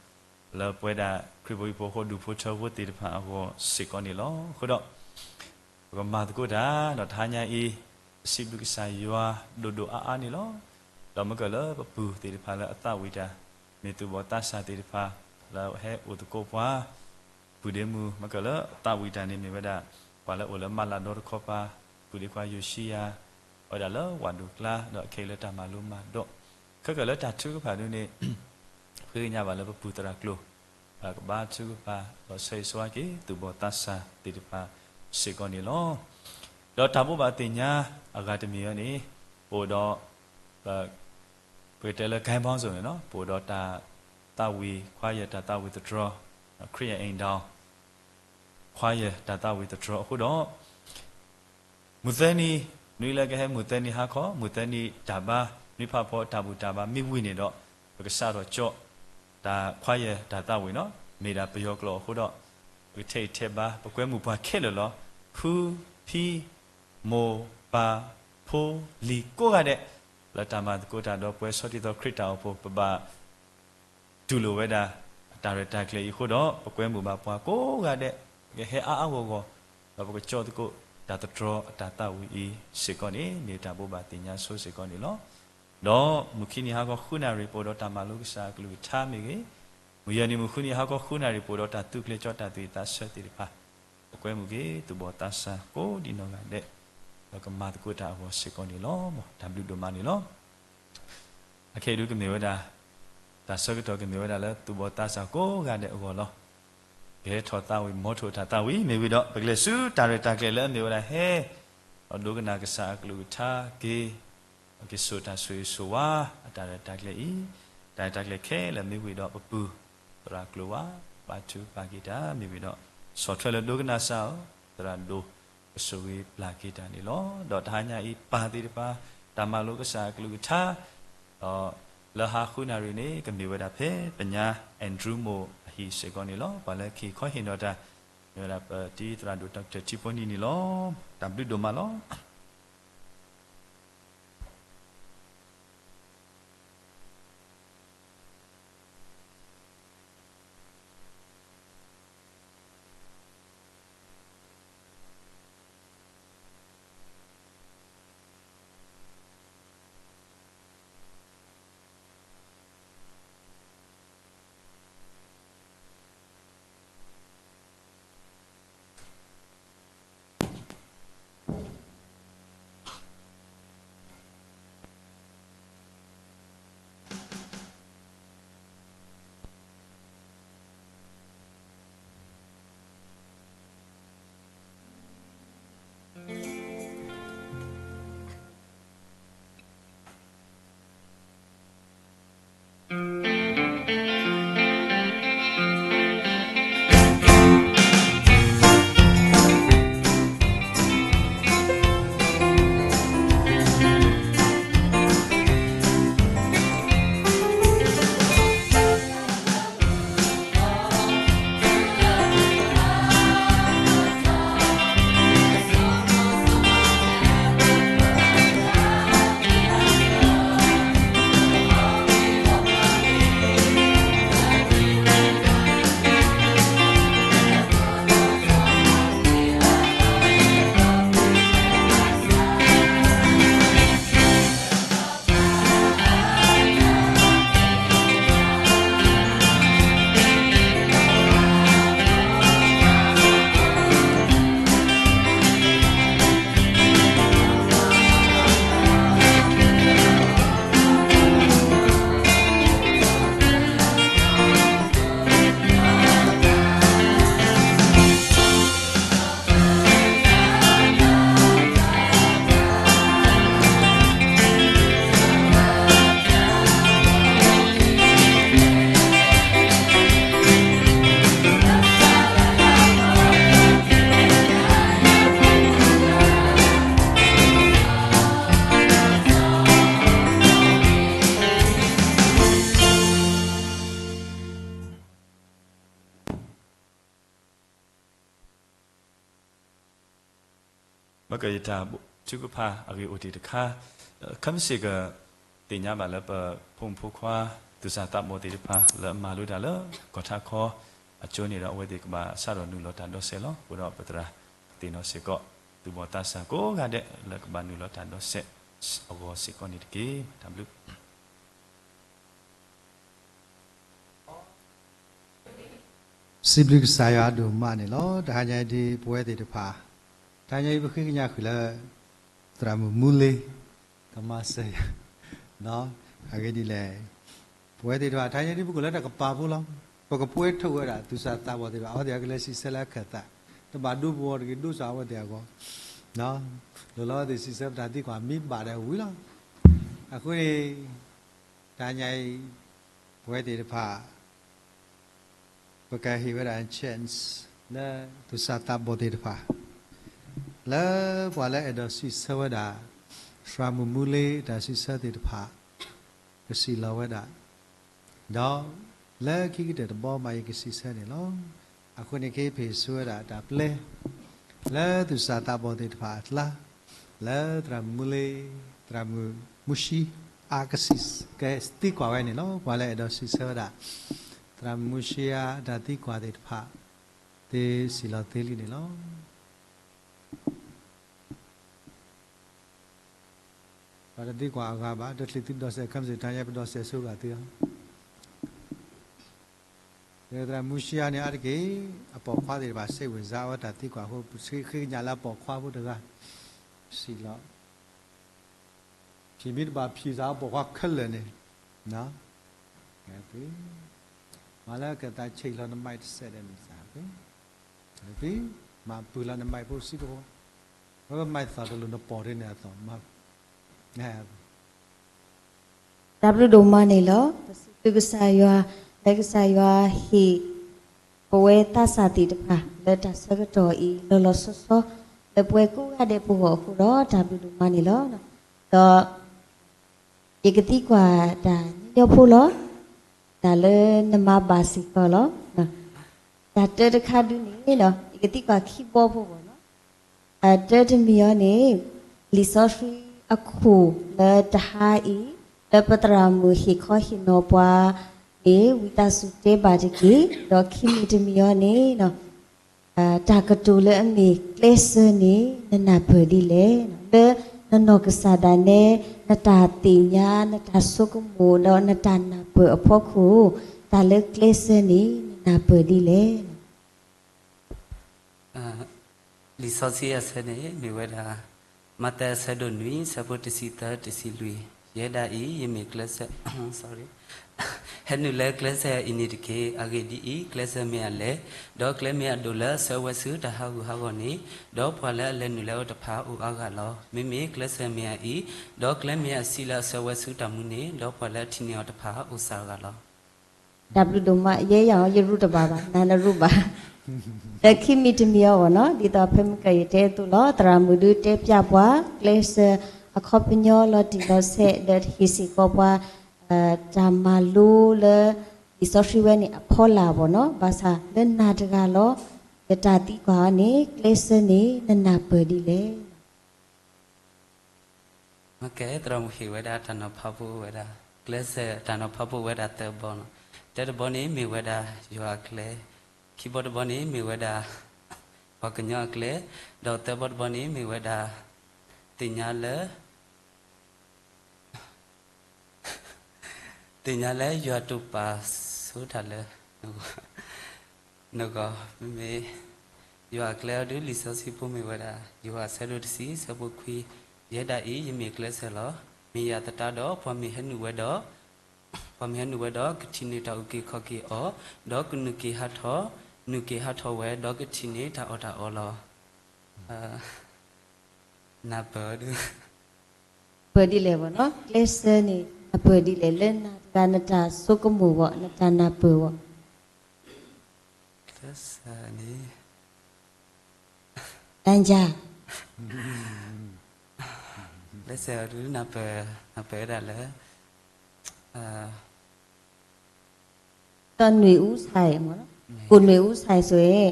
လၢပဝဲဒၣ်ခရံာ်ဖိဟံၣ်ဖိဃီဖိဒူၣ်ဖိထၢဖိသ့ၣ်တဖၣ်အဂီၢ်စ့ၢ်ကီးန့ၣ်လီၤ. အဃိဒီး ပကမၤသကိးတၢ်ဒီးတဟါညါအံၤ ပစံးဘျုးကစၢ်ယွၤဒိၣ်ဒိၣ်အါအါန့ၣ်လီၤ. ဒီးမ့ၢ်ကလၢပပုၢ်သ့ၣ်တဖၣ်လၢအသးဝံၣ်တၢ် မ့ၢ်သူၣ်ဘီၣ်သးစၢ်သ့ၣ်တဖၣ် လၢဟဲအိၣ်သကိးပှၤ ပုၢ်ဒ့မုၣ် မ့ၢ်ကလၢအသးဝံၣ်တၢ်န့ၣ်မ့ၢ်ဝဲဒၣ် ပှၤလၢအိၣ်လၢမၤလၤဒီတခီပၤ ပုၢ်ဒ့ခွါယိၤၡံယၤ အဝဲဒၣ်လၢဝးဒိၣ်ကျါ ဒီးခဲအံၤလၢတၢ်မၤလိမၤဒိး ခဲကလၢတၢ်ထုကဖၣ်ဒၣ်န့ၣ် ပဃ့ကညးဘၣ်လၢပပုၢ်သရၣ်ကျိၤ ကဘါထုကဖၣ် ဒီးဆၢဂ့ၤဆၢဝါက့ၤ သူၣ်ဘီၣ်သးစၢ်သ့ၣ်တဖၣ်စ့ၢ်ကီးန့ၣ်လီၤ. ဒီးတၢ်ဘိးဘၣ်သ့ၣ်ညါအဂၤတမံၤအံၤန့ၣ် ပအိၣ်ဒီး ပကတဲလၢ ဂိုဏ်းပေါင်းစုံ န့ၣ်လီၤ. ပအိၣ်ဒီးတၢ်သးဝံၣ် choir တၢ်သးဝံၣ်သတြီၤ ခရံာ်အအိမ်တော် choir တၢ်သးဝံၣ်သတြီၤအဃိဒီး မုၢ်သၢနံၤ နွံလၢကဟဲမုၢ်သၢနံၤဟါခီ မုၢ်သၢနံၤတၢ်ဘါ နွံဖးဖီတၢ်ဘူၣ်တၢ်ဘါမ့ၢ်ဝံၤန့ၣ်ဒီး ပကစးထီၣ်ကၠီၣ် တၢ် choir တၢ်သးဝံၣ်န့ၣ်လီၤ. မ့ၢ်ဒၣ်ပယီၤကျိာ်အဃိဒီး ပကထဲအံၤထဲဘါ ပကွဲမုာ်ပှၤခဲလၢာ်လီၤ. ဖု ဖံ မိၢ် ပၢ် ဖိ လံၤကိးဂၤဒဲး လၢတၢ်မၤသကိးတၢ်ဒီးပှၤဆီၣ်တံၢ်သီခရံာ်တၢ်အိၣ်ဖှိၣ် ပဘၣ် တူၢ်လိာ်ဝဲဒၣ် အတၢ်ရဲၣ်တၢ်ကျဲၤအံၤအဃိဒီး ပကွဲမုာ်ဘၣ်ပှၤကိးဂၤဒဲး ပကဟဲအါအါဂီၢ်ဂီၢ် ဒီးပကကၠီၣ်သကိး တၢ်သတြီၤအတၢ်သးဝံၣ်အံၤစ့ၢ်ကီးန့ၣ် မ့ၢ်တၢ်ဘိးဘၣ်သ့ၣ်ညါဆိစ့ၢ်ကီးန့ၣ်လီၤ. ဒီးမုၢ်ခံနံၤဟါခီဃုနၣ်ရံၣ် ပအိၣ်ဒီးတၢ်မၤလိကစၢ်အကလုၢ်ကထါမ့ၢ်ဂ့ၤ, မုၢ်ယဲၢ်နံၤမုၢ်ဃုနံၤဟါခီဃုနၣ်ရံၣ် ပအိၣ်ဒီးတၢ်သုးကျဲၤကၠီၣ်တၢ်သ့ၣ်သးဆၢသ့ၣ်တဖၣ် ပကွဲမုာ်က့ၤ သူၣ်ဘီၣ်သးစၢ်ကိးဒံးနီၢ်ဂၤဒဲး ဒီးကမၤသကိးတၢ်အဂီၢ်စ့ၢ်ကီးန့ၣ်လီၤ. တၢ်ဘျုးဒိၣ်မးန့ၣ်လီၤ. အခဲအံၤဒုးကမ့ၢ်ဝဲဒၣ် တၢ်ဆၢကတီၢ်ကမ့ၢ်ဝဲဒၣ်လၢသူၣ်ဘီၣ်သးစၢ်ကိးဂၤဒဲးအဂီၢ်လီၤ. ကဟဲထီၣ်သးဝံၣ် မီထိၣ်တၢ်သးဝံၣ် မ့ၢ်ဝံၤဒီး ပကလဲၤဆူတၢ်ရဲၣ်တၢ်ကျဲၤလၢအမ့ၢ်ဝဲဒၣ်ဟဲ ဒီးဒိကနၣ်ကစၢ်အကလုၢ်ကထါက့ၤ က့ၤစိာ်တၢ်ဆိၣ်ဂ့ၤဆိၣ်ဝါ အတၢ်ရဲၣ်တၢ်ကျဲၤအံၤ, တၢ်ရဲၣ်တၢ်ကျဲၤခဲလၢာ်မ့ၢ်ဝံၤဒီးပပုၢ်သရၣ်ကျိၤဝါ ဘါထုကဖၣ်က့ၤတၢ်မ့ၢ်ဝံၤဒီး ဆီၣ်ထွဲလၢဒိကနၣ်စၢ်အီၤ သရၣ်ဒိၣ် ကဆိၣ်ဂ့ၤပျၢ်က့ၤတၢ်န့ၣ်လီၤ. ဒီးတဟါညါအံၤ ပၢ်သ့ၣ်တဖၣ် တၢ်မၤလိကစၢ်အကလုၢ်ကထါ ဒီး လၢဟါဃုနၣ်ရံၣ်န့ၣ် ကမ့ၢ်ဝဲဒၣ်ဖဲပညါ Andrew Mou အဟံၣ်စ့ၢ်ကီးန့ၣ်လီၤ. ပှၤလၢခံခီဟ့ၣ်နီၤတၢ် မ့ၢ်ဝဲဒၣ်ပတံၤသရၣ်ဒိၣ် Doctor ထံဖိနံၤန့ၣ်လီၤ. တၢ်ဘျုးဒိၣ်မးလီၤ. ဘၣ်ကယတၢ်ထုကဖၣ်အဂ့ၢ်အိၣ်တ့ၢ်တခါ, ခဲမုၢ်ဆ့ၣ်ကသ့ၣ်ညါဘၣ်လၢပဖိမုၣ်ဖိခွါ သူၣ်စၢ်သးဘီၣ်သ့ၣ်တဖၣ် လၢအမၤလိတၢ်လၢကီၢ်ထးခီအကၠိန့ၣ်ဒီး အဝဲသ့ၣ်ကဘၣ်ဆၣ်ဒီးနုာ်လီၤတၢ်ဒီးစဲးလီၤ. အဃိဒီးပသရၣ်သ့ၣ်နီၣ်စ့ၢ်ကီး သူၣ်ဘီၣ်သးစၢ်ကိးဂၤဒဲး လၢကဘၣ်နုာ်လီၤတၢ်ဒီးစဲးအဂီၢ်စ့ၢ်ကီးန့ၣ်တက့ၢ်. တၢ်ဘျုး စံးဘျုးကစၢ်ယွၤဒိၣ်မးန့ၣ်လီၤ. တဟါညါအံၤဒ်ပဝဲသ့ၣ်တဖၣ်, တဟါညါအံၤပဃ့ကညးဃုာ်လၢ သရၣ်မုၣ်မူလ့ ကမၤစၢၤယၤ, အဂ့ၢ်ဒ်လဲၣ်, ပဝဲသ့ၣ်တဖၣ် တဟါညါအံၤဒ်ပကအိၣ်လၢတၢ်ကပၤဖိလီၤ. ပကပှဲၤထီၣ်ဝဲဒၣ် သူၣ်စၢ်သးဘီၣ်သ့ၣ်တဖၣ် အဝဲသ့ၣ်အကလဲၤစံးဆၢလၢအခၢၣ်သး, တဘၣ်ဒိပဂီၤတဂ့ၤ ဒိစၢ်အဝဲသ့ၣ်အဂီၢ်, လိၣ်လၢအဝဲသ့ၣ်စံးဆၢပတၢ်သံကွၢ်မ့ၢ်ဘၣ်ဒီးဝံၤလီၤ. အဃိန့ၣ် တဟါညါအံၤ ပဝဲသ့ၣ်တဖၣ် ပကဟ့ၣ်ဝဲဒၣ် chance လၢသူၣ်စၢ်သးဘီၣ်သ့ၣ်တဖၣ်, လၢပှၤလၢအဲၣ်ဒိးစံးဆၢဝဲဒၣ် သရၣ်မုၣ်မူလ့တၢ်စံးဆၢသ့ၣ်တဖၣ် ကစံးလီၤဝဲဒၣ်, ဒီးလၢခံကတၢၢ်တဘီမး ယကစံးဆၢန့ၣ်လီၤ. အဃိန့ၣ် ကဟ့ၣ်ဆိဝဲဒၣ်တၢ်ပျဲ လၢသူၣ်စၢ်သးဘီၣ်သ့ၣ်တဖၣ်အကျါ, လၢသရၣ်မုၣ်မူလ့, သရၣ်မုၣ်မူၡံ အကစံး ကသံကွၢ်ဝဲန့ၣ်လီၤ. ပှၤလၢအဲၣ်ဒိးစံးဆၢဝဲဒၣ် သရၣ်မုၣ်မူၡံအတၢ်သံကွၢ်သ့ၣ်တဖၣ် သ့စံးလီၤသ့လံန့ၣ်လီၤ. ပှၤတသံကွၢ်အဂၤဘၣ်, တချုးသုဒီးစဲး ခဲမုၢ်ဆ့ၣ် တဟါညါပဒီးစဲးဆိဂၤသုလီၤ. သရၣ်မုၣ်မူၡံအန့ၣ် အါတက့ၢ် အပိာ်ခွါသ့ၣ်တဖၣ် စိတ်ဝင်စား အဝဲတၢ်သံကွၢ်အဃိ ပဃ့ကညးလၢအပိာ်ခွါဖိတဂၤ စံးလီၤ. ဖံးမ့ၢ်တဘၣ်ဖံးစး အပိာ်ခွါခဲလၢာ်န့ၣ်, မၤလၢကသးဆံးလီၤန mic တစဲးဒီးန့ၣ်စး, မၤပုၢ်လီၤန mic ဖိစံးဖိ, ဝဲပ mic သီၣ်တလိၣ်နပိာ်ဒ်န့ၣ်အသိး, တၢ်ဘျုးဒိၣ်မးန့ၣ်လီၤ. ပစံးဘျုးကစၢ်ယွၤ လၢကစၢ်ယွၤဟ့ၣ် ပဝဲသးစၢ်သ့ၣ်တဖၣ် လၢတၢ်ဆၢကတီၢ်အံၤ လီၤလီၤဆီဆီ လၢပဝဲကိးဂၤဒဲးပဂီၢ်အဃိဒီး တၢ်ဘျုးဒိၣ်မးန့ၣ်လီၤ. ဒီးယကသံကွၢ်တၢ် ကညီဖိလီၤ. တၢ်လၢနမၤဘၣ်စ့ၢ်ကီးလီၤ. တၢ်တၢတခါဒုန့ၣ် ယကသံကွၢ်ခံဘီဖိဘၣ်နီၤ. တၢတမံၤအံၤန့ၣ် လံာ်စီဆှံအခိၣ်လၢတဟါအံၤ လၢပသရၣ်မုၣ်ဟ့ၣ်ခီဟ့ၣ်နီၤပှၤန့ၣ် ဝံသးစူၤတဲဘၣ်တက့ၢ်. ဒီးခံမံၤတမံၤအံၤန့ၣ် တၢ်ကတိၤလၢအမ့ၢ်ကျဲးစၢးန့ၣ် နနၢ်ပၢၢ်ဒ်လဲၣ်. လၢနနီၢ်ကစၢ်ဒၣ်နဲ နတၢ်သ့ၣ်ညါ နတၢ်ဆိကမိၣ် ဒီးနတၢ်နၢ်ပၢၢ်အဖီခိၣ် တၢ်လၢကျဲးစၢးန့ၣ် နနၢ်ပၢၢ်ဒ်လဲၣ်. လံာ်စီဆှံအဆၢန့ၣ် မ့ၢ်ဝဲဒၣ် မးသဲအဆၢဒိၣ်နွံ အဆၢဖိတဆံသၢ တဆံလွံၢ်, ယဲဒၣ်အံၤ ယမ့ၢ်ကျဲးစၢး ဟဲနုာ်လၢကျဲးစၢးအံၤန့ၣ်တက့ၢ်. အဂ့ၢ်ဒ်အံၤ, ကျဲးစၢးမ့ၢ်အလဲၤ, ဒီးကျဲမ့ၢ်အဒိၣ်လၢအဆၢဝဲဆူတၢ်ဟးဂူာ်ဟးဂီၤန့ၣ်, ဒီးပှၤလၢအလဲၤနုာ်လၢအအိၣ်တဖၣ်အိၣ်အါဂၤလီၤ. မ့မ့ၢ်ကျဲးစၢးမ့ၢ်အအံၤ, ဒီးကျဲမ့ၢ်အဆံးလၢအဆၢဝဲဆူတၢ်မူန့ၣ်, ဒီးပှၤလၢအထံၣ်န့ၢ်အီၤတဖၣ်အိၣ်စှၤဂၤလီၤ. တၢ်ဘျုးဒိၣ်မး, ယဲယၤအီၤ ယရူတဘၣ်ဘၣ်, နၤနရူဘၣ်. ဒီးခံမံၤတမံၤအံၤဘၣ်နီၤ, ဒ်သိးဖဲမုၢ်ကၢၢ်ယတဲအသိးလီၤ, သရၣ်မုၣ်ဒုးတဲပျးပှၤ ကျဲးစၢးအခီပညီလီၤတံၢ်လီၤဆဲး ဒီးဟ့ၣ်စ့ၢ်ကီးပှၤ တၢ်မၤလိလၢ လံာ်စီဆှံဝဲန့ၣ်အဖီလာ်ဘၣ်နီၤ, ဘၣ်ဆၣ်လၢနၤတဂၤလီၤ. ယတၢ်သံကွၢ်အီၤန့ၣ် ကျဲးစၢးန့ၣ် နနၢ်ပၢၢ်ဒ်လဲၣ်. မ့ၢ်ကဲ သရၣ်မုၣ်ဟ့ၣ်ဝဲဒၣ်တၢ်နီၤဖးဖိဝဲဒၣ်, ကျဲးစၢးတၢ်နီၤဖးဖိဝဲဒၣ်သၢဘီနီၤ. တၢတဘီန့ၣ်မ့ၢ်ဝဲဒၣ်ယွၤအကျဲ, ခံဘီတဘီန့ၣ်မ့ၢ်ဝဲဒၣ် ပှၤကညီအကျဲ, ဒီးသၢဘီတဘီန့ၣ်မ့ၢ်ဝဲဒၣ် သ့ၣ်ညါလၢ သ့ၣ်ညါလၢယွၤတိာ်ပာ်ဆိတၢ်လၢ နဂီၢ်, မ့မ့ၢ် ယွၤအကျဲအီၤဒုး လံာ်စီဆှံဖိမ့ၢ်ဝဲဒၣ် ယိၤဟၣ်အဆၢဒိၣ်တဆံ အဆၢဖိခွံ, ယဲဒၣ်အံၤ ယမ့ၢ်ကျဲးစၢးလီၤ. မ့ၢ်ယၤသတးဒီး ပှၤမ့ၢ်ဟဲနုာ်ဝဲဒီး ပှၤမ့ၢ်ဟဲနုာ်ဝဲဒီး ကထံၣ်န့ၢ်တၢ်အုၣ်က့ၤခီၣ်က့ၤအီၤ, ဒီးကနုာ်က့ၤဟးထီၣ်, နုာ်က့ၤဟးထီၣ်ဝဲ ဒီးကထံၣ်န့ၢ်တၢ်အီၣ်တၢ်အီလီၤ. နၢ်ပၢၢ်ဒုး ပၢၢ်ဒ်လဲၣ်ဘၣ်နီၤ, ကျဲးစၢးန့ၣ် နၢ်ပၢၢ်ဒ်လဲၣ် လၢနၤတဂၤနတၢ်ဆိကမိၣ်ဘၣ် နတၢ်နၢ်ပၢၢ်ဘၣ်. ကျဲးစၢးန့ၣ် တၢ်ယၤ ကျဲးစၢးဒုး နၢ်ပၢၢ် နၢ်ပၢၢ်ဝဲဒၣ်လၢ ဒီးနွေဦးဆိုင်မ့ၢ်နီၤ, ကိုယ်နွေဦးဆိုင်ဆိုရင်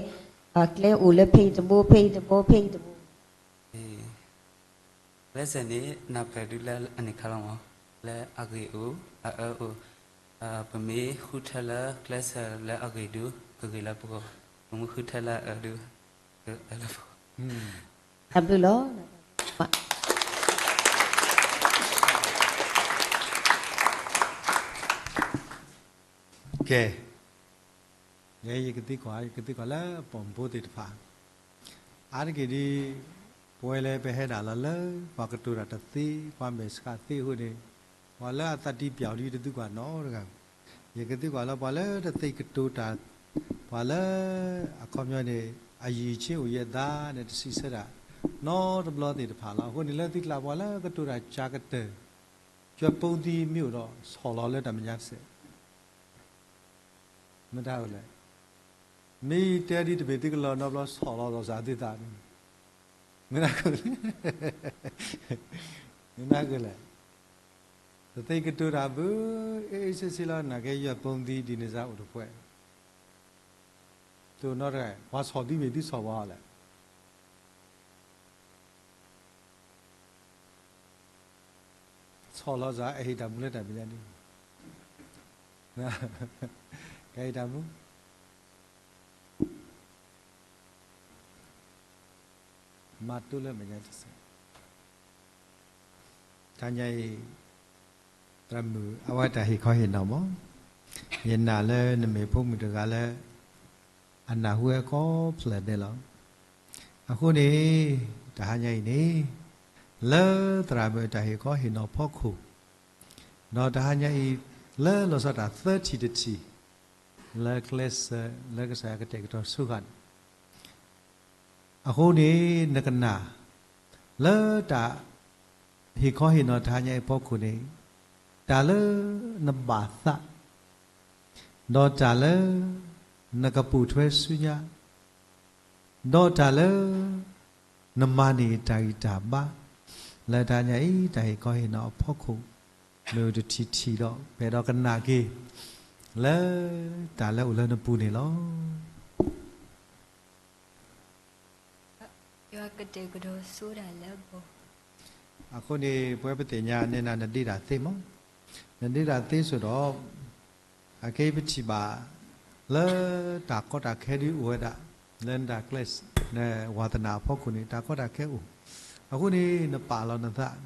ကျဲအိၣ်လၢဖဲအံၤတဘိ ဖဲအံၤတဘိ ဖဲအံၤတဘိ. ကျဲးစၢးန့ၣ် နၢ်ပၢၢ်ဒုးလၢအန့ၣ်ခါလီၤမး, လၢအဂ့ၢ်အိၣ် အအၢအိၣ်, ပမ့ၢ်ဃုထၢလၢကျဲးစၢးလၢအဂ့ၢ်ဒုး ကဂ့ၤလၢပဂီၢ်, ပမ့ၢ်ဃုထၢလၢအအၢဒုး အအၢလၢပဂီၢ်. တၢ်ဘျုးလီၤ. ကဲ, ယဲယကသံကွၢ် ယကသံကွၢ်လၢပိာ်မုၣ်ဖိသ့ၣ်တဖၣ်, အါတက့ၢ်ဒ် ပဝဲလၢပဟဲဒၣ်လီၤလၢ ပှၤကတိၤတၢ်တသ့ ပှၤမဲာ်ဆှးသ့အဃိန့ၣ်, ပှၤလၢအသးတံၢ်ပျီၣ်ဒ်တသံကွၢ်နီတဂၤ, ယကသံကွၢ်လၢပှၤလၢတသ့ၣ်ကတိၤတၢ်, ပှၤလၢ အခီပညီန့ၣ် အရည်အချင်းအိၣ်ယဲၢ်သးန့ၣ် တစံးဆၢတၢ် နီတဘျီသ့ၣ်တဖၣ်လီၤ. အဃိန့ၣ်လၢသုကျါပှၤလၢကတိၤတၢ်ကၢ်ကတၢၢ် ယွၤပိာ်သံမ့ၢ်အိၣ်ဒီးဆီၣ်လီၤလၢတၢ်မဲာ်ညါတစဲး မ့ၢ်တၢ်အၢလဲၣ်, မ့ၢ်တဲဒ်တဘ့ၣ်သုကလီၤနီတဘျီဆီၣ်လီၤသီၣ်စးသုသးန့ၣ်, မ့ၢ်တၢ်ကလဲၣ်, မ့ၢ်တၢ်ကလဲၣ်, တသ့ၣ်ကတိၤတၢ်ဘၣ်, အ့ၣ်အ့ၣ်ဆ့ဆ့လီၤ နာ်က့ယွၤပိာ်သံဒ်န့ၣ်စ့ၢ်အိၣ်တဖှဲး, တိၢ်နီတဂၤ ပှၤဆီၣ်သုမ့ၢ်သုဆီၣ်ဘၣ်လဲၣ် ဆီၣ်လီၤစ့ၢ် အဟ့ၣ်တၢ်မူလၢတၢ်မဲာ်ညါန့ၣ်, ကဟ့ၣ်တၢ်မူ, မၤတိလၢမဲာ်ညါတစဲး, တဟါညါအံၤ သရၣ်မုၣ် အဝဲတၢ်ဟ့ၣ်ခီဟ့ၣ်နီၤမး, ယနာ်လၢနမ့ၢ်ဖိမုၣ်တဂၤလၢ အနၢ်ဟူဝဲကိးဖျၢၣ်န့ၣ်လီၤ. အဃိန့ၣ် တဟါညါအံၤန့ၣ် လၢသရၣ်မုၣ်အတၢ်ဟ့ၣ်ခီဟ့ၣ်နီၤဖီခိၣ်, ဒီးတဟါညါအံၤ လၢလီၤဆီဒၣ်တၢ်သၢထံၣ်တထံၣ် လၢကျဲးစၢးလၢကစၢ်ယွၤကတဲာ်ကတီၤဆိဃာ်န့ၣ် အဃိန့ၣ် နကနၣ် လၢတၢ်ဟ့ၣ်ခီဟ့ၣ်နီၤတဟါညါအံၤအဖီခိၣ်န့ၣ် တၢ်လၢနဘၣ်သး ဒီးတၢ်လၢ နကပိာ်ထွဲဆူညါ ဒီးတၢ်လၢ နမၤန့ၢ်တၢ်ဂံၢ်တၢ်ဘါ လၢတဟါညါအံၤ တၢ်ဟ့ၣ်ခီဟ့ၣ်နီၤအဖီခိၣ် မ့ၢ်အိၣ်တထံၣ်ထံၣ်ဒီး ပအဲၣ်ဒိးကနၣ်က့ၤ လၢတၢ်လၢအိၣ်လၢနပူၤန့ၣ်လီၤ. ယွၤကတဲာ်ကတီၤဆိတၢ်လၢအဂီၢ်. အဃိန့ၣ် ပဝဲပသ့ၣ်ညါန့ၢ်နၤ နဒ့တၢ်သ့မး, နဒ့တၢ်သ့ဆိဒီး အခဲအံၤပထံၣ်ဘၣ် လၢတၢ်ကီတၢ်ခဲဒ်အိၣ်ဝဲဒၣ် လၢနတၢ်ကျဲး နဝါသနၢ်အဖီခိၣ်န့ၣ် တၢ်ကီတၢ်ခဲအိၣ်, အဃိန့ၣ် နပာ်လီၤနသး,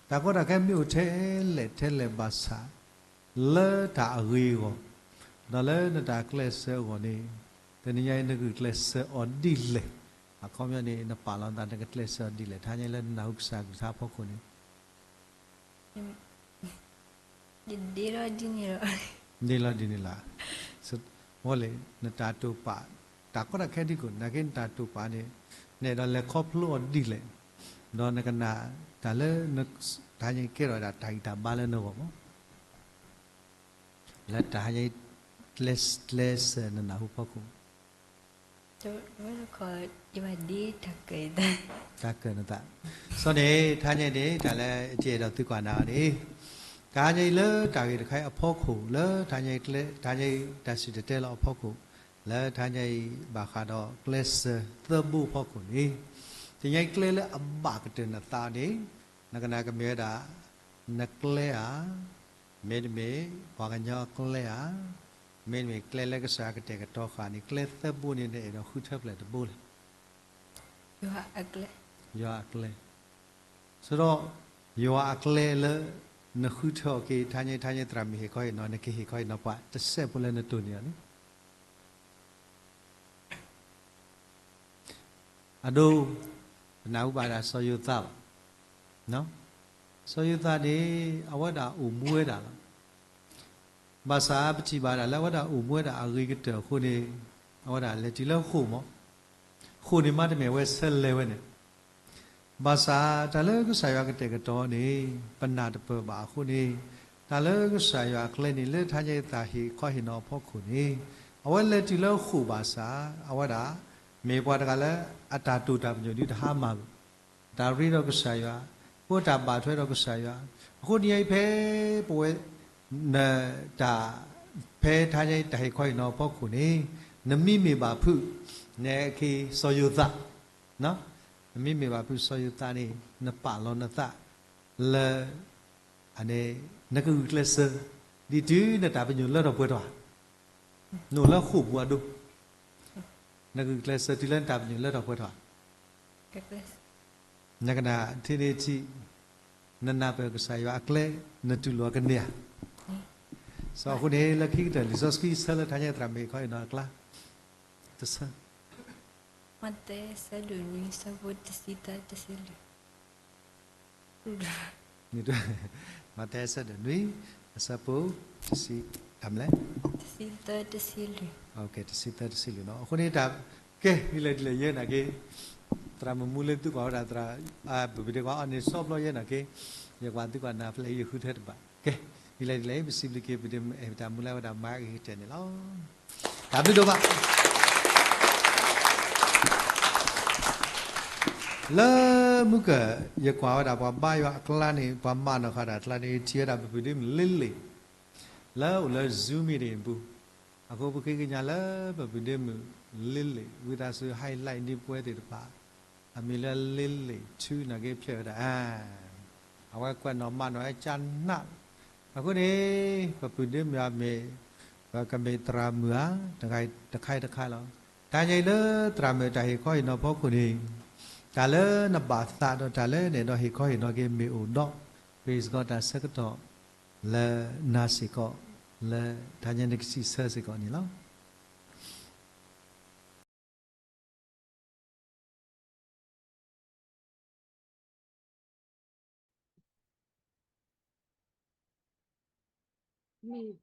တၢ်ကီတၢ်ခဲမ့ၢ်အိၣ်ထဲလဲၣ်ထဲလဲၣ်ဘၣ်ဆၣ် လၢတၢ်အဂ့ၤအဂီၢ်, ဒီးလၢနတၢ်ကျဲးစၢးအဂီၢ်န့ၣ် တနံၤညါအံၤ နဂုာ်ကျဲးစၢးအီၤဒ်လဲၣ်. အခီပညီန့ၣ် နပာ်လီၤနသး နကကျဲးစၢးအီၤဒ်လဲၣ် တဟါညါအံၤ လၢနနၢ်ဟူကစၢ်ကလုၢ်ကထါအဖီခိၣ်န့ၣ် ဒ်လီၤဒ်န့ၣ်လီၤ. ဒ်လီၤဒ်န့ၣ်လီၤ. ဝဲလဲၣ် နတၢ်တိာ်ပာ် တၢ်ကီတၢ်ခဲဒ်ကိး နာ်က့နတၢ်တိာ်ပာ်န့ၣ် နအဲၣ်ဒိးလဲၤခီဖျိအီၤဒ်လဲၣ်, ဒီးနကနၣ်တၢ်လၢ တဟါညါအံၤကဲထီၣ်ဝဲဒၣ်တၢ်ဂံၢ်တၢ်ဘါလၢနဂီၢ်မး လၢတဟါညါအံၤ ကျဲးစၢးနနၢ်ဟူဖီခိၣ် တၢ်ကၢၢ်နသး. စီၤန့ၣ် တဟါညါအံၤန့ၣ် တၢ်လၢယအဲၣ်ဒိးသုကွၢ်နၤအီၤန့ၣ် တဟါညါအံၤလၢတၢ်ဂ့ၢ်တခါအံၤအဖီခိၣ် လၢတဟါညါအံၤကျဲ တဟါညါအံၤတၢ်စံၣ်တဲၤတဲလီၤအဖီခိၣ် လၢတဟါညါအံၤဘၣ်ဃးဒီးကျဲးစၢးသၢဘိအဖီခိၣ်န့ၣ် တဟါညါအံၤကျဲလၢအဘၣ်ကတၢၢ်နသးန့ၣ် နကနၣ်ကမ့ၢ်ဝဲဒၣ် နကျဲဧါ, မ့တမ့ၢ် ပှၤကညီအကျဲဧါ, မ့တမ့ၢ်ကျဲလၢကစၢ်ယွၤကတဲာ်ကတီၤဃာ်န့ၣ် ကျဲသၢဘိန့ၣ် နအဲၣ်ဒိးဃုထၢဖျဲးတဘိလဲၣ်. ယွၤအကျဲ. ယွၤအကျဲ. ဆိုတော့ ယွၤအကျဲလၢ နဃုထၢအီၤက့ၤ တဟါညါ တဟါညါသရၣ်မုၣ်ဟ့ၣ်ခီဟ့ၣ်နီၤ နကဟ့ၣ်ခီဟ့ၣ်နီၤပှၤ တစဲးဖိလၢနတိၢ်န့ၢ်အီၤန့ၣ် အဒိ ပနၢ်ဟူဘၣ်ဒၣ်စီၤယိၤသးဘၣ်. စီၤယိၤသးန့ၣ် အဝဲဒၣ်အိၣ်မူဝဲဒၣ်လီၤ. ဘၣ်ဆၣ်ပထံၣ်ဘၣ်ဒၣ်လၢအဝဲဒၣ်အိၣ်မူဝဲဒၣ်အဂ့ၤကတၢၢ်အဃိန့ၣ် အဝဲဒၣ်လဲၤတုၤလၢဃိာ်မး, ဃိာ်န့ၣ်မ့တမ့ၢ်အဝဲဆၢလဲၤဝဲန့ၣ် ဘၣ်ဆၣ်တၢ်လၢကစၢ်ယွၤကတဲာ်ကတီၤန့ၣ် ပနၢ်တပၢၢ်ဘၣ်အဃိန့ၣ် တၢ်လၢကစၢ်ယွၤအကျဲန့ၣ် လၢတဟါညါအံၤသရၣ်ဟ့ၣ်ခီဟ့ၣ်နီၤအဖီခိၣ်န့ၣ် အဝဲလဲၤတုၤလၢဃိာ်ဘၣ်ဆၣ် အဝဲဒၣ် မ့ၢ်ပှၤတဂၤလၢအတၢ်တိာ်တၢ်ပညိၣ်ဒုတဟါမၢ်ဘၣ်, တၢ်ရ့ဒီးကစၢ်ယွၤ, အဃိတၢ်ဘၣ်ထွဲဒီးကစၢ်ယွၤ, အဃိန့ၣ်အံၤဖဲ ပဝဲ နတၢ် ဖဲတဟါညါအံၤတၢ်ဟ့ၣ်ခီဟ့ၣ်နီၤအဖီခိၣ်န့ၣ် နမ့မ့ၢ်ဘၣ်ဖုး နက့ၤစီၤယိၤသး နမ့မ့ၢ်ဘၣ်ဖုးစီၤယိၤသးန့ၣ် နပာ်လီၤနသးလၢ အန့ၣ် နကဂုာ်ကျဲးစၢး ဒ်တုၤနတၢ်ပညိၣ်လၢထီၣ်ပှဲၤထီၣ်ဧါ, နအိၣ်လၢဃိာ်ပူၤအဒိ နကဂုာ်ကျဲးစၢးတုၤလၢနတၢ်ပညိၣ်လၢထီၣ်ပှဲၤထီၣ်ဧါ. နကနၣ်ထံန့ၣ်ထံ နနၢ်ပၢၢ်ကစၢ်ယွၤအကျဲ နတူၢ်လိာ်အကန့ၢ်ဧါ. စီၤအဃိန့ၣ် လၢခံကတၢၢ် လံာ်စီဆှံဆၢလၢတဟါညါသရၣ်မုၣ်ဟ့ၣ်ခီဟ့ၣ်နီၤအကျါ တဆၢ မးသဲ ဆၢဒိၣ်နွံ ဆၢဖိတဆံသၢ တဆံလွံၢ် မးသဲ ဆၢဒိၣ်နွံ အဆၢဖိတဆံ တမလဲၣ် တဆံသၢ တဆံလွံၢ် တဆံသၢ တဆံလွံၢ်နီၤ. အဃိန့ၣ်တၢ် ကဲ ဒ်လဲၣ်ဒ်လဲၣ် ယဲနာ်က့ သရၣ်မုၣ်မူလၢသုကွၢ်ဝဲဒၣ်သရၣ် ပပူၤဒ့ကွၢ်အီၤန့ၣ် စီဖျီယဲနာ်က့ ယကွၢ်သုကွၢ်နၤဖဲလဲၣ် ယဃုထၢတဘၣ်. ကဲ ဒ်လဲၣ်ဒ်လဲၣ် ပစံးဘျုးက့ၤ ပဒ့မုၣ်အဲၣ်ပတၢ်မူလၢဝဲဒၣ်မၤဂ့ၤကတၢၢ်န့ၣ်လီၤ. တၢ်ဘျုးဒိၣ်မး လၢမုၢ်ကၢၢ် ယကွၢ်ဝဲဒၣ်ပှၤဘါယွၤအကျါန့ၣ် ပှၤမၤနီၣ်ဃာ်တၢ်အကျါန့ၣ် ထံၣ်ဝဲဒၣ်ပပုၢ်ဒ့မုၣ်လ့လ့ၣ် လၢအိၣ်လၢ Zoom meeting အပူၤ, အဃိပဃ့ကညးလၢပပုၢ်ဒ့မုၣ်လ့လ့ၣ် ဝံသးစူၤ highlight န့ၢ်ပဝဲသ့ၣ်တဖၣ် အမံၤလၢလ့လ့ၣ်ထူနာ်က့ဖျဲးဝဲဒၣ် အဝဲကွဲးနီၣ်မၤနီၣ်ဝဲကနး အဃိန့ၣ် ပပုၢ်ဒ့မုၣ်အမ့ၢ် ပကမ့ၢ်သရၣ်မုၣ်ဧါ တခါတခါလီၤ. တဟါညါအံၤလၢသရၣ်မုၣ်တၢ်ဟ့ၣ်ခီဟ့ၣ်နီၤဖီခိၣ်န့ၣ် တၢ်လၢနဘၣ်သးဒီးတၢ်လၢနအဲၣ်ဒိးဟ့ၣ်ခီဟ့ၣ်နီၤက့ၤမ့ၢ်အိၣ်ဒီး ပစ့ၢ်ကီးတၢ်ဆၢကတီၢ်လၢနၤစ့ၢ်ကီး လၢတဟါညါနကစံးဆၢစ့ၢ်ကီးန့ၣ်လီၤ. မ့ၢ်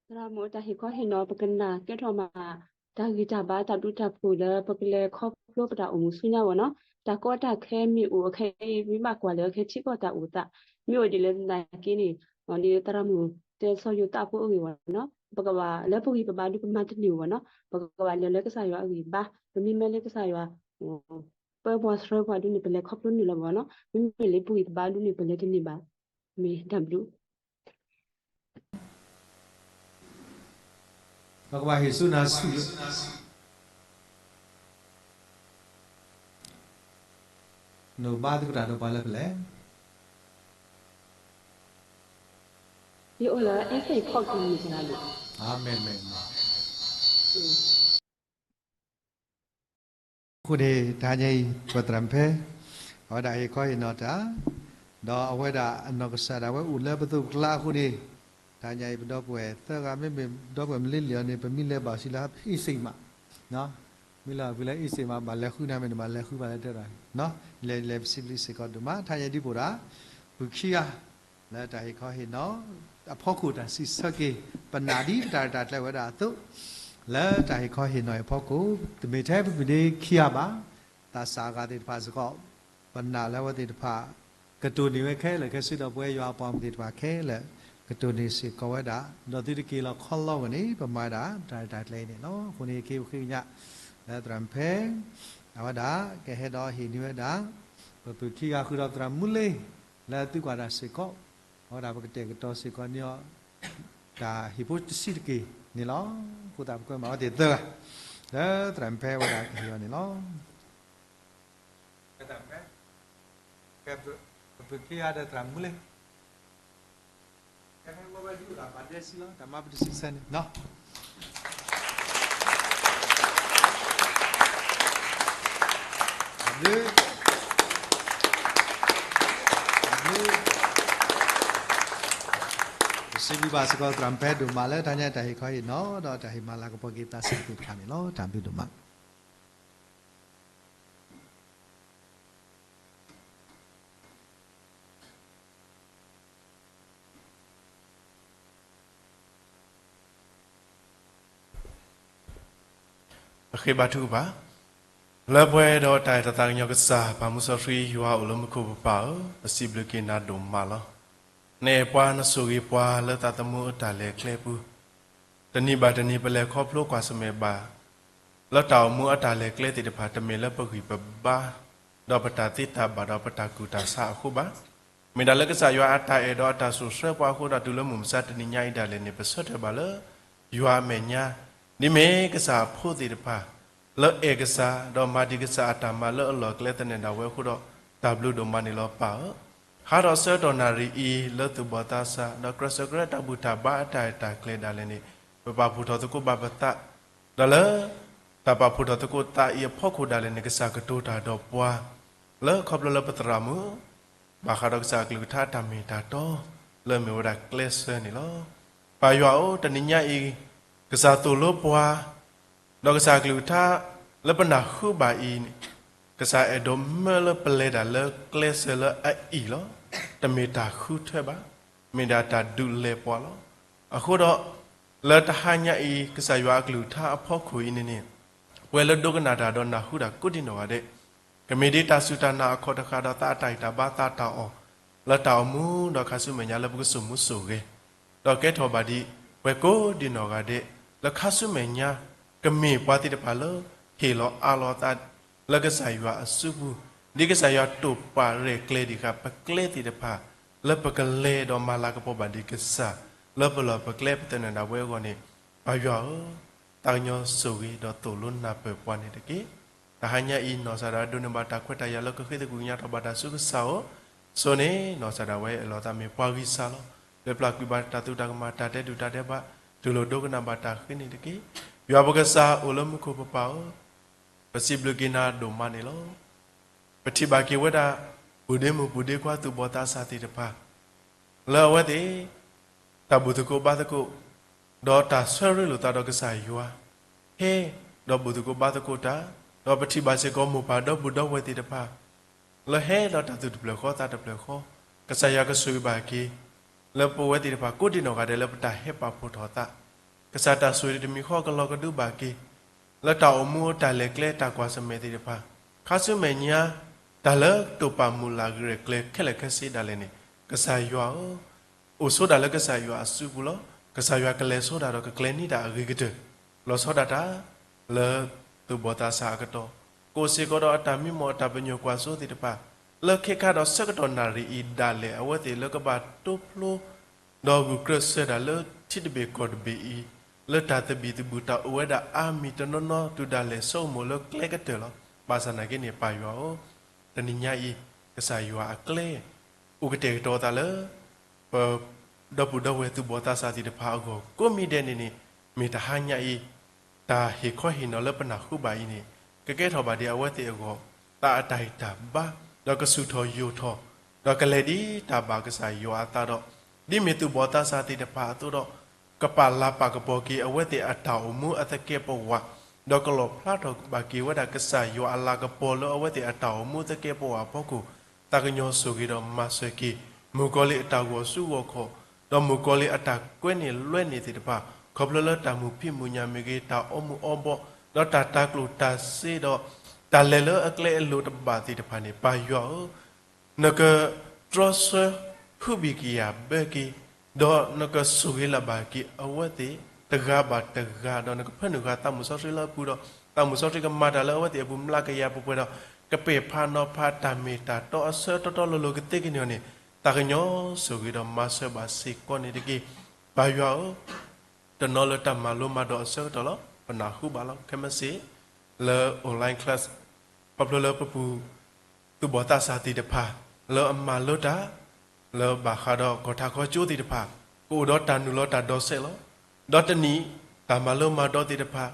သရၣ်မုၣ်တၢ်ဟ့ၣ်ခီဟ့ၣ်နီၤ ပကနၣ်ကဲထီၣ်မး တၢ်ဂံၢ်တၢ်ဘါတၢ်ဘျုးတၢ်ဖှိၣ်လၢပကလဲၤခီဖျိပတၢ်အိၣ်မူဆူညါဝဲနီၤ, တၢ်ကီတၢ်ခဲမ့ၢ်အိၣ်အခဲအံၤ မ့ၢ်ဘၣ်ကွၢ်လၢအခဲထံကီၢ်တၢ်အိၣ်သး မ့ၢ်အိၣ်ဒ်လဲၣ်သနာ်က့န့ၣ် ဒ်သရၣ်မုၣ်တဲစီၤယိၤသးဖိအဂ့ၢ်ဝဲနီၤ, ပကဘၣ်လၢပဂံၢ်ပဘါဒုးပမၤတန့ၢ်ဝဲနီၤ, ပကဘၣ်လဲၤလၢကစၢ်ယွၤအဂံၢ်ဘါ, ပမ့ၢ်မ့ၢ်လၢကစၢ်ယွၤ ပၢပှၤဆှၢပှၤဒုးန့ၣ် ပလဲၤခီဖျိန့ၢ်လၢၤဝဲနီၤ, မ့မ့ၢ်လၢပဂံၢ်ပဘါဒုးန့ၣ် ပလဲၤတန့ၢ်ဘၣ်, မ့ၢ်တၢ်ဘျုး ပကဘၣ်ဟ့ၣ်ဆူနၤဆူၣ်လၢ နကဘါသကိးတၢ်ဒီးပှၤလၢပလဲၤ ယအိၣ်လၢ အဲဖ့းခီၣ်ကံၤန့ၣ်လီၤ. အၤမ့ၣ်, မ့ၣ်, မ့ၣ်. အဃိန့ၣ် တဟါညါအံၤ ပသရၣ်မုၣ်ဖဲ အဝဲဒၣ်ဟ့ၣ်ခီဟ့ၣ်နီၤတၢ်, ဒီးအဝဲဒၣ်အနီၢ်ကစၢ်ဒၣ်ဝဲအိၣ်လၢပသိးပကျါအဃိန့ၣ်, တဟါညါအံၤ ပဒီပုၢ်ဝဲၢ်သၢဂၤ မ့မ့ၢ်ဒီပုၢ်ဝဲၢ်မလ့လံာ်အီၤန့ၣ် ပမ့ၢ်လဲၤဘၣ်စံးလၢ အ့စ့မး မ့ၢ်လၢအပူၤလၢအ့စ့မး ဘၣ်လဲၤဃုနၤမ့ၢ်န့ၣ် ဘၣ်လဲၤဃုဘၣ်လၢတဲရၤ, လဲၤလဲၤပစံးဘျုးစ့ၢ်ကီးဒိၣ်မး တဟါညါဒ်ပအိၣ်ဒၣ် ပုၢ်ခံဂၤ လၢတၢ်ဟ့ၣ်ခီဟ့ၣ်နီၤ အဖီခိၣ်တၢ်စံးဆၢက့ၤ ပနာ်ဒ်ပတၢ်ရဲၣ်တၢ်ကျဲၤဝဲဒၣ်အသိး, လၢတၢ်ဟ့ၣ်ခီဟ့ၣ်နီၤအံၤအဖီခိၣ် တမ့ၢ်ထဲပမုၢ်ဒ့ခံဂၤဘၣ်, သးစၢ်အဂၤသ့ၣ်တဖၣ်စ့ၢ်ကီး ပနာ်လၢအဝဲသ့ၣ်တဖၣ် ကတိၢ်န့ၢ်ဝဲခဲလၢာ်ခဲဆ့ဒီးပဝဲယွၤအပှၤမုၣ်သ့ၣ်တဖၣ်ခဲလၢာ် ကတိၢ်န့ၢ်စ့ၢ်ကီးဝဲဒၣ်, ဒီးသုတက့ၤလီၤခီလီဝဲန့ၣ် ပမၤဝဲဒၣ်တၢ်ရဲၣ်တၢ်ကျဲၤအံၤန့ၣ်လီၤ. အဃိန့ၣ် ယက့ၤပဃ့ကညး လၢသရၣ်မုၣ်ဖဲ အဝဲဒၣ်ကဟဲဒီးဟ့ၣ်န့ၢ်ဝဲဒၣ် ပပုၢ်ခံဂၤဃုာ်ဒီးသရၣ်မုၣ်လ့ လၢသုကွၢ်တၢ်စ့ၢ်ကီး, အဝဲဒၣ်ပကတဲာ်ကတီၤစ့ၢ်ကီးန့ၢ်အီၤ တၢ်ဟ့ၣ်ဖိတဆံးတက့ၢ်န့ၣ်လီၤ. အဃိသတးပကွဲမးအဝဲသ့ၣ်သၢဂၤ လၢသရၣ်မုၣ်ဖဲဝဲဒၣ်ကဟ့ၣ်အီၤန့ၣ်လီၤ. ဖဲ ပပုၢ်ခံဂၤဒီးသရၣ်မုၣ်လ့ ကဲဖဲဝဲဝဲဒၣ်ဘၣ်ဒဲစံလီၤ တၢ်မၤပတဆံဆၢန့ၣ် တၢ်ဘျုး တၢ်ဘျုး ပစံးဘျုးဘၣ်စ့ၢ်ကီးသရၣ်မုၣ်ဖဲဒိၣ်မးလၢတဟါညါတၢ်ဟ့ၣ်ခီဟ့ၣ်နီၤ ဒီးတၢ်ဟ့ၣ်မၤလၤကပီၤက့ၤသးစၢ်သ့ၣ်တဖၣ်န့ၣ်လီၤ. တၢ်ဘျုးဒိၣ်မး. ပဃ့ဘါထုကဖၣ်, လၢပှဲၤဒီးတၢ်အဲၣ်တၢ်သးကညီၤကစၢ် ပၢ်မူစီဆှံယွၤအိၣ်လၢမူခိၣ်ပပၢ်ဧၢ, ပစံးဘျုးက့ၤနၤဒိၣ်မးလီၤ. နအဲၣ်ပှၤနဆိၣ်ဂ့ၤပှၤလၢသးသမူအတၢ်လဲၤကျဲပူၤ, တနံၤဘၣ်တနံၤပလဲၤခီဖျိကွၢ်ဆၢၣ်မဲာ်ဘၣ် လၢတၢ်အိၣ်မူအတၢ်လဲၤကျဲသ့ၣ်တဖၣ် တမ့ၢ်လၢပဂံၢ်ပဘါ ဒီးပတၢ်သ့တၢ်ဘၣ်ဒီးပတၢ်ကူၣ်တၢ်ဆးအဃိဘၣ်. မ့ၢ်ဒၣ်လၢကစၢ်ယွၤအတၢ်အဲၣ်ဒီးအတၢ်စိာ်ဆှၢပှၤအဃိဒီး တုၤလၢမုၢ်မဆါတနံၤညါအံၤဒၣ်လဲာ်န့ၣ် ပဆၢထၢၣ်ဘၣ်လၢ ယွၤအမဲာ်ညါ, ဒ်မ့ၢ်ကစၢ်အဖိသ့ၣ်တဖၣ် လၢအဲၣ်ကစၢ် ဒီးမၤဒံးကစၢ်အတၢ်မၤလၢအလီၢ်အကျဲသနၢၣ်ဒၣ်ဝဲအဃိဒီး တၢ်ဘျုးဒိၣ်မးန့ၣ်လီၤပၢ်ဧၢ. ဟးထီၣ်ဆၢကတီၢ်နၣ်ရံၣ်အံၤ လၢသူၣ်ဘီၣ်သးစၢ် ဒီးကြၢးစၢးကြၢးတၢ်ဘူၣ်တၢ်ဘါအတၢ်အဲၣ်တၢ်ကျဲၤဒၣ်လဲာ်န့ၣ် ပပာ်ဖှိၣ်ထီၣ်သကိးဘၣ်ပသး, ဒီးလၢ တၢ်ပာ်ဖှိၣ်ထီၣ်သကိးသးအံၤအဖီခိၣ်ဒၣ်လဲာ်န့ၣ် ကစၢ်ကတိၤတၢ်ဒီးပှၤ လၢခီဖျိလၢပသရၣ်မုၣ် ဘၣ်ဃးဒီးကစၢ်အကလုၢ်ကထါအတၢ်မ့ၢ်တၢ်တီ လၢအမ့ၢ်ဝဲဒၣ်ကျဲစၢၤန့ၣ်လီၤ. ပၢ်ယွၤဧၢ, တနံၤညါအံၤ ကစၢ်သိၣ်လိပှၤ ဒီးကစၢ်အကလုၢ်ကထါ လၢပနၢ်ဟူဘၣ်အံၤန့ၣ် ကစၢ်အဲၣ်ဒိးမၢလၢပလဲၤဒၣ်လၢကျဲစၢၤလၢအအံၣ်လီၤ. တမ့ၢ်တၢ်ဃုထၢဘၣ်, မ့ၢ်ဒၣ်တၢ်ဒုးလဲၤပှၤလီၤ. အဃိဒီး လၢတဟါညါအံၤ ကစၢ်ယွၤအကလုၢ်ကထါအဖီခိၣ်အံၤန့ၣ်န့ၣ် ပှၤလၢဒိကနၣ်တၢ်ဒီးနၢ်ဟူတၢ်ကိးဒံးနီၢ်ဂၤဒဲး ကမ့ၢ်ဒ်တၢ်စူၢ်တၢ်နာ်အခီၣ်တဃာ်ဒီးသးအတၢ်ဂံၢ်တၢ်ဘါသးတၢ်အီၣ် လၢတၢ်အိၣ်မူဒီးခါဆူမဲာ်ညါလၢပကစိာ်မူစိာ်ဂဲၤ ဒီးကဲထီၣ်ဘၣ်ဒံး ပှၤကိးဒံးနီၢ်ဂၤဒဲး လၢခါဆူမဲာ်ညါ ကမ့ၢ်ပှၤသ့ၣ်တဖၣ်လၢ ဟ့ၣ်လီၤအးလီၤသး လၢကစၢ်ယွၤအစုပူၤ, ဒ်ကစၢ်ယွၤတိာ်ပာ်ရဲၣ်ကျဲၤဒံးဃာ် ပကျဲသ့ၣ်တဖၣ် လၢပကလဲၤဒီးမၤလၤကပီၤဘၣ်ဒံးကစၢ် လၢပလီၢ်ပကျဲပသနၢၣ်ဒၣ်ဝဲအဂီၢ်န့ၣ် ပၢ်ယွၤဧၢ, သးကညီၤဆိၣ်ဂ့ၤဒီးသိၣ်လိနၢ်ပၢၢ်ပှၤန့ၣ်တက့ၢ်. တဟါညါအံၤ နီၢ်စၢ်ဒၣ်ဝဲဒိးန့ၢ်ဘၣ်တၢ်ခွဲးတၢ်ယာ်လၢကဃ့သကွံာ်ကညးထီၣ်ဘၣ်တၢ်ဆူကစၢ်ဧၢ, ဆိန့ၣ် နီၢ်စၢ်ဒၣ်ဝဲအလီၤသးမ့ၢ်ပှၤဂံၢ်စၢ်လီၤ. လၢပျၢ်ကွံာ်ဘၣ်တၢ်သူၣ်တၢ်ကမၣ် တၢ်တဲဒုၣ်တၢ်တဲဘၣ် တူၢ်လိာ်ဒိကနၣ်ဘၣ်တၢ်ဃ့န့ၣ်တက့ၢ်. ယွၤပကစၢ်အိၣ်လၢမူခိၣ်ပပၢ်ဧၢ, ပစံးဘျုးက့ၤနၤဒိၣ်မးန့ၣ်လီၤ. ပထံၣ်ဘၣ်က့ၤဝဲဒၣ် ပုၢ်ဒ့မုၣ်ပုၢ်ဒ့ခွါသူၣ်ဘီၣ်သးစၢ်သ့ၣ်တဖၣ် လၢအဝဲသ့ၣ် တၢ်ဘူၣ်သကိးဘါသကိး ဒီးတၢ်ဆၢရ့လိာ်သးဒီးကစၢ်ယွၤ, ဟဲ ဒီးဘူၣ်သကိးဘါသကိးတၢ်, ဒီးပထံၣ်ဘၣ်စ့ၢ်ကီးမိၢ်ပၢ်ဒီပုၢ်ဒီဝဲၢ်သ့ၣ်တဖၣ် လၢဟဲဒီးတၢ်သူၣ်တဖျၢၣ်ဃီသးတဖျၢၣ်ဃီ, ကစၢ်ယွၤကဆိၣ်ဂ့ၤဘၣ်က့ၤ လၢပဝဲသ့ၣ်တဖၣ်ကိးဒံးနီၢ်ဂၤဒဲးလၢပတၢ်ဟဲပာ်ဖှိၣ်ထီၣ်သး, ကစၢ်တၢ်ဆိၣ်ဂ့ၤတမံၤဃီကလီၤကဒုဘၣ်က့ၤ လၢတၢ်အိၣ်မူအတၢ်လဲၤကျဲတၢ်ကွၢ်ဆၢၣ်မဲာ်သ့ၣ်တဖၣ်, ခါဆူမဲာ်ညါ တၢ်လၢတိာ်ပာ်မုၢ်လၢ်ဂ့ၤရဲၣ်ကျဲၤခဲလၢာ်ခဲဆ့ဒၣ်လဲာ်န့ၣ်, ကစၢ်ယွၤဧၢ, အိၣ်ဆိးတၢ်လၢကစၢ်ယွၤအစုပူၤလီၤ. ကစၢ်ယွၤကလဲၤဆိးတၢ်ဒီးကကျဲၤန့ၢ်တၢ်အဂ့ၤကတၢၢ်, လီၤဆီဒၣ်တၢ် လၢသူၣ်ဘီၣ်သးစၢ်အကတီၢ်, ကအိၣ်စ့ၢ်ကီးဒီးအတၢ်မံမီၢ်အတၢ်ပညိၣ်ကွၢ်စိသ့ၣ်တဖၣ်, လၢခဲခါဒီးဆၢကတီၢ်နၣ်ရံၣ်အံၤဒၣ်လဲာ် အဝဲသ့ၣ်လၢကဘၣ်တိဖျိ ဒီးဂုာ်ကျဲးစၢးတၢ်လၢထံတဘ့ၣ်ကီၢ်တဘ့ၣ်အံၤ, လၢတၢ်သဘံၣ်သဘုၣ်တၢ်အိၣ်ဝဲဒၣ်အါမံၤတနီၤနီၤ တုၤဒၣ်လဲာ်ဆိကမိၣ်လၢကျဲကတၢၢ်လီၤ. ဘၣ်ဆၣ်သနာ်က့န့ၣ် ပၢ်ယွၤဧၢ, တနံၤညါအံၤ ကစၢ်ယွၤအကျဲ အိၣ်ကတဲာ်ကတီၤသးလၢ ပ ဒီပုၢ်ဒီဝဲၢ်သူၣ်ဘီၣ်သးစၢ်သ့ၣ်တဖၣ်အဂီၢ် ကိးမံၤဒဲးန့ၣ်န့ၣ် မ့ၢ်တဟါညါအံၤ တၢ်ဟ့ၣ်ခီဟ့ၣ်နီၤလၢပနၢ်ဟူဘၣ်အံၤန့ၣ် ကကဲထီၣ်ဘၣ်ဒ်အဝဲသ့ၣ်အဂီၢ် သးအတၢ်ဂံၢ်တၢ်ဘါ, ဒီးကဆူၣ်ထီၣ်ယိာ်ထီၣ်, ဒီးကလဲၤဒ်တၢ်ဘၣ်ကစၢ်ယွၤအသးဒီး ဒ်မ့ၢ်သူၣ်ဘီၣ်သးစၢ်သ့ၣ်တဖၣ်အသိးဒီး ကပာ်လၤပာ်ကပီၤက့ၤအဝဲသ့ၣ်အတၢ်အိၣ်မူအသကဲးပဝး, ဒီးကလီၣ်ဖျါထီၣ်ဘၣ်က့ၤဝဲဒၣ်ကစၢ်ယွၤအလၤကပီၤလၢအဝဲသ့ၣ်အတၢ်အိၣ်မူသကဲးပဝးအဖီခိၣ်, သးကညီၤဆိၣ်ဂ့ၤဒီးမၤစၢၤက့ၤ မုၣ်ကီၤလံၢ်အတၢ်ဂီၤဆူဂီၤခီၣ်, ဒီးမုၣ်ကီၤလံၢ်အတၢ်ကွဲန့ၢ်လွဲန့ၢ်သ့ၣ်တဖၣ် ခီဖျိလၢတၢ်မုာ်ဖံးမုာ်ညၣ်မ့ၢ်ဂ့ၤ, တၢ်အီမူၤအီဘီ, ဒီးတၢ်တၤကျိၣ်တၤစ့ဒီး တၢ်လဲၤလၢအကျဲအလိၤတဘၣ်သ့ၣ်တဖၣ်န့ၣ် ပၢ်ယွၤဧၢ, နကတြီဆၢဟုဘံၣ်ကယာ်ဘၢက့ၤ, ဒီးနကဆိၣ်ဂ့ၤလၢ်ဘၣ်က့ၤအဝဲသ့ၣ် တဂၤဘၣ်တဂၤ, ဒီးနကဖၢနုာ်ဃာ်သးမုၢ်စီဆှံလၢအပူၤဒီး သးမုၢ်စီဆှံကမၤတၢ်လၢအဝဲသ့ၣ်အပူၤ မျးကယၤပှဲၤပှဲၤဒီး ကပဲာ်ဖးနီၤဖးတၢ်မ့ၢ်တၢ်တီအဆၢတီတီလိၤလိၤကသ့ကန့ၢ်အီၤန့ၣ် သးကညီၤဆိၣ်ဂ့ၤဒီးမၤစၢၤဘၣ်စ့ၢ်ကီးန့ၣ်တက့ၢ်. ပၢ်ယွၤဧၢ, တနီၤလၢတၢ်မၤလိမၤဒိးအဆၢကတီၢ်လီၤ. ပနၢ်ဟူဘၣ်လီၤ ခဲမုၢ်ဆ့ၣ် လၢ online class ခီဖျိလၢပပူၤ သူၣ်ဘီၣ်သးစၢ်သ့ၣ်တဖၣ် လၢအမၤလိတၢ် လၢဘၣ်ဃးဒီးကီၢ်ထးခီကၠိသ့ၣ်တဖၣ် ကအိၣ်ဒီးတၢ်နုာ်လီၤတၢ်ဒိးစဲးလီၤ. ဒီးတနံၤ တၢ်မၤလိမၤဒိးသ့ၣ်တဖၣ်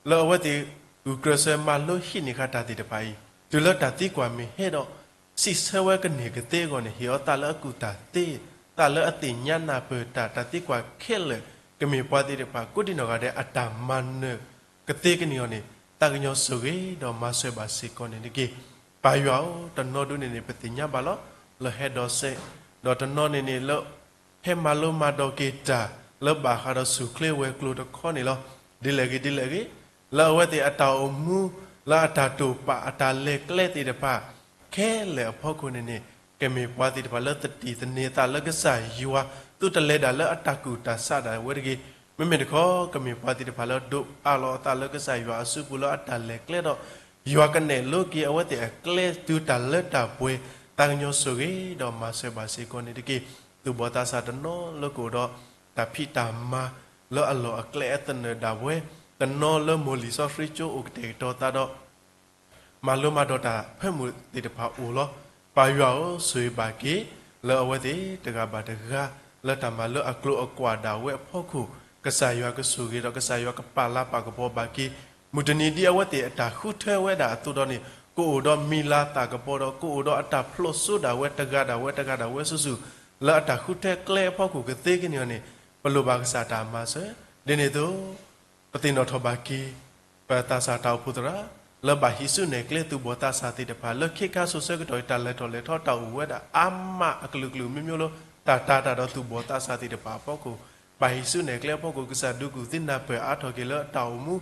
လၢအဝဲသ့ၣ် ဂုာ်ကျဲးစၢးမၤလိဟံးန့ၢ်ဃာ်တၢ်သ့ၣ်တဖၣ်အံၤ တုၤလၢတၢ်သံကွၢ်မ့ၢ်ဟဲဒီး စံးဆၢဝဲကန့ၢ်ကသ့အဂီၢ်န့ၣ် ဟ့ၣ်အီၤသးလၢအကူၣ်တၢ်သ့, သးလၢအသ့ၣ်ညါနၢ်ပၢၢ်တၢ်, တၢ်သံကွၢ်ခဲလၢာ် ကမ့ၢ်ပှၤသ့ၣ်တဖၣ် ကိးဒံနီၢ်ဂၤဒဲးအတၢ်မၤနၢၤကသ့ကန့ၢ်အီၤန့ၣ် သးကညီၤဆိၣ်ဂ့ၤဒီးမၤစၢၤဘၣ်စ့ၢ်ကီးန့ၣ်တက့ၢ်. ပၢ်ယွၤဧၢ, တနီၤဒုန့ၣ်န့ၣ် ပသ့ၣ်ညါဘၣ်လီၤ လၢဟဲဒိးစဲး, ဒီးတနီၤန့ၣ်န့ၣ်လၢ ဟဲမၤလိမၤဒိးက့ၤတၢ် လၢဘၣ်ဃးဒီးဆူၣ်ချ့ဝဲၤကျိၤတခီန့ၣ်လီၤ. ဒ်လဲၣ်ဂ့ၤဒ်လဲၣ်ဂ့ၤ, လၢအဝဲသ့ၣ်အတၢ်အိၣ်မူ လၢအတၢ်တိာ်ပာ်အတၢ်လဲၤကျဲသ့ၣ်တဖၣ် ခဲလၢာ်အဖီခိၣ်န့ၣ်န့ၣ် ကမ့ၢ်ပှၤသ့ၣ်တဖၣ်လၢသတံၢ်သန့ၤသးလၢကစၢ်ယွၤ သုတလဲၤဒၣ်လၢအတၢ်ကူၣ်တၢ်ဆးဒၣ်ဝဲတဂ့ၤ. မ့မ့ၢ်တခီ ကမ့ၢ်ပှၤသ့ၣ်တဖၣ်လၢဒိးအးလီၤအသးလၢကစၢ်ယွၤအစုပူၤလၢအတၢ်လဲၤကျဲဒီး ယွၤကနဲၣ်လိက့ၤအဝဲသ့ၣ်အကျဲတုၤတၢ်လၢတၢ်ပှဲၤ, သးကညီၤဆိၣ်ဂ့ၤဒီးမၤစၢၤဘၣ်စ့ၢ်ကီးန့ၣ်တက့ၢ်. သူၣ်ဘီၣ်သးစၢ်တနီၤလၢကအိၣ်ဒီး တၢ်ဖံးတၢ်မၤ လၢအလီၢ်အကျဲအသနၢၣ်ဒၣ်ဝဲ, တနီၤလၢမိၢ်လံာ်စီဆှံကၠိအိၣ်ကတဲာ်ကတီၤသးဒီး မၤလိမၤဒိးတၢ်ဖၢမုၢ်သ့ၣ်တဖၣ်အိၣ်လီၤ. ပၢ်ယွၤဧၢ, ဆိၣ်ဂ့ၤဘၣ်က့ၤ လၢအဝဲသ့ၣ်တဂၤဘၣ်တဂၤ လၢတၢ်မၤလၢအကျိၤအကွာ်ဒၣ်ဝဲအဖီခိၣ်, ကစၢ်ယွၤကဆိၣ်ဂ့ၤဒီး ကစၢ်ယွၤကပာ်လၤပာ်ကပီၤဘၣ်က့ၤ, မုၢ်တနံၤဒ်အဝဲသ့ၣ်အတၢ်ဃုထၢဝဲဒၣ်အသိးဒီးန့ၣ် ကအိၣ်ဒီးမံၤလၤသၣ်ကပီၤဒီး ကအိၣ်ဒီးအတၢ်ဖျိးစိဒၣ်ဝဲတဂၤဒၣ်ဝဲတဂၤဒၣ်ဝဲစုာ်စုာ် လၢအတၢ်ဃုထၢကျဲအဖီခိၣ်ကသ့ကန့ၢ်အီၤန့ၣ် ပလိၣ်ဘၣ်ကစၢ်တၢ်မၤစၢၤ, ဒ်န့ၣ်အသိး ပသ့ၣ်နီၣ်ထီၣ်ဘၣ်က့ၤ ပသးစၢ်တၢ်အိၣ်ဖှိၣ်သရၣ် လၢဘၣ်ဟံးစုနဲၣ်ကျဲသူၣ်ဘီၣ်သးစၢ်သ့ၣ်တဖၣ် လၢခ့ခါစိၤဆၢကတီၢ်အံၤ တၢ်လဲၤထီၣ်လဲၤထီတၢ်အိၣ်ဝဲဒၣ်အါမးအကလုာ်ကလုာ်မ့မ့ၢ်လၢ တၢ်တာ်တၢ်ဒီးသူၣ်ဘီၣ်သးစၢ်သ့ၣ်တဖၣ်အဖီခိၣ်, ဘၣ်ဟံးစုနဲၣ်ကျဲအဖီခိၣ် ကစၢ်ဒုးကူၣ်သ့နၢ်ပၢၢ်အါထီၣ်က့ၤလၢတၢ်အိၣ်မူ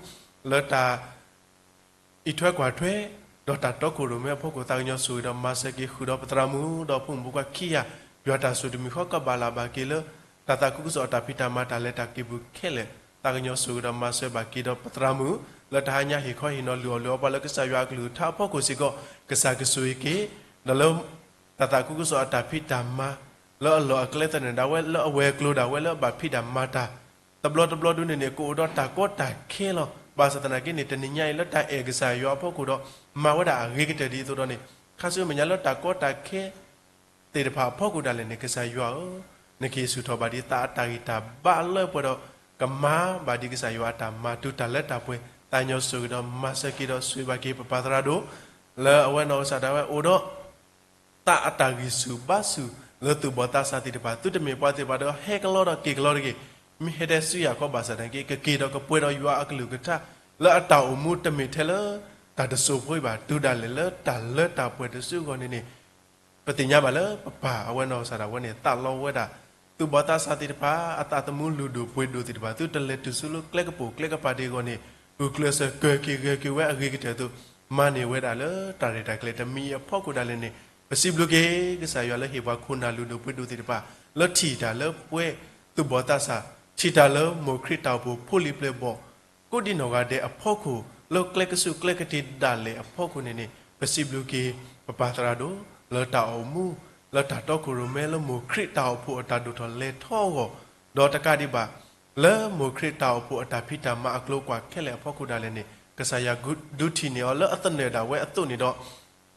လၢတၢ် အံးထွဲကွၢ်ထွဲ ဒီးတၢ်တီခိၣ်ရိၣ်မဲအဖီခိၣ် သးကညီၤဆိၣ်ဂ့ၤဒီးမၤစၢၤက့ၤဃုာ်ဒီးပသရၣ်မုၣ် ဒီးဖိမုၣ်ဖိခွါခံဂၤ, ယွၤတၢ်ဆိၣ်တမံၤဃီကဘၣ်လၢ်ဘၣ်က့ၤလၢ တၢ်သးခုကစီၣ်အတၢ်ဖံးတၢ်မၤတၢ်လဲၤတၢ်က့ၤပူၤခဲလၢာ်, သးကညီၤဆိၣ်ဂ့ၤဒီးမၤစၢၤဘၣ်က့ၤဒီးပသရၣ်မုၣ် လၢတဟါညါဟ့ၣ်ခီဟ့ၣ်နီၤလုၢ်အီၣ်လုၢ်အီပှၤလၢကစၢ်ယွၤအကလုၢ်ကထါအဖီခိၣ်စ့ၢ်ကီး, ကစၢ်ကဆိၣ်ဂ့ၤက့ၤ ဒီးလၢ တၢ်သးခုကစီၣ်အတၢ်ဖံးတၢ်မၤ လၢအလီၢ်အကျဲသနၢၣ်ဒၣ်ဝဲ လၢအဝဲၤကျိၤဒၣ်ဝဲလၢအဘၣ်ဖံးတၢ်မၤတၢ် တဘျီတဘျီဒုန့ၣ်န့ၣ် ကအိၣ်ဒီးတၢ်ကီတၢ်ခဲလီၤ. ဘၣ်ဆၣ်သနာ်က့န့ၣ် တနံၤညါအံၤလၢတၢ်အဲၣ်ကစၢ်ယွၤအဖီခိၣ်ဒီး မၤဝဲဒၣ်အဂ့ၤကတၢၢ်ဒ်သိးဒီးန့ၣ် ခါဆူမဲာ်ညါလၢတၢ်ကီတၢ်ခဲ သ့ၣ်တဖၣ်အဖီခိၣ်ဒၣ်လဲာ်န့ၣ် ကစၢ်ယွၤဧၢ, နကဟ့ၣ်ဆူၣ်ထီၣ်ဘၣ်ဒံးသးအတၢ်ဂံၢ်တၢ်ဘါလၢပှဲၤဒီး ကမၤဘၣ်ဒံးကစၢ်ယွၤအတၢ်မၤတုၤတၢ်လၢတၢ်ပှဲၤ, သးကညီၤဆိၣ်ဂ့ၤဒီးမၤစၢၤက့ၤဒီးဆိၣ်ဂ့ၤဘၣ်က့ၤပပၢ်သရၣ်ဒိၣ် လၢအဝဲနီၢ်ကစၢ်ဒၣ်ဝဲအိၣ်ဒီး သးအတၢ်ဂံၢ်ဆူၣ်ဘါဆူၣ် လၢသူၣ်ဘီၣ်သးစၢ်သ့ၣ်တဖၣ် သုတမ့ၢ်ပှၤသ့ၣ်တဖၣ်ဒီးဟဲကလီဒီးက့ၤကလီတဂ့ၤ, မ့ၢ်ဟဲဒဲစုယၤခီဘၣ်ဆၣ်သနာ်က့ ကက့ၤဒီးကပှဲၤဒီးယွၤအကလုၢ်ကထါ လၢအတၢ်အိၣ်မူတမ့ၢ်ထဲလၢ တၢ်တစိၢ်ဖိအံၤဘၣ် တုၤဒၣ်လဲာ်လၢတၢ်လၢတၢ်ပှဲၤတစုအဂီၢ်န့ၣ်န့ၣ် ပသ့ၣ်ညါဘၣ်လၢပပၢ်အဝဲနီၢ်ကစၢ်ဒၣ်ဝဲန့ၣ် သးလီဝဲဒၣ် သူၣ်ဘီၣ်သးစၢ်သ့ၣ်တဖၣ် အသးသမူလုၢ်ဒိၣ်ပှ့ၤဒိၣ်သ့ၣ်တဖၣ် သုတလဲၤတုၤဆူလၢကျဲကပိာ်ကျဲကပၤဒ်အဂီၢ်န့ၣ် ဂုာ်ကျဲးစၢးကၢၢ်က့ၤဂၢၢ်က့ၤဝဲအဂ့ၤကတၢၢ်အသိး မၤန့ၢ်ဝဲဒၣ်လၢတၢ်ရဲၣ်တၢ်ကျဲၤတမံၤအဖီခိၣ်ဒၣ်လဲာ်န့ၣ် ပစံးဘျုးက့ၤ ကစၢ်ယွၤလၢဟ့ၣ်ပှၤခိၣ်နၢ်လုၢ်ဒိၣ်ပှ့ၤဒိၣ်သ့ၣ်တဖၣ် လၢထံၣ်တၢ်လၢပှဲၤသူၣ်ဘီၣ်သးစၢ် ထံၣ်တၢ်လၢမိၢ်ခရံာ်တၢ်အိၣ်ဖှိၣ်ဖိလံၤပျဲၢ်ဘီၣ် ကိးဒံနီၢ်ဂၤဒဲးအဖီခိၣ် လၢကျဲကဆူၣ်ကျဲကတ့ၢ်ဒၣ်လဲာ်အဖီခိၣ်န့ၣ်န့ၣ် ပစံးဘျုးက့ၤ ပပၢ်သရၣ်ဒိၣ် လၢတၢ်အိၣ်မူ လၢတၢ်တီခိၣ်ရိၣ်မဲလၢမိၢ်ခရံာ်တၢ်အိၣ်ဖှိၣ်အတၢ်ဒိၣ်ထီၣ်လဲၤထီအဂီၢ် ဒီးတကးဒံးဘၣ် လၢမိၢ်ခရံာ်တၢ်အိၣ်ဖှိၣ်အတၢ်ဖံးတၢ်မၤအကျိၤကွၢ်ခဲလၢာ်အဖီခိၣ်ဒၣ်လဲာ်န့ၣ် ကစၢ်ယွၤဒုးထံၣ်န့ၢ်အီၤလၢအသနၢၣ်ဒၣ်ဝဲအသိးန့ၣ်ဒီး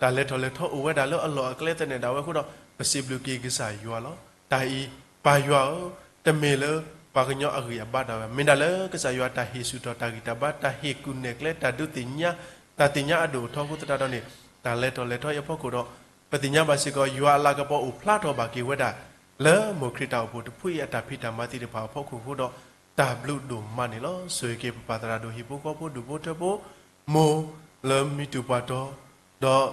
တၢ်လဲၤထီၣ်လဲၤထီအိၣ်ဝဲဒၣ်လၢအလီၢ်အကျဲသနၢၣ်ဒၣ်ဝဲအဃိဒီး ပစံးဘျုးက့ၤကစၢ်ယွၤလီၤ. တၢ်အံၤ ပၢ်ယွၤဧၢ, တမ့ၢ်လၢပှၤကညီအဂံၢ်အဘါဒၣ်ဝဲ မ့ၢ်ဒၣ်လၢကစၢ်ယွၤတၢ်ဟ့ၣ်ဆူၣ်ထီၣ်တၢ်ဂံၢ်တၢ်ဘါ တၢ်ဟ့ၣ်ကူၣ်နဲၣ်ကျဲ တၢ်ဒုးသ့ၣ်ညါ တၢ်သ့ၣ်ညါအဒိၣ်အထီအဃိသတးဒီးန့ၣ် တၢ်လဲၤထီၣ်လဲၤထီအံၤအဖီခိၣ်ဒီး ပသ့ၣ်ညါဘၣ်စ့ၢ်ကီး ယွၤအလၤကပီၤအိၣ်ဖျါထီၣ်ဘၣ်က့ၤဝဲဒၣ် လၢမိၢ်ခရံာ်တၢ်အိၣ်ဖှိၣ်တဖုအံၤအတၢ်ဖံးတၢ်မၤသ့ၣ်တဖၣ်အဖီခိၣ်အဃိဒီး တၢ်ဘျုးဒိၣ်မးန့ၣ်လီၤ. ဆိၣ်ဂ့ၤက့ၤပပၢ်သရၣ်ဒိၣ်ဟံၣ်ဖိဃီဖိဒူၣ်ဖိထၢဖိ မိၢ်လၢမံတူၢ်ပှၢ်တီၤ ဒီး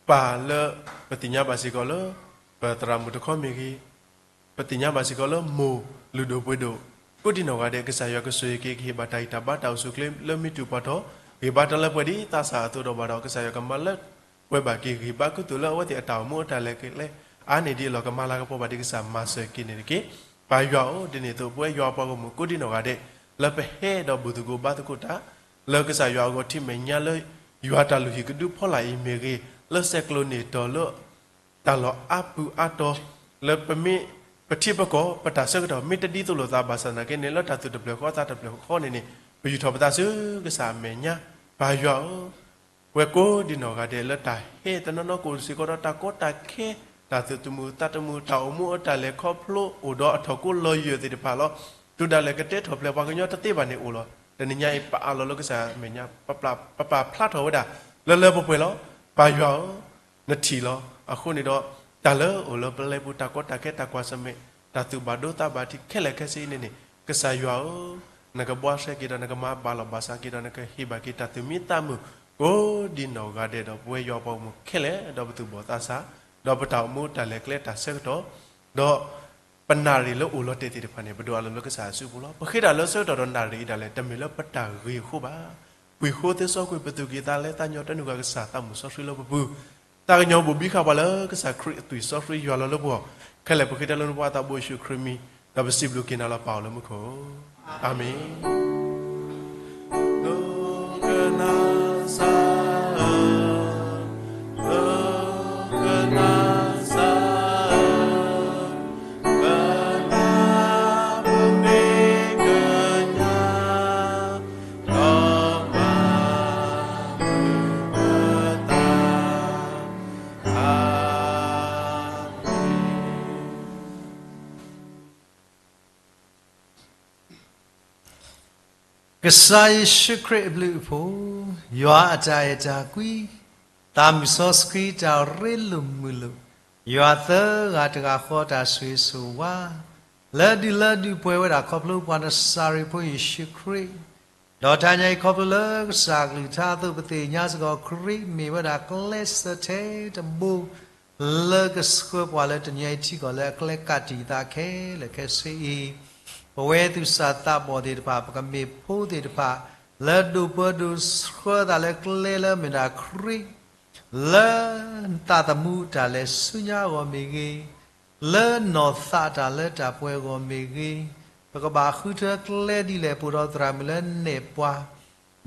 ပၢ်လၢပသ့ၣ်ညါဘၣ်စ့ၢ်ကီးလၢ ပသရၣ်မုၣ်တခီမ့ၢ်ဂ့ၤ, ပသ့ၣ်ညါဘၣ်စ့ၢ်ကီးလၢမိၢ်လုၢ်ဒိၣ်ပှ့ၤဒိၣ် ကိးဒံနီၢ်ဂၤဒဲး ကစၢ်ယွၤကဆိၣ်ဂ့ၤက့ၤကဟ့ၣ်ဘၣ်တၢ်ဂံၢ်တၢ်ဘါတၢ်အိၣ်ဆူၣ်အိၣ်ချ့လၢမံတူၢ်ပှၢ်တီၤ ဂံၢ်ဘါတၢ်လၢပှဲၤဒ်သးစၢ်အသိးဒီးဘၣ်ဒီး ကစၢ်ယွၤကမၤလၢပှဲၤဘၣ်က့ၤဂံၢ်ဘါကုသိၣ်လၢအဝဲသ့ၣ်အတၢ်အိၣ်မူအတၢ်လဲၤကျဲ အါန့ၢ်ဒ်အလီၢ် ကမၤလၤကပီၤဘၣ်ဒံးကစၢ်မၤစၢၤက့ၤန့ၣ်တက့ၢ်. ပၢ်ယွၤဧၢ, ဒ်န့ၣ်အသိး ပဝဲယွၤပှၤဂီၢ်မုၢ်ကိးဒံနီၢ်ဂၤဒဲး လၢပဟဲဒီးဘူၣ်သကိးဘါသကိးတၢ် လၢကစၢ်ယွၤအဂီၢ်ထံမဲာ်ညါလၢ ယွၤတၢ်လုၢ်ဟံၣ်ကဒုဖီလာ်အံၤမ့ၢ်ဂ့ၤ, လၢဆဲးကျိးန့ၢ်တီၤလၢ တၢ်လီၢ်အါပုၢ်အါတီၤ လၢပမ့ၢ်ပထံပကီၢ် ပတၢ်ဆၢကတီၢ် မ့ၢ်တဒ်သိးလိာ်သးဘၣ်ဆၣ်သနာ်က့န့ၣ် လၢတၢ်သူၣ်တဖျၢၣ်ဃီသးတဖျၢၣ်ဃီန့ၣ်န့ၣ် ပယူၢ်ထီၣ်ပသးဆူကစၢ်အမဲာ်ညါ ပၢ်ယွၤဧၢ, ပဝဲကိးဒံနီၢ်ဂၤဒဲးလၢတၢ်ဟဲတနီၤနီၤကအိၣ်စ့ၢ်ကီးဒီးတၢ်ကီတၢ်ခဲ တၢ်သူၣ်တမုာ်သးတမုာ် တၢ်အိၣ်မူအတၢ်လဲၤခီဖျိအိၣ်ဒီးအထီၣ်ကိးလီၤယၢၢ်သ့ၣ်တဖၣ်လီၤ. တုၤဒၣ်လဲာ်ကတဲထီၣ်ဖျဲးပှၤကညီတသ့ဘၣ်န့ၣ်အိၣ်လီၤ. တနံၤညါအံၤ ပအးလီၤလၢကစၢ်အမဲာ်ညါ ပပာ်ဖျါထီၣ်ဝဲဒၣ် လၢလၢပှဲၤပှဲၤလီၤ. ပၢ်ယွၤဧၢ, နထံၣ်လီၤ. အဃိန့ၣ်ဒီး တၢ်လၢအိၣ်လၢပလဲပူၤ တၢ်ကီတၢ်ခဲ တၢ်ကွၢ်ဆၢၣ်မဲာ် တၢ်သူၣ်ဘၣ်ဒိသးဘၣ်ထံးခဲလၢာ်ခဲဆ့အံၤန့ၣ်န့ၣ် ကစၢ်ယွၤဧၢ, နကဘှါရှဲက့ၤဒီး နကမၤဘၣ်လီၢ်ဘၣ်စးက့ၤဒီး နကဟ့ၣ်ဘၣ်က့ၤတၢ်သူၣ်မံသးမုာ် ကိးဒံနီၢ်ဂၤဒဲးဒီး ပဝဲယွၤပှၤဂီၢ်မုၢ်ခဲလၢာ် ဒီးပသူၣ်ဘီၣ်သးစၢ် ဒီးပတၢ်အိၣ်မူတၢ်လဲၤကျဲတၢ်ဆၢကတီၢ် ဒီး ပနၣ်ရံၣ်လၢအိၣ်လီၤတဲာ်သ့ၣ်တဖၣ်န့ၣ် ပဒိးအးလီၤလၢကစၢ်အစုပူၤလီၤ. ပဃ့တၢ်လၢဆၢကတီၢ်ဒီးနၣ်ရံၣ်အံၤဒၣ်လဲာ် တမ့ၢ်လၢပတၢ်ဂ့ၤအဃိဘၣ်. ပှ့ၤဃိသ့စီကွံာ်ပသူၣ်ကံၢ်သးလဲ သးညီတနုာ်ဂၤ ကစၢ်သးမုၢ်စီဆှံလၢပပူၤ သးကညီၤဘိၣ်ဘံဃာ်ပှၤလၢကစၢ်ခရံာ်အသွံၣ်စီဆှံယွၤလီၤလၢပဂီၢ် ခဲလၢာ်ပဃ့တၢ်လၢနဖိသးဘိယ့ၣ်ၡူးခရံာ်မံၤ ဒီးပစံးဘျုးက့ၤနၤလၢပၢ်အိၣ်လၢမူခိၣ် အၤမ့ၣ်. Amen. ကစၢ်ယ့ၣ်ၡူးခရံာ်အဘျုးအဖှိၣ်, ယွၤအတၢ်အဲၣ်တၢ်ကွံ, သးမုၢ်စီဆှံတၢ်ရ့လိာ်မုာ်လိာ်, ယွၤသၢဂၤတဂၤဃီတၢ်ဆိၣ်ဂ့ၤဆိၣ်ဝါ, လၢဒုးလၢဒုးပှဲၤဝဲဒၣ်ခီဖျိပှၤနစၤရ့းဖိယ့ၣ်ၡူးခရံာ် ဒီးတဟါညါအံၤခီဖျိလၢကစၢ်အကလုၢ်ကထါအသိး ပသ့ၣ်ညါစ့ၢ်ကီး ခရံာ်မ့ၢ်ဝဲဒၣ်ကျဲစၢၤထဲတဘိ လၢကဆှၢပှၤလၢတနံၤအံၤထံကီၢ်လၢအကျဲကးတံာ်သးခဲလၢာ်ခဲဆ့အံၤ, ပဝဲသူၣ်စၢ်သးဘီၣ်သ့ၣ်တဖၣ် ပကမ့ၢ်ဖိသ့ၣ်တဖၣ် လၢဒိးပၢဒိးဆှၢသးလၢကျဲလၢမ့ၢ်ဒၣ်ခရံာ် လၢသးသမူတၢ်လဲၤဆူညါအဂီၢ်မ့ၢ်ဂ့ၤ, လၢနီၢ်သးတၢ်လၢတၢ်ပှဲၤအဂီၢ်မ့ၢ်ဂ့ၤ, ပကဘၣ်ဃုထၢကျဲဒ်လဲၣ် ပိၢ်ဒီးသရၣ်မုၣ်လၢနဲၣ်ပှၤ,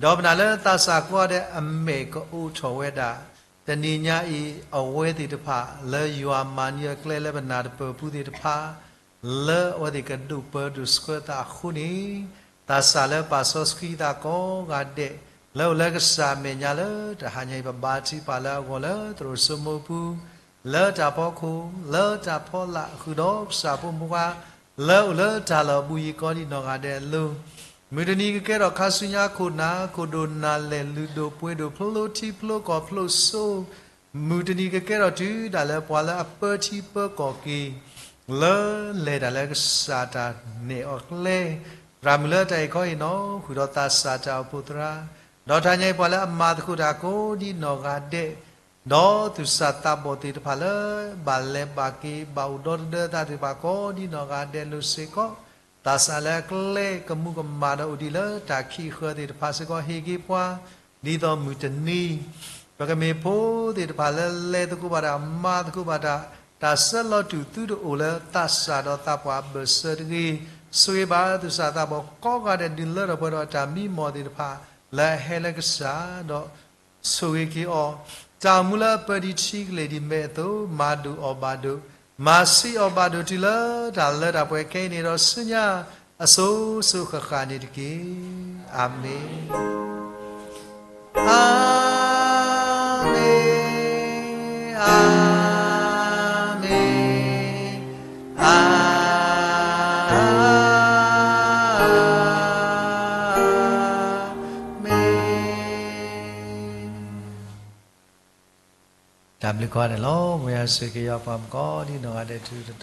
ဒီးပနာ်လၢသးစၢ်ကိးဂၤဒဲးအမဲာ်ကအိးထီၣ်ဝဲဒၣ်, တနံၤညါအံၤ အဝဲသ့ၣ်တဖၣ်လၢယွၤမၤန့ၢ်အကျဲလၢပနၢ်တပၢၢ်ပူၤသ့ၣ်တဖၣ် လၢအဝဲသ့ၣ်ကဒိးပၢဒိးဆှၢသးအဃိန့ၣ်, သးစၢ်လၢပာ်စီဆှံသးကိးဂၤဒဲး လၢအိၣ်လၢကစၢ်အမဲာ်ညါလၢတဟါညါအံၤ ပဘါထုကဖၣ်လၢအဂီၢ်လၢသရိာ်စိမိပူၤ, လၢတၢ်ဖီခိၣ်, လၢတၢ်ဖီလာ်ဃုာ်ဒီးကစၢ်ဖိမုၣ်ဖိခွါ လၢအိၣ်လၢတၢ်လီၢ်ဘူးယံၤကိးဒံးနီၢ်ဂၤဒဲးအလိၤ မုၢ်တနံၤကကဲထီၣ်ခါဆူညါခိၣ်နၢ် ခိၣ်ဒိၣ်နၢ်လဲၢ်လုၢ်ဒိၣ်ပှ့ၤဒိၣ်ဖျိထံဖျိကီၢ်ဖျိစိ, မုၢ်တနံၤကကဲထီၣ်တုၤဒၣ်လၢပှၤလၢအပၢထံပၢကီၢ်က့ၤ လၢလဲၤတၢ်လၢကစၢ်တၢ်နဲၣ်အီၤကျဲ, သရၣ်မုၣ်လၢတၢ်အဲၣ်ခီအံၤနီၢ် ဃုာ်ဒီးသးစၢ်တၢ်အိၣ်ဖှိၣ်သရၣ်, ဒီးတၢ်ညါအံၤပှၤလၢအမၤသကိးတၢ်ကိးဒံးနီၢ်ဂၤဒဲး ဒီးသူၣ်စၢ်သးဘီၣ်သ့ၣ်တဖၣ်လၢ ဘၣ်လဲၤဘၣ်က့ၤ ဘၣ်အိၣ်ဒီသဒၢသးသ့ၣ်တဖၣ်ကိးဒံးနီၢ်ဂၤဒဲးလိၤစ့ၢ်ကီး, သးစၢ်လၢအကျဲကမူကမၣ်ဒီးအိၣ်ဒံးလၢတၢ်ခံးဃၢၤသ့ၣ်တဖၣ်စ့ၢ်ကီး ဟ့ၣ်က့ၤပှၤ, ဒ်သိးမုၢ်တနံၤ ပကမ့ၢ်ဖိသ့ၣ်တဖၣ်လၢလဲၤသကိးဘၣ်တၢ် မၤသကိးဘၣ်တၢ်, တၢ်ဆၢလီၤတူာ်သုတအိၣ်လၢသးစၢ်ဒီးသးပှၢ်အဘၢၣ်စၢၤတဂ့ၤ, ဆိၣ်ဂ့ၤဘၣ်သူၣ်စၢ်သးဘီၣ်ကိးဂၤဒဲး ဒုးလၢထီၣ်ပှဲၤဒီးတၢ်မံမီၢ်သ့ၣ်တဖၣ် လၢအဟဲလၢကစၢ် ဒီး ဆိၣ်ဂ့ၤက့ၤအီၤ, တၢ်အိၣ်မူလၢအပၢဒံးထံကလ့ၢ်ဒံးမဲာ်အသိး မၤဒိၣ်အီၣ်ဘၣ်ဒိၣ်, မၤဆံးအီၣ်ဘၣ်ဒိၣ်တုၤလၢတၢ်လၢတၢ်ပှဲၤခဲအံၤန့ၣ်ဒီးဆူညါ အစိၤစိၤဃၣ်ဃၣ်န့ၣ်တက့ၢ်. အၤမ့ၣ်, အၤမ့ၣ်, အၤမ့ၣ်, အၤမ့ၣ်. တၢ်ဘျုးကိးဂၤဒဲးလီၤ. မ်ယွၤဆိၣ်ဂ့ၤက့ၤယွၤပှၤမုၣ်ကိးဒံနီၢ်ဂၤဒဲးထူထူတီတီ.